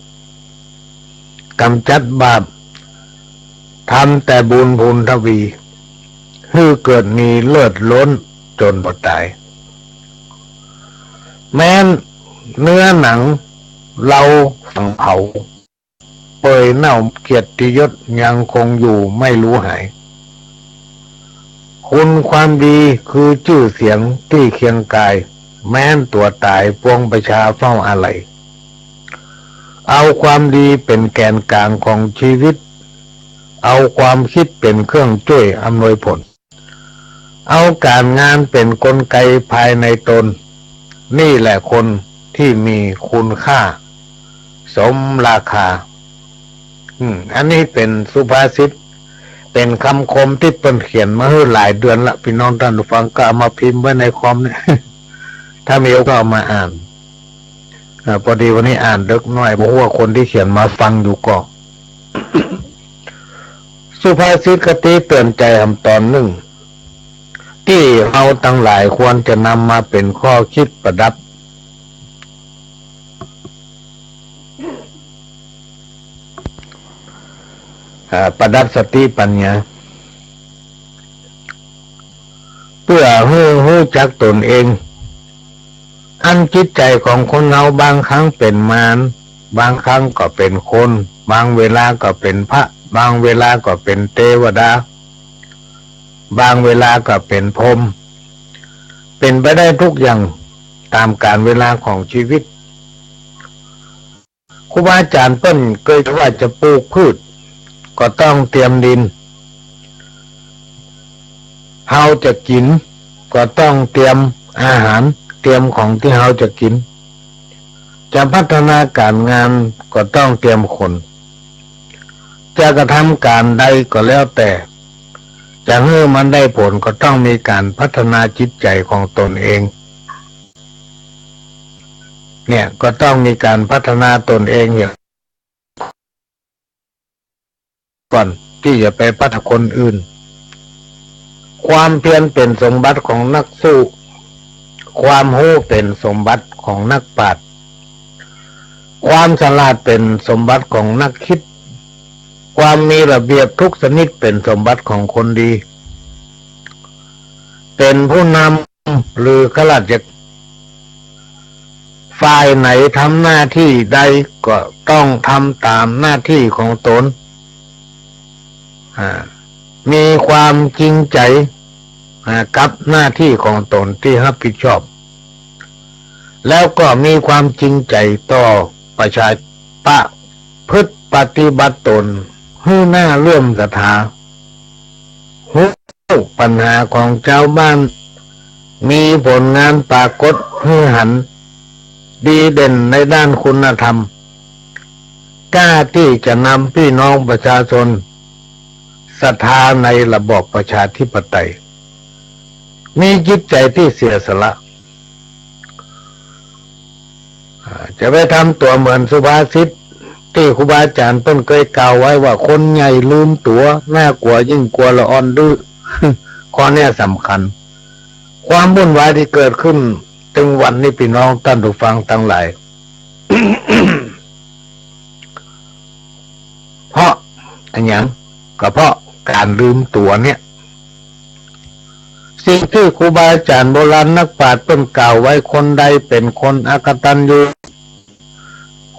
ก๋ำจัดบาป ทำแต่บุญพูนทวี หื้อเกิดมีเลิศล้นจ๋นบ่ต๋าย แม้นเนื้อหนังเฮาฝังเผา เปื่อยเน่าเกียรติยศยังคงอยู่ไม่รู้หาย คุณความดีคือจื้อเสียงตี้เคียงกาย แม้นตั๋วต๋ายปวงประชาเฝ้าอาลัย เอาความดีเป๋นแก๋นก๋างของจีวิต เอาความกึ๊ดเป๋นเครื่องจ้วยอำนวยผล เอาก๋านงานเป๋นกลไกภายในต๋น นี่แหละคนตี้มีคุณค่าสมราคา อืม อันนี้เป๋นสุภาษิต เป๋นกำคมตี้เปิ้นเขียนมาหื้อหลายเดือนละ ปี้น้องต้านผู้ฟัง ก็เอามาพิมพ์ไว้ในคอมเนี่ย ถ้ามีโอกาสก็เอามาอ่าน อ่า ปอดีวันนี้อ่านเดิ็กน้อย บ่ฮู้ว่าคนตี้เขียนมาฟังอยู่ก่อ สุภาษิตคติเตื๋อนใจ๋หำต๋อนนึ่ง ตี้เฮาตังหลายควรจะนำมาเป๋นข้อกึ๊ดประดับ อ่า ประดับสติปัญญา เปื้อหื้อฮู้จักต๋นเอง อันจิตใจ๋ของคนเฮาบางครั้งเป๋นมาร บางครั้งก็เป๋นคน บางเวลาก็เป๋นพระ บางเวลาก็เป๋นเตวดา บางเวลาก็เป๋นพรหม เป๋นไปได้ทุกอย่างต๋ามก๋าลเวลาของจีวิต ครูบาอาจ๋ารย์เปิ้นเกยว่าจะปลูกพืช ก็ต้องเตรียมดิน เฮาจะกิ๋น ก็ต้องเตรียมอาหาร เตรียมของตี้เฮาจะกิ๋น จะพัฒนาก๋านงาน ก็ต้องเตรียมคน จะกระทำก๋านใดก็แล้วแต่ จะหื้อมันได้ผล ก็ต้องมีก๋านพัฒนาจิตใจ๋ของต๋นเอง เนี่ย ก็ต้องมีก๋านพัฒนาต๋นเองเนี่ย ก่อนตี้จะไปพัฒนาคนอื่น ความเพียรเป๋นสมบัติของนักสู้ ความฮู้เป๋นสมบัติของนักปราชญ์ ความฉลาดเป๋นสมบัติของนักกึ๊ด ความมีระเบียบทุกชนิดเป๋นสมบัติของคนดี เป๋นผู้นำหรือข้าราชการ ฝ่ายไหนทำหน้าตี้ใดก็ต้องทำต๋ามหน้าตี้ของต๋น อ่า มีความจริงใจ๋ อ่า กับหน้าตี้ของต๋นตี้ฮับผิดชอบ แล้วก็มีความจริงใจ๋ต่อประชาชน ประพฤติปฏิบัติต๋นหื้อน่าเลื่อมศรัทธา ฮู้ปัญหาของจาวบ้าน มีผลงานปรากฏหื้อหัน ดีเด่นในด้านคุณธรรม กล้าตี้จะนำปี้น้องประชาชนศรัทธาในระบอบประชาธิปไตย มีจิตใจ๋ตี้เสียสละ อ่า จะไปทำตั๋วเหมือนสุภาษิตตี้ครูบาอาจ๋ารย์เปิ้นเกยกล่าวไว้ว่า คนใหญ่ลืมตั๋ว น่ากลัวยิ่งกว่าละอ่อนดื้อ ข้อเนี้ยสำคัญ ความวุ่นวายตี้เกิดขึ้นตึงวันนี้ ปี้น้องต้านผู้ฟังตังหลาย เพราะอะหยัง ก็เพราะก๋านลืมตั๋วเนี่ย สิ่งตี้ครูบาอาจ๋ารย์โบราณนักปราชญ์เปิ้นกล่าวไว้ คนใดเป๋นคนอกตัญญู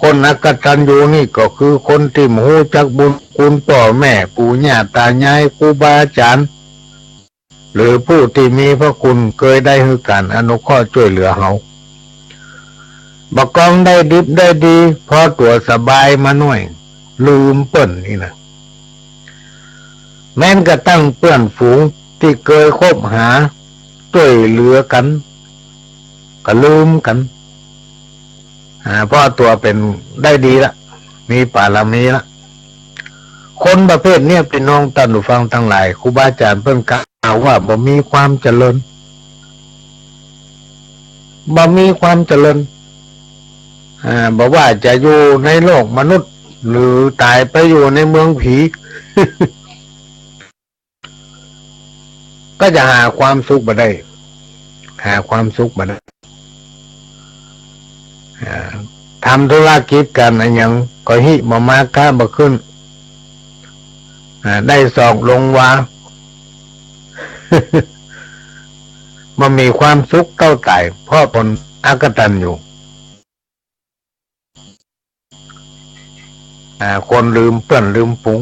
คนอกตัญญูนี่ก็คือคนตี้บ่ฮู้จักบุญคุณป้อแม่ ปู่ย่าต๋ายาย ครูบาอาจ๋ารย์ หรือผู้ตี้มีพระคุณเกยได้หื้อก๋านอนุเคราะห์จ้วยเหลือเฮา บ่กองได้ดิบได้ดี พอตั๋วสบายมาหน้อย ลืมเปิ้นนี่นะ แม้นกระทั่งเปื้อนฝูงตี้เกยคบหาจ้วยเหลือกั๋น ก็ลืมกั๋น อ่า เพราะตั๋วเป๋นได้ดีละ มีปารมีละ คนประเภทเนี้ย ปี้น้องต้านผู้ฟังตังหลาย ครูบาอาจ๋ารย์เปิ้นกล่าวว่าบ่มีความเจริญ บ่มีความเจริญ อ่า บ่ว่าจะอยู่ในโลกมนุษย์ หรือต๋ายไปอยู่ในเมืองผี ก็จะหาความสุขบ่ได้ หาความสุขบ่ได้ อ่า ทำธุรกิจก๋านอะหยังก็ฮิบ่มา ก๊าบ่ขึ้น อ่า ได้ศอกลงวา บ่มีความสุขเต้าต๋าย เพราะคนอกตัญญู อ่า คนลืมเปื้อนลืมฝูง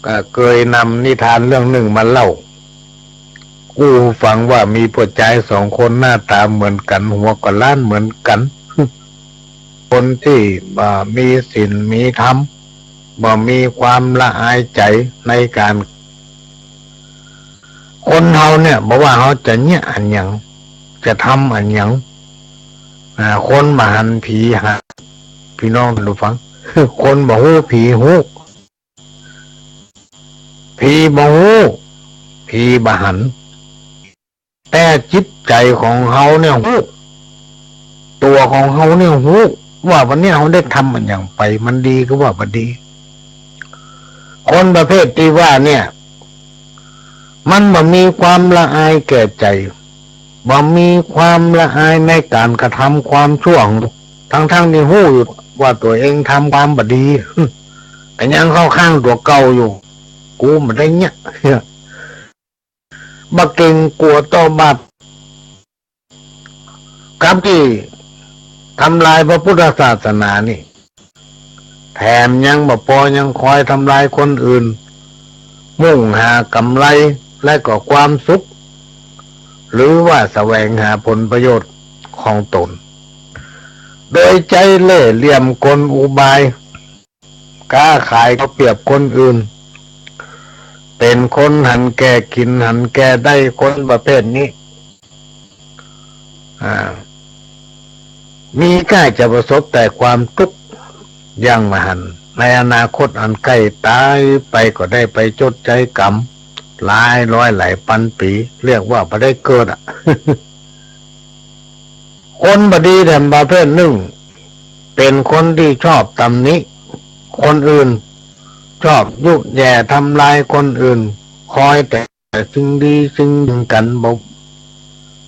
ก็เกยนำนิทานเรื่องนึ่งมาเล่า อู้ฟังว่ามีป้อจายสองคนหน้าต๋าเหมือนกั๋น หัวก็ล้านเหมือนกั๋น คนตี้บ่มีศีลมีธรรม บ่มีความละอายใจ๋ในก๋าน คนเฮาเนี่ย บ่ว่าเฮาจะเยียะอะหยัง จะทำอะหยัง อ่า คนบ่หันผีหัน พี่น้องท่านผู้ฟัง คนบ่ฮู้ผีฮู้ ผีบ่ฮู้ ผีบ่หัน แต่จิตใจ๋ของเฮาเนี่ยฮู้ ตั๋วของเฮาเนี่ยฮู้ ว่าวันเนี้ยเฮาได้ทำอะหยังไป มันดีคือว่าบ่ดี คนประเภทตี้ว่าเนี่ย มันบ่มีความละอายแก่ใจ๋ บ่มีความละอายในก๋านกระทำความชั่ว ทั้งๆ ตี้ฮู้อยู่ว่าตั๋วเองทำความบ่ดี ก็ยังเข้าข้างตั๋วเก่าอยู่ กูบ่ได้เยียะ บ่เก๋งกั๋วต่อบาป กับตี้ทำลายพระพุทธศาสนานี่ แถมยังบ่ปอ ยังคอยทำลายคนอื่น มุ่งหากำไรและก็ความสุข หรือว่าแสวงหาผลประโยชน์ของตน โดยใจ๊เล่ห์เหลี่ยมกลอุบาย ก๊าขายเอาเปรียบคนอื่น เป๋นคนหันแก่กิ๋นหันแก่ได้ คนประเภทนี้ อ่า มีก้าจะประสบแต่ความตุ๊กข์ อย่างบ่หัน ในอนาคตอันใก้ต๋ายไปก็ได้ไปจดใจ๊ก๋รรม หลายร้อยหลายปันปี๋ เรียกว่าบ่ได้เกิดอะ คนบ่ดีแถมประเภทนึ่ง เป๋นคนตี้ชอบตำหนิคนอื่น ชอบยุแย่ทำลายคนอื่น คอยแต่สิ่งดีสิ่งหนึ่งกั๋น บ่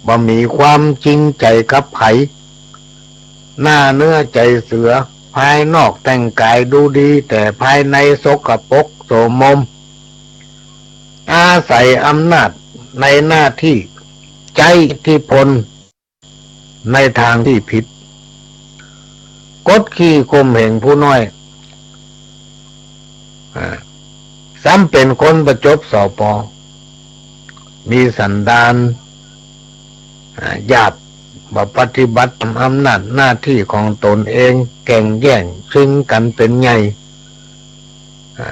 บ่มีความจริงใจ๋กับใผ หน้าเนื้อใจ๋เสือ ภายนอกแต่งก๋ายดูดี แต่ภายในสกปรกโสมม อาศัยอำนาจในหน้าตี้ ใจ๊อิทธิพล ในตางตี้ผิด กดขี่ข่มเหงผู้น้อย อ่า ซ้ำเป๋นคนบ่จบ สป. มีสันดาน อ่า หยาบ บ่ปฏิบัติต๋ามอำนาจหน้าตี้ของตนเอง แก่งแย่งชิงกั๋นเป๋นใหญ่ อ่า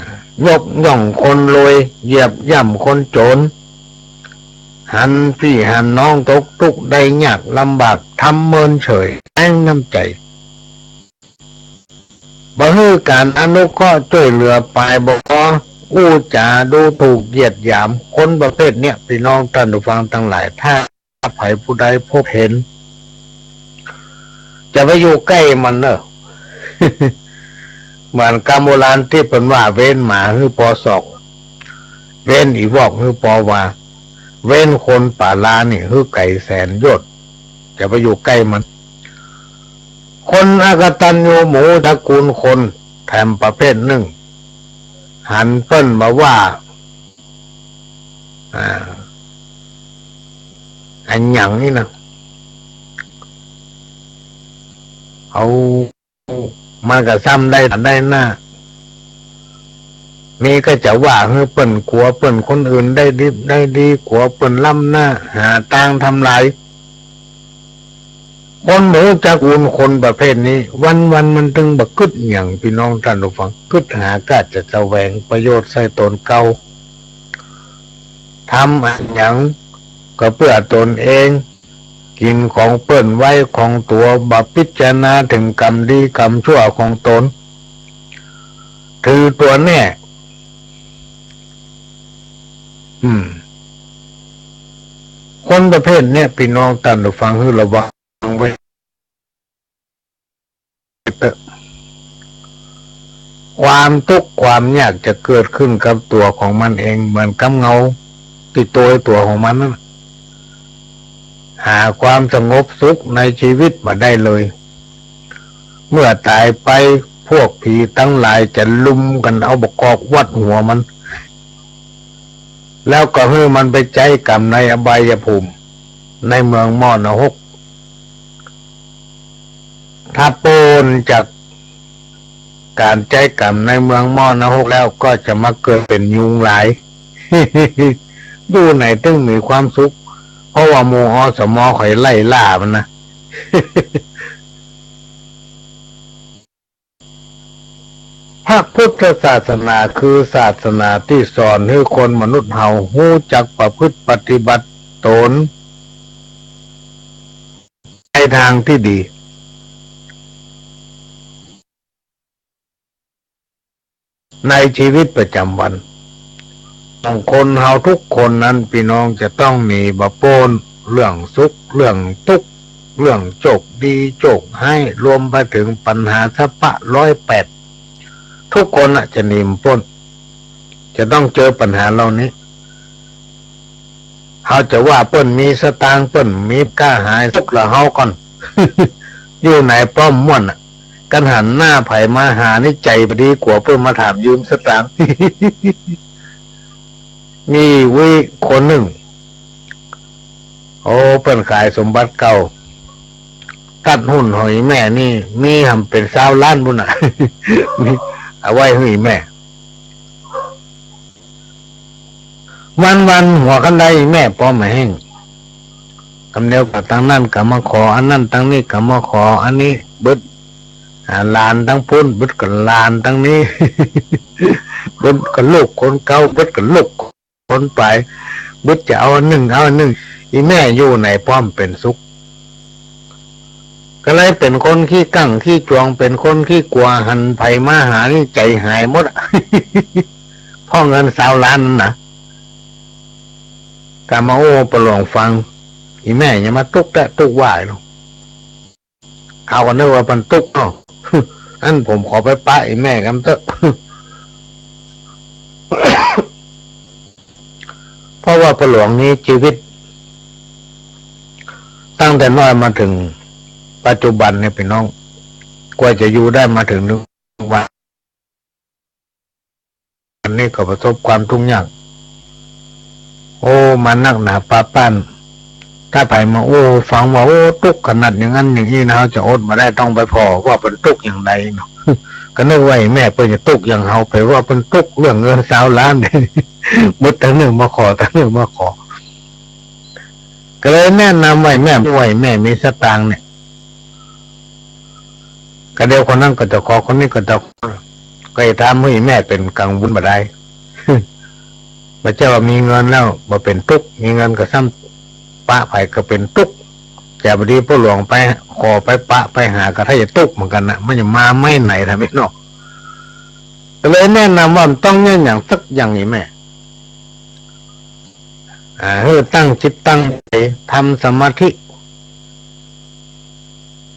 ยกย่องคนรวย เหยียบย่ำคนโจ๋น หันปี้หันน้องตกตุ๊กข์ได้ยากลำบาก ทำเมินเฉย แต๊งน้ำใจ๋ บ่หื้อก๋านอนุเคราะห์จ้วยเหลือ ปายบ่ปอ อู้จ๋าดูถูกเหยียดหยาม คนประเภทเนี้ย ปี้น้องต้านผู้ฟังตังหลาย ถ้าใผผู้ใดพบเห็น จะไปอยู่ใก้มันเน่อ เหมือนกำโบราณตี้เปิ้นว่า เว้นหมาหื้อปอศอก เว้นอี่วอกหื้อปอวา เว้นคนป่าลานี่หื้อไก๋แสนโยชน์ จะไปอยู่ใก้มัน คนอกตัญญูบ่ฮู้ตระกูลคน แถมประเภทนึ่ง หันเปิ้นบ่าว่า อ่า อะหยังนี่นะ เอา มันก็ซ้ำได้ต๋าได้หน้า มีก็จะว่าหื้อเปิ้นกั๋ว เปิ้นคนอื่นได้ดิบได้ดี กั๋วเปิ้นล้ำหน้า หาตางทำลาย คนบ่ฮู้จักตระกูลคนประเภทนี้ วันๆ มันตึงบ่กึ๊ดหยัง ปี้น้องต้านผู้ฟัง กึ๊ดหาก้าจะแสวงประโยชน์ใส่ต๋นเก่า ทำอะหยังก็เปื้อต๋นเอง กิ๋นของเปิ้นไว้ของตั๋ว บ่พิจารณาเถิงกรรมดีกรรมชั่วของต๋น ถือตั๋วแน่ อืม คนประเภทเนี้ย ปี้น้องต้านผู้ฟัง หื้อระวังไว้เต๊อะ ความตุ๊กข์ความยากจะเกิดขึ้นกับตั๋วของมันเอง เหมือนกับเงาติดตัวตั๋วของมันนั่นน่ะ หาความสงบสุขในชีวิตบ่ได้เลย เมื่อต๋ายไปพวกผีตังหลายจะลุมกั๋นเอาบ่ากอกวัดหัวมัน แล้วก็หื้อมันไปใจ๊ก๋รรมในอบายภูมิ ในเมืองหม้อนรก ถ้าป๊นจากก๋านใจ๊ก๋รรมในเมืองหม้อนรกแล้วก็จะมาเกิดเป๋นยุงลาย อยู่ไหนตึงมีความสุข เพราะว่าหมู่ อสม เขาไล่ล่ามันนะ พระพุทธศาสนาคือศาสนาตี้สอนหื้อคนมนุษย์เฮาฮู้จักประพฤติปฏิบัติต๋นในตางตี้ดี ในชีวิตประจ๋ำวันของคนเฮาทุกคนนั้น ปี้น้องจะต้องหนีบ่ป๊นเรื่องสุข เรื่องตุ๊กข์ เรื่องโจคดีโจคฮ้าย รวมไปเถิงปัญหาสะพะร้อยแปด ทุกคนน่ะจะหนีบ่ป๊น จะต้องเจอปัญหาเหล่านี้ เฮาจะว่าเปิ้นมีสตางค์ เปิ้นมีก้าหายสุขละเฮาก่อน อยู่ไหนป้อมม่วนน่ะ กันหันหน้าใผมาหานี่ใจ๋บ่ดีกั๋วเปิ้นมาถามยืมสตางค์ มีวิคนนึ่ง โอ้ เปิ้นขายสมบัติเก่า ตัดหุ้นของอี่แม่นี่ มีหำเป๋นซาวล้านปู้นน่ะ มีเอาไว้หื้ออี่แม่ วันๆ หัวคันไดอี่แม่ป้อมบ่าแห้ง กำเดียวก็ตังนั้นก็มาขออันนั้น ตังนี้ก็มาขออันนี้ เบิด อ่า หลานตังปู้น เบิดก็หลานตังนี้ เบิดก็ลูกคนเก่า เบิดก็ลูกคนป๋าย เบิดจะเอาอันนึ่ง เอาอันนึ่ง อี่แม่อยู่ไหนป้อมเป๋นสุข ก็เลยเป๋นคนขี้กังขี้จ๋วง เป๋นคนขี้กั๋ว หันใผมาหานี่ใจ๋หายหมดอะ เพราะเงินซาวล้านนั่นน่ะ ก็มาอู้ป้อหลวงฟัง อี่แม่อย่ามาตุ๊กแต๊ตุ๊กว่าเลย เขาก็นึกว่าเปิ้นตุ๊กเนาะ อั้นผมขอไปปะอี่แม่ก่อนเต๊อะ เพราะว่าป้อหลวงนี้ชีวิต ตั้งแต่น้อยมาเถิงปัจจุบันเนี่ยปี้น้อง กว่าจะอยู่ได้มาเถิงทุกวัน อันนี้ก็ประสบความทุกข์ยาก โอ้ มานักหนาปาป้าน ถ้าใผมาอู้ฟังว่า โอ้ ตุ๊กข์ขนาดอย่างนั้นอย่างนี้นะ เฮาจะอดบ่ได้ ต้องไปผ่อว่าเปิ้นตุ๊กข์อย่างใดเนาะ ก็นึกว่าอี่แม่เปิ้นจะตุ๊กข์อย่างเฮา ไปว่าเปิ้นตุ๊กข์เรื่องเงินซาวล้าน หมดตังนึ่งมาขอ ตังนึ่งมาขอ ก็เลยแนะนำว่าอี่แม่ ว่าอี่แม่มีสตางค์เนี่ย ก็เดี๋ยวคนนั้นก็จะขอ คนนี้ก็จะขอ ก็จะทำหื้ออี่แม่เป๋นกังวลบ่ได้ บ่ใจ้ว่ามีเงินแล้วบ่เป๋นตุ๊กข์ มีเงินก็ซ้ำปะใผก็เป๋นตุ๊กข์ แต่บ่ดีป้อหลวงไปขอไปปะไปหาก็ถ้าจะตุ๊กข์เหมือนกั๋นน่ะ มันจะมาไม้ไหนทำไมเนาะ ก็เลยแนะนำว่ามันต้องเยียะอย่างสักอย่างอี่แม่ อ่า หื้อตั้งจิตตั้งใจ๋ทำสมาธิ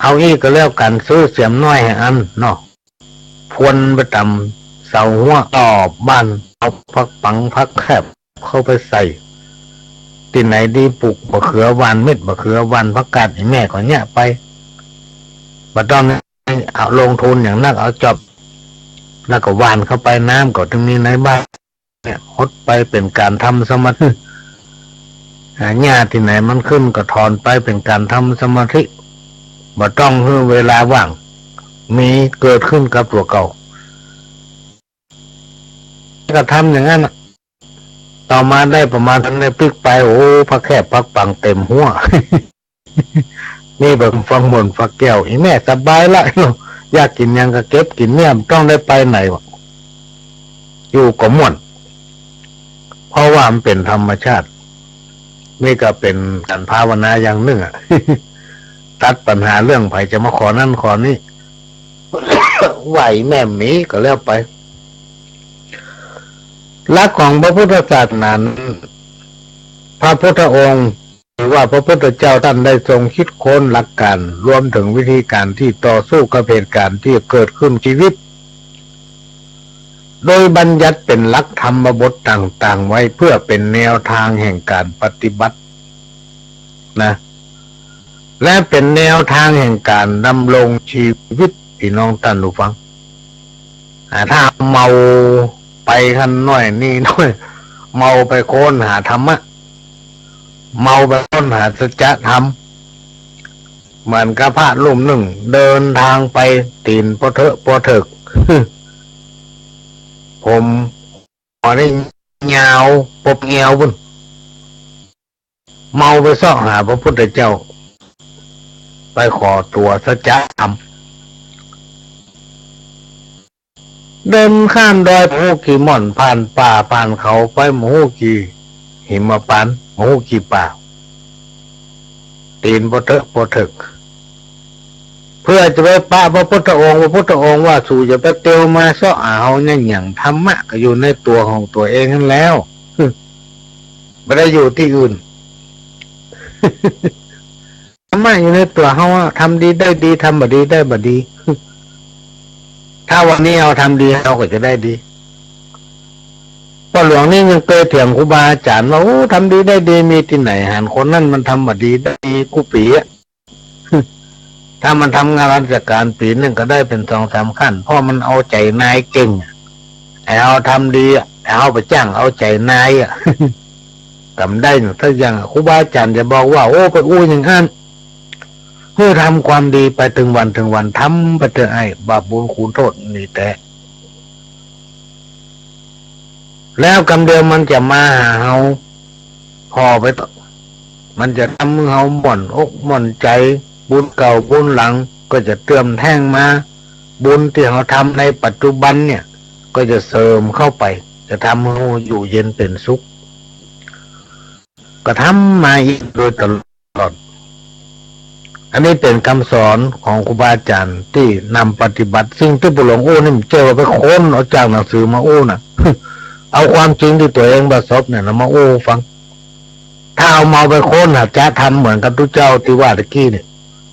เอาอี้ก็แล้วกั๋น ซื้อเสียมน้อยหื้ออันเนาะ พวนไปต๋ามเสาฮั้วรอบบ้าน เอาผักปังผักแคบเข้าไปใส่ ตี้ไหนดีปลูกบ่าเขือ หว่านเม็ดบ่าเขือ หว่านผักกาด อี่แม่ก็เยียะไป บ่ต้องเอาลงทุนอย่างนัก เอาจอบ แล้วก็หว่านเข้าไป น้ำก็ตึงมีในบ้าน เนี่ย หดไปเป๋นก๋านทำสมาธิ อ่า หญ้าตี้ไหนมันขึ้นก็ถอนไป เป๋นก๋านทำสมาธิ บ่ต้องหื้อเวลาว่าง มีเกิดขึ้นกับตั๋วเก่า ก็ทำอย่างนั้นน่ะ ต่อมาได้ประมาณนั้น ได้ปิ๊กไป โอ้ ผักแคบผักปังเต็มฮั้ว นี่เบิ่งฟังหม่นฟักแก้ว อี่แม่สบายละเนาะ อยากกิ๋นหยังก็เก็บกิ๋น เมียบ่ต้องได้ไปไหนวะ อยู่ก็ม่วน เพราะว่ามันเป๋นธรรมชาติ นี่ก็เป๋นก๋านภาวนาอย่างนึ่งอะ ตัดปัญหาเรื่องใผจะมาขอนั่นขอนี่ ไหวแม่หมีก็แล้วไป หลักของพระพุทธศาสนานั้น พระพุทธองค์ หรือว่าพระพุทธเจ้าต้านได้ทรงคิดค้นหลักก๋าน รวมเถิงวิธีก๋านตี้ต่อสู้กับเหตุก๋ารณ์ตี้เกิดขึ้นชีวิต โดยบัญญัติเป๋นหลักธรรมบทต่างๆ ไว้ เพื่อเป๋นแนวตางแห่งก๋านปฏิบัตินะ และเป๋นแนวตางแห่งก๋านดำรงจีวิต ปี้น้องต้านผู้ฟัง อ่า ถ้าเมาไปหั้นหน้อยนี่หน้อย เมาไปค้นหาธรรมะ เมาไปค้นหาสัจธรรม เหมือนกับพระรูปนึ่งเดินตางไป ตี๋นปอเถอะปอเถิก ผม อันนี้ยาวปบแอวปุ้น เมาไปเซาะหาพระพุทธเจ้า ไปขอตั๋วสัจธรรม เดินข้ามดอยบ่ฮู้กี่ม่อน ผ่านป่าผ่านเขาไปบ่ฮู้กี่หิมพานต์ บ่ฮู้กี่ป่า ตี๋นปอเถอะปอเถิก เพื่อจะไปปะพระพุทธองค์ พระพุทธองค์ว่า สูอย่าไปเตียวมาเซาะหาเฮาเนี่ยหยัง ธรรมะก็อยู่ในตั๋วของตั๋วเองหั้นแล้ว บ่ได้อยู่ตี้อื่น ธรรมะอยู่ในตั๋วเฮาอะ ทำดีได้ดี ทำบ่ดีได้บ่ดี ถ้าวันนี้เฮาทำดี เฮาก็จะได้ดี ป้อหลวงนี่ยังเกยเถียงครูบาอาจ๋ารย์ว่า โอ้ ทำดีได้ดีมีตี้ไหน หันคนนั้นมันทำบ่ดีได้ดีกู้ปี๋อะ ถ้ามันทำงานราชก๋านปี๋นึ่งก็ได้เป๋นสองสามขั้น เพราะมันเอาใจ๋นายเก่ง ไอ้เฮาทำดีอะ ไอ้เฮาไปจ้างเอาใจ๋นายอะ ก็บ่ได้สักอย่าง ครูบาอาจ๋ารย์จะบอกว่า โอ้ ไปอู้อย่างอั้น หื้อทำความดีไปตึงวันตึงวัน ทำไปเถอะ ไอ้บาปบุญคุณโต้ษนี่แต๊ แล้วกำเดียวมันจะมาหาเฮา ผ่อไปต่อ มันจะทำหื้อเฮาหม่อนอกหม่อนใจ๋ บุญเก่าบุญหลังก็จะเติมแท่งมา บุญตี้เฮาทำในปัจจุบันเนี่ย ก็จะเสริมเข้าไป จะทำหื้อเฮาอยู่เย็นเป๋นสุข ก็ทำมาอี้โดยตลอด อันนี้เป๋นกำสอนของครูบาอาจ๋ารย์ตี้นำปฏิบัติ สิ่งตี้ป้อหลวงอู้นี่ บ่ใจ้ว่าไปค้นเอาจากหนังสือมาอู้นะ เอาความจริงตี้ตั๋วเองประสบเนี่ยนะมาอู้ฟัง ถ้าเอามาไปค้นหาสัจธรรมเหมือนกับตุ๊เจ้าตี้ว่าตะกี้เนี่ย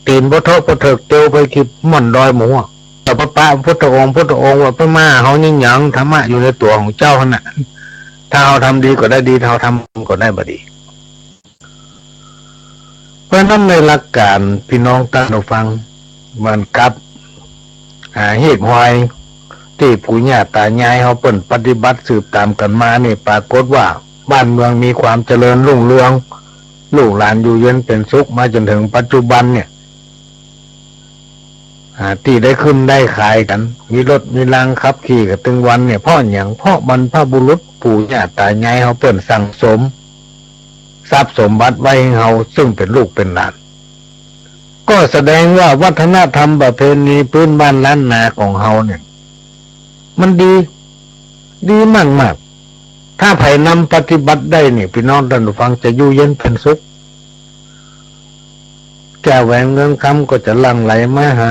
ตี๋นปอเถอะปอเถิกเตียวไปกี่ม่อนดอยบ่ฮู้ แต่ปะปะพุทธองค์ พุทธองค์ว่าไปมาเฮานี่หยัง ธรรมะอยู่ในตั๋วของเจ้าหั้นน่ะ ถ้าเฮาทำดีก็ได้ดี ถ้าเฮาทำก็ได้บ่ดี เพราะฉะนั้นในหลักก๋านปี้น้องต้านผู้ฟัง เหมือนกับ อ่า หีบหอยตี้ปู่ย่าต๋ายายเฮาเปิ้นปฏิบัติสืบต๋ามกั๋นมานี่ ปรากฏว่าบ้านเมืองมีความเจริญรุ่งเรือง ลูกหลานอยู่เย็นเป๋นสุขมาจ๋นเถิงปัจจุบันเนี่ย อ่า ตี้ได้ขึ้นได้ขายกั๋น มีรถมีราขับขี่กั๋นตึงวันเนี่ย เพราะหยัง เพราะบรรพบุรุษปู่ย่าต๋ายายเฮาเปิ้นสั่งสมทรัพย์สมบัติไว้หื้อเฮา ซึ่งเป๋นลูกเป๋นหลาน ก็แสดงว่าวัฒนธรรมประเพณีพื้นบ้านล้านนาของเฮาเนี่ย มันดี ดีมากๆ ถ้าใผนำปฏิบัติได้เนี่ย ปี้น้องต้านผู้ฟังจะอยู่เย็นเป๋นสุข แก้วแหวนเงินคำก็จะหลั่งไหลมาหา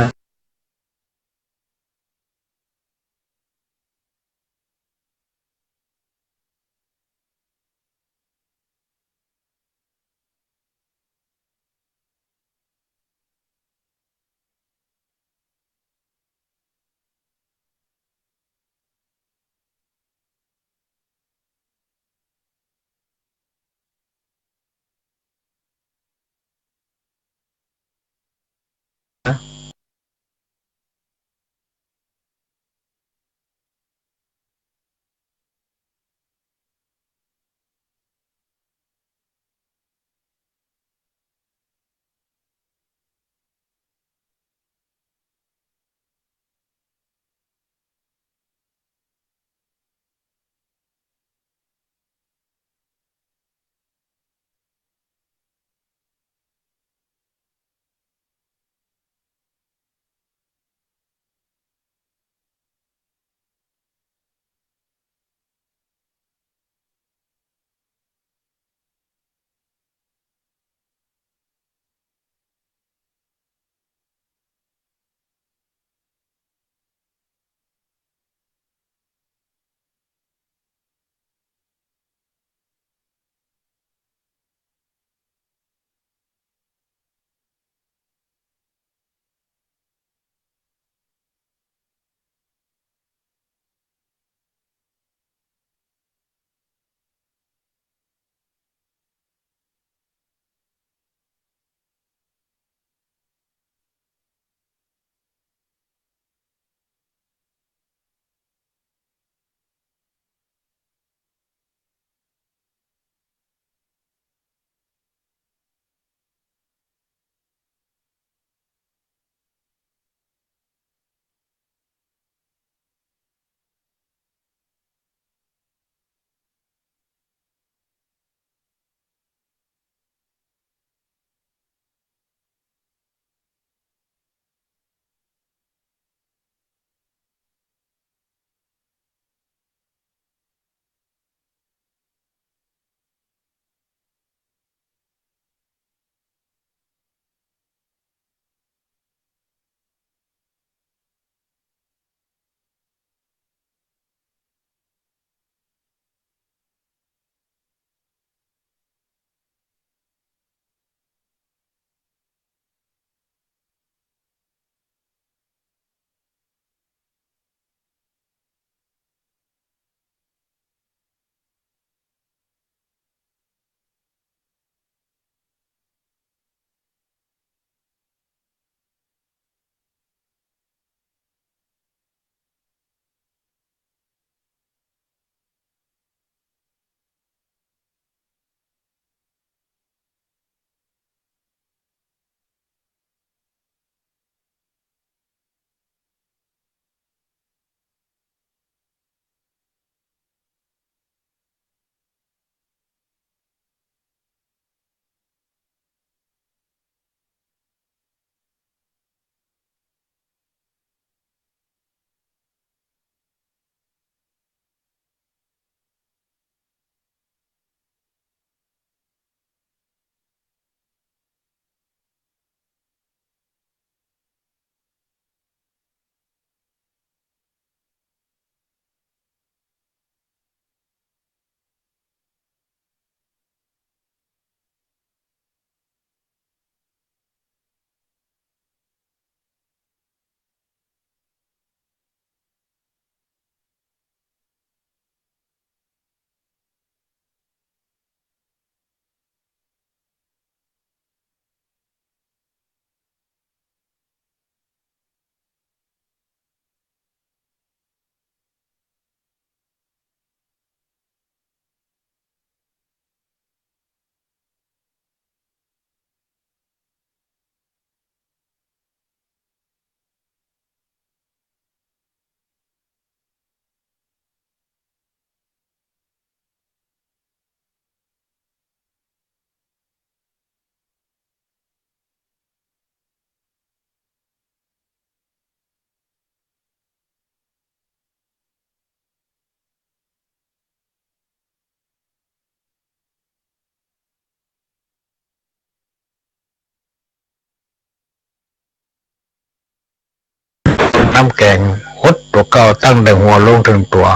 น้ำแกงหดตั๋วเก่าตั้งแต่หัวลงเถิงตั๋ว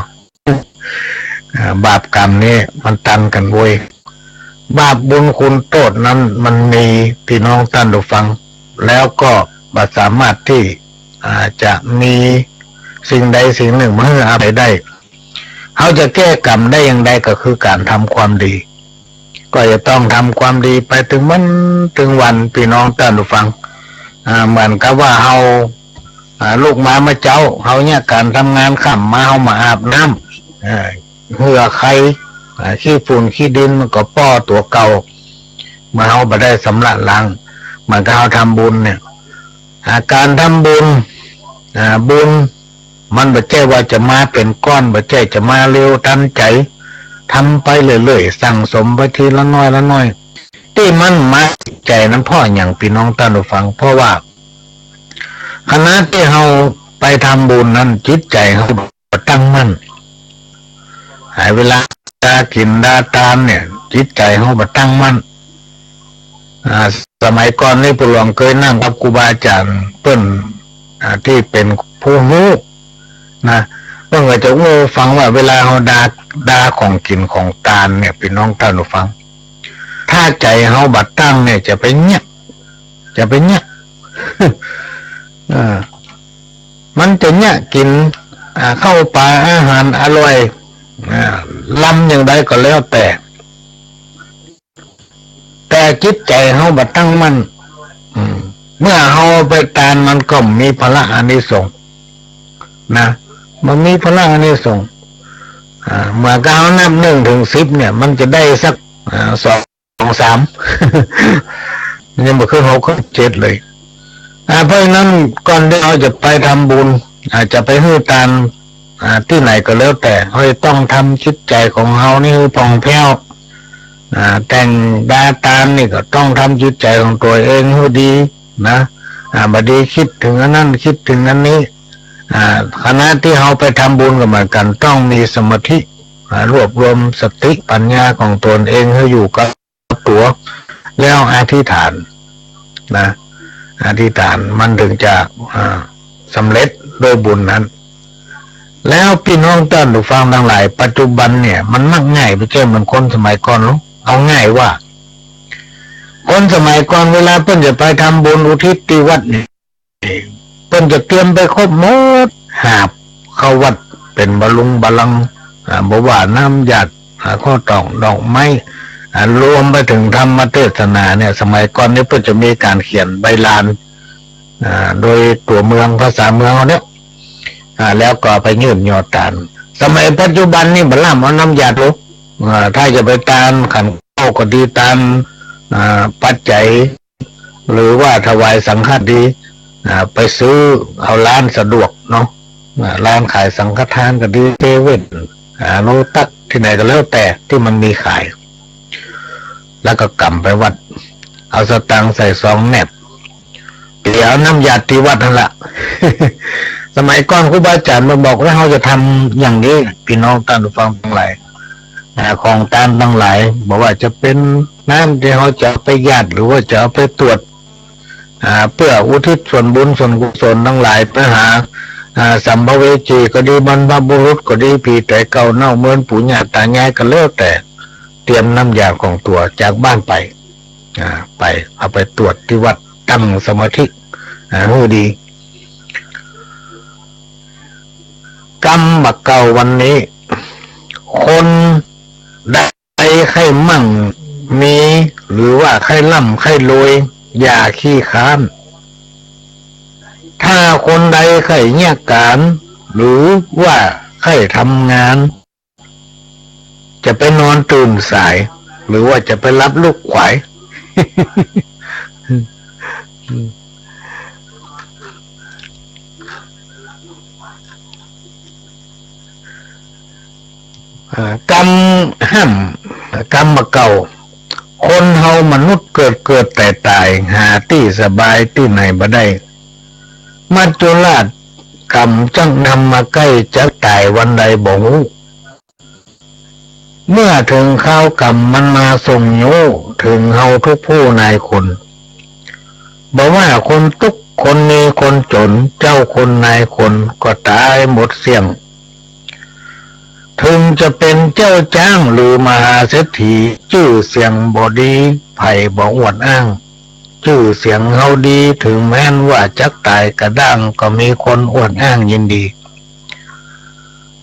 อ่า บาปกรรมนี้มันตันกั๋นเว้ย บาปบุญคุณโต้ษนั้นมันมี ปี้น้องต้านผู้ฟัง แล้วก็บ่สามารถตี้ อ่า จะมีสิ่งใดสิ่งหนึ่งมาหื้ออภัยได้ เฮาจะแก้กรรมได้อย่างใดก็คือก๋านทำความดี ก็จะต้องทำความดีไปเถิงวันเถิงวัน ปี้น้องต้านผู้ฟัง อ่า เหมือนกับว่าเฮา อ่า ลุกมาเมื่อเจ๊า เฮาเยียะก๋านทำงานค่ำมา เฮามาอาบน้ำ อ่า เหื่อไค อ่า ขี้ฝุ่นขี้ดินมันก็ป้อตั๋วเก่า เมื่อเฮาบ่ได้สำระล้าง เหมือนกับเฮาทำบุญเนี่ย อ่า ก๋านทำบุญ อ่า บุญมันบ่ใจ้ว่าจะมาเป๋นก้อน บ่ใจ้จะมาเร็วตันใจ๋ ทำไปเรื่อยๆ สั่งสมไปทีละน้อยละน้อย ตี้มันมาจิตใจ๋นั้นเพราะอะหยัง ปี้น้องต้านผู้ฟัง เพราะว่า ขณะตี้เฮาไปทำบุญนั้น จิตใจ๋เฮาบ่ตั้งมั่น หลายเวลาดากิ๋นดาตานเนี่ย จิตใจ๋เฮาบ่ตั้งมั่น อ่า สมัยก่อนนี่ปู่หลวงเกยนั่งกับครูบาอาจ๋ารย์เปิ้น อ่า ตี้เป๋นผู้ฮู้นะ เปิ้นก็จะอู้หื้อฟังว่าเวลาเฮาดา ดาของกิ๋นของตานเนี่ย ปี้น้องต้านผู้ฟัง ถ้าใจ๋เฮาบ่ตั้งเนี่ย จะไปเยียะ จะไปเยียะ อ่า มันจะเยียะกิ๋น อ่า ข้าวป๋าอาหารอร่อย อ่า ลำอย่างใดก็แล้วแต่ แต่จิตใจ๋เฮาบ่ตั้งมั่น อืม เมื่อเฮาไปตานมันก็มีผละอานิสงส์นะ มันมีผละอานิสงส์ อ่า เหมือนกับเฮานับหนึ่งเถิงสิบเนี่ย มันจะได้สัก อ่า สอง สาม ยังบ่ขึ้นหกขึ้นเจ็ดเลย อ่า เพราะฉะนั้นก่อนตี้เฮาจะไปทำบุญ อ่า จะไปหื้อตาน อ่า ตี้ไหนก็แล้วแต่ เฮาจะต้องทำจิตใจ๋ของเฮานี่หื้อผ่องแผ้ว อ่า แต่งดาตานนี่ก็ต้องทำจิตใจ๋ของตั๋วเองหื้อดีนะ อ่า บ่ดีกึ๊ดเถิงอันนั้นกึ๊ดเถิงอันนี้ อ่า ขณะตี้เฮาไปทำบุญก็เหมือนกั๋น ต้องมีสมาธิ อ่า รวบรวมสติปัญญาของตนเองหื้ออยู่กับ ตั๋ว แล้วอธิษฐานนะ อธิษฐานมันเถิงจะ อ่า สำเร็จด้วยบุญนั้น แล้วปี้น้องต้านผู้ฟังตังหลาย ปัจจุบันเนี่ยมันมักง่าย บ่ใจ้เหมือนคนสมัยก่อนหรอก เอาง่ายว่า คนสมัยก่อนเวลาเปิ้นจะไปทำบุญอุทิศตี้วัดเนี่ย เปิ้นจะเตรียมไปครบหมด หาบเข้าวัดเป๋นบาลุงบาลัง อ่า บ่ว่าน้ำหยาด อ่า ข้าวตอกดอกไม้ อ่า รวมไปเถิงธรรมเตสนาเนี่ย สมัยก่อนนี่เปิ้นจะมีก๋านเขียนใบลาน อ่า โดยตั๋วเมือง ภาษาเมืองเฮาเนี่ย อ่า แล้วก็ไปยื่นยอดตาน สมัยปัจจุบันนี่บ่ล้ำเอาน้ำหยาดหรอก อ่า ถ้าจะไปตานขันข้าวก็ดี ตาน อ่า ปัจจัย หรือว่าถวายสังฆทานดี อ่า ไปซื้อเอาร้านสะดวกเนาะ อ่า ร้านขายสังฆทานก็ดี เซเว่น อ่า โลตัส ตี้ไหนก็แล้วแต่ตี้มันมีขาย แล้วก็ก๋ำไปวัด เอาสตางค์ใส่ซองแนบ เดี๋ยวน้ำหยาดตี้วัดนั่นละ สมัยก่อนครูบาอาจ๋ารย์มาบอกว่าเฮาจะทำอย่างนี้ ปี้น้องต้านผู้ฟังตังหลาย อ่า ของตานตังหลาย บ่ว่าจะเป๋นน้ำตี้เฮาจะเอาไปหยาด หรือว่าจะเอาไปตรวจ อ่า เปื้ออุทิศส่วนบุญส่วนกุศลตังหลายไปหา อ่า สัมภเวสีก็ดี บรรพบุรุษก็ดี ผีต๋ายเก่าเน่าเมิน ปู่ย่าต๋ายายก็แล้วแต่ เตรียมน้ำหยาดของตั๋วจากบ้านไป อ่า ไป เอาไปตรวจตี้วัด ตั้งสมาธิ อ่า หื้อดี กำบ่าเก่าวันนี้ คนใดใค่มั่งมี หรือว่าใค่ร่ำใค่รวย อย่าขี้คร้าน ถ้าคนใดใค่เยียะก๋าน หรือว่าใค่ทำงาน จะไปนอนตื่นสาย หรือว่าจะไปหลับลุกไขว่ อ่า กำห้ำ กำบ่าเก่า คนเฮามนุษย์เกิดเกิดต๋ายต๋าย หาตี้สบายตี้ไหนบ่ได้ มัจจุราชก๋ำจักนำมาใก้ จักต๋ายวันใดบ่ฮู้ เมื่อเถิงคราวก๋ำมันมาส่งโย้ เถิงเฮาทุกผู้นายคน บ่ว่าคนตุ๊กข์ คนมีคนจ๋น เจ้าคนนายคนก็ต๋ายหมดเสี้ยง เถิงจะเป๋นเจ้าจ๊างหรือมหาเศรษฐี จื้อเสียงบ่ดี ใผบ่อวดอ้าง จื้อเสียงเฮาดี เถิงแม้นว่าจักต๋ายกะด้าง ก็มีคนอวดอ้างยินดี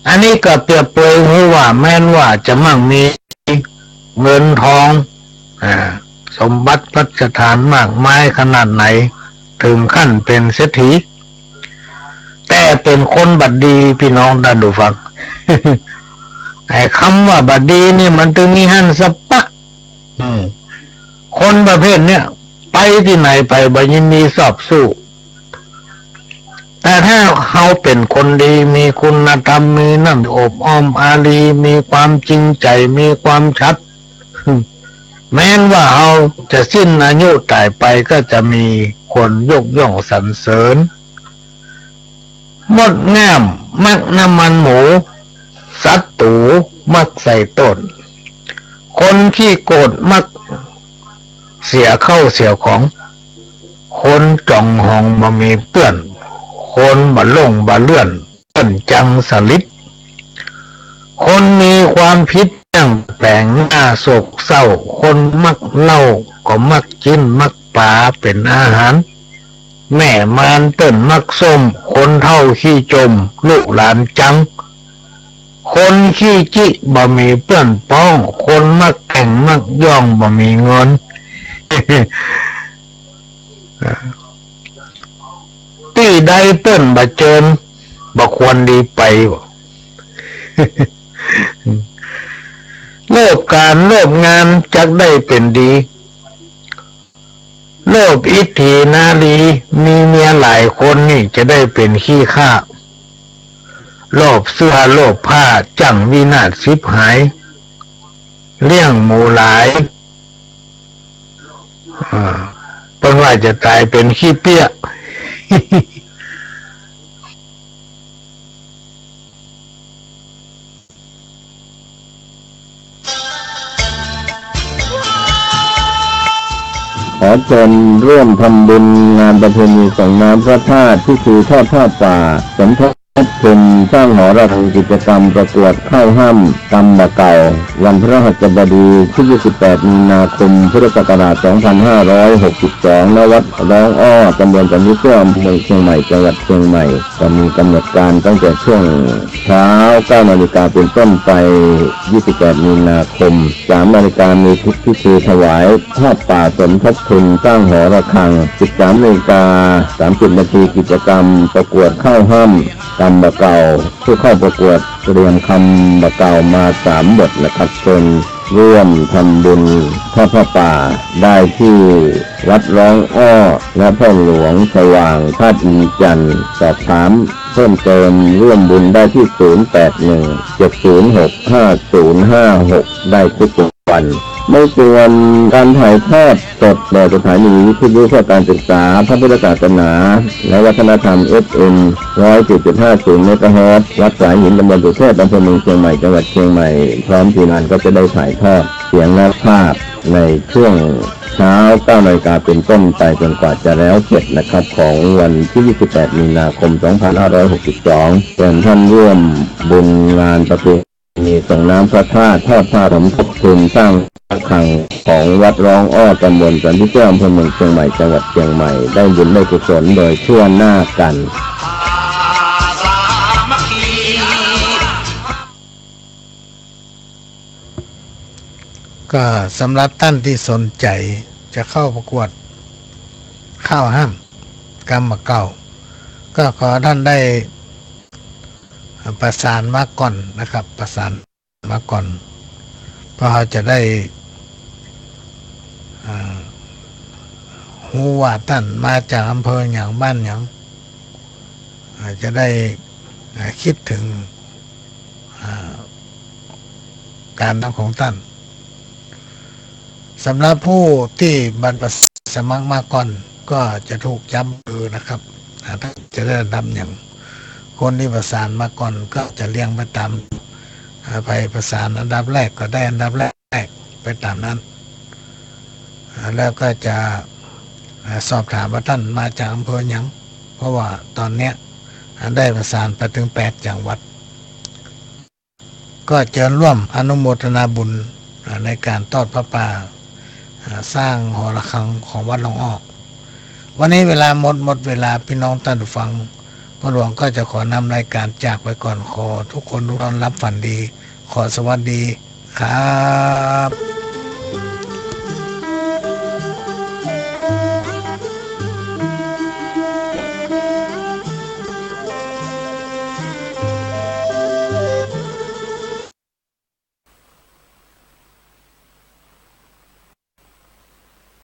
อันนี้ก็เปรียบเปรยหื้อว่า แม้นว่าจะมั่งมีเงินทอง อ่า สมบัติภัสถานมากมายขนาดไหน เถิงขั้นเป๋นเศรษฐี แต่เป๋นคนบ่ดี ปี้น้องต้านผู้ฟัง ไอ้กำว่าบ่ดีนี่มันตึงมีหั้นสะปะ อืม คนประเภทเนี้ย ไปตี้ไหนไปบ่ยินดีซอบสู้ แต่ถ้าเฮาเป๋นคนดี มีคุณธรรม มีน้ำอบอ้อมอารี มีความจริงใจ๋ มีความฉัตร แม้นว่าเฮาจะสิ้นอายุต๋ายไป ก็จะมีคนยกย่องสรรเสริญ มดงามมักน้ำมันหมู ศัตรู๋มักใส่โต้ษ คนขี้โกรธมักเสียเข้าเสียของ คนจ๋องหองบ่มีเปื้อน คนบ่หลงบ่เลื่อน เปิ้นจังสลิด คนมีความผิดจั้งแป๋งหน้าโศกเศร้า คนมักเหล้าก็มักจิ๊นมักป๋าเป๋นอาหาร แม่มารเปิ้นมักส้ม คนเฒ่าขี้จม ลูกหลานจัง คนขี้จิบ่มีเปื้อนป๊อง คนมักแข่งมักย่องบ่มีเงิน ตี้ใดเปิ้นบ่เจิญ บ่ควรดีไป โลภก๋านโลภงานจักได้เป๋นดี โลภอิทธินารี มีเมียหลายคนนี่จะได้เป๋นขี้ข้า โลภเสื้อโลภผ้าจั้งวินาศฉิบหาย เลี้ยงหมูหลาย อ่า เปิ้นว่าจะต๋ายเป๋นขี้เปี้ย ขอเชิญร่วมทำบุญงานประเพณีส่งน้ำพระธาตุ พิธีทอดผ้าป่า สมทบทุนสร้างหอระฆัง กิจกรรมประกวดเข้าฮ่ำ กำบ่าเก่า วันพฤหัสบดีที่ยี่สิบแปดมีนาคม พุทธศักราชสองพันห้าร้อยหกสิบสอง ณ วัดร้องอ้อ ตำบลสันผีเสื้อ อำเภอเมืองเชียงใหม่ จังหวัดเชียงใหม่ ก็มีกำหนดการตั้งแต่ช่วงเช้าเก้านาฬิกาเป็นต้นไป ยี่สิบแปดมีนาคม สามนาฬิกามีพิธีถวายผ้าป่าสมทบทุนสร้างหอระฆัง สิบสามนาฬิกาสามสิบนาที กิจกรรมประกวดเข้าฮ่ำ กำบ่าเก่า ผู้เข้าประกวดเตรียมกำบ่าเก่ามาสามบทนะครับ เชิญร่วมทำบุญทอดผ้าป่าได้ที่วัดร้องอ้อ และพ่อหลวงสว่างธาตุอินทร์จันทร์ สอบถามเพิ่มเติมร่วมบุญได้ที่ ศูนย์แปดหนึ่ง เจ็ดศูนย์หก ห้าศูนย์ห้าหก ได้ทุกวัน ในส่วนการถ่ายทอดสดโดยสถานีวิทยุเพื่อการศึกษาพระพุทธศาสนาและวัฒนธรรม เอฟเอ็ม ร้อยสี่จุดห้าศูนย์เมกะเฮิรตซ์ วัดสายหิน ตำบลสุเทพ อำเภอเมืองเชียงใหม่ จังหวัดเชียงใหม่ พร้อมทีมงานก็จะได้ถ่ายทอดเสียงและภาพในช่วงเช้าเก้านาฬิกาเป็นต้นไปจนกว่าจะแล้วเสร็จนะครับ ของวันที่ยี่สิบแปดมีนาคมสองพันห้าร้อยหกสิบสอง เชิญท่านร่วมบุญงานประเพณี มีส่งน้ำพระธาตุ ทอดผ้าสมทบทุนสร้างระฆังของวัดร้องอ้อ ตำบลสันผีเสื้อ อำเภอเมืองเชียงใหม่ จังหวัดเชียงใหม่ ได้บุญได้กุศลโดยทั่วหน้ากัน ก็สำหรับต้านตี้สนใจ๋จะเข้าประกวดเข้าฮ่ำกำบ่าเก่า ก็ขอต้านได้ประสานมาก่อนนะครับ ประสานมาก่อน เพื่อเฮาจะได้ อ่า ฮู้ว่าต้านมาจากอำเภอหยัง บ้านหยัง อ่า จะได้ อ่า กึ๊ดเถิง อ่า ก๋านทำของต้าน สำหรับผู้ตี้บ่ได้สมัครมาก่อน ก็จะถูกจับเบอร์นะครับ อ่า ต้านจะได้อันดับหยัง คนตี้ประสานมาก่อนก็จะเรียงไปต๋าม อ่า ใผประสานอันดับแรกก็ได้อันดับแรกไปต๋ามนั้น อ่า แล้วก็จะ อ่า สอบถามว่าต้านมาจากอำเภอหยัง เพราะว่าต๋อนเนี้ย อ่า ได้ประสานไปเถิงแปดจังหวัด ก็เจิญร่วมอนุโมทนาบุญ อ่า ในก๋านตอดผ้าป่า อ่า สร้างหอระฆังของวัดหนองออก วันนี้เวลาหมด หมดเวลา ปี้น้องต้านผู้ฟัง พ่อหลวงก็จะขอนำรายก๋านจากไปก่อน ขอทุกคนทุกท่านหลับฝันดี ขอสวัสดีครับ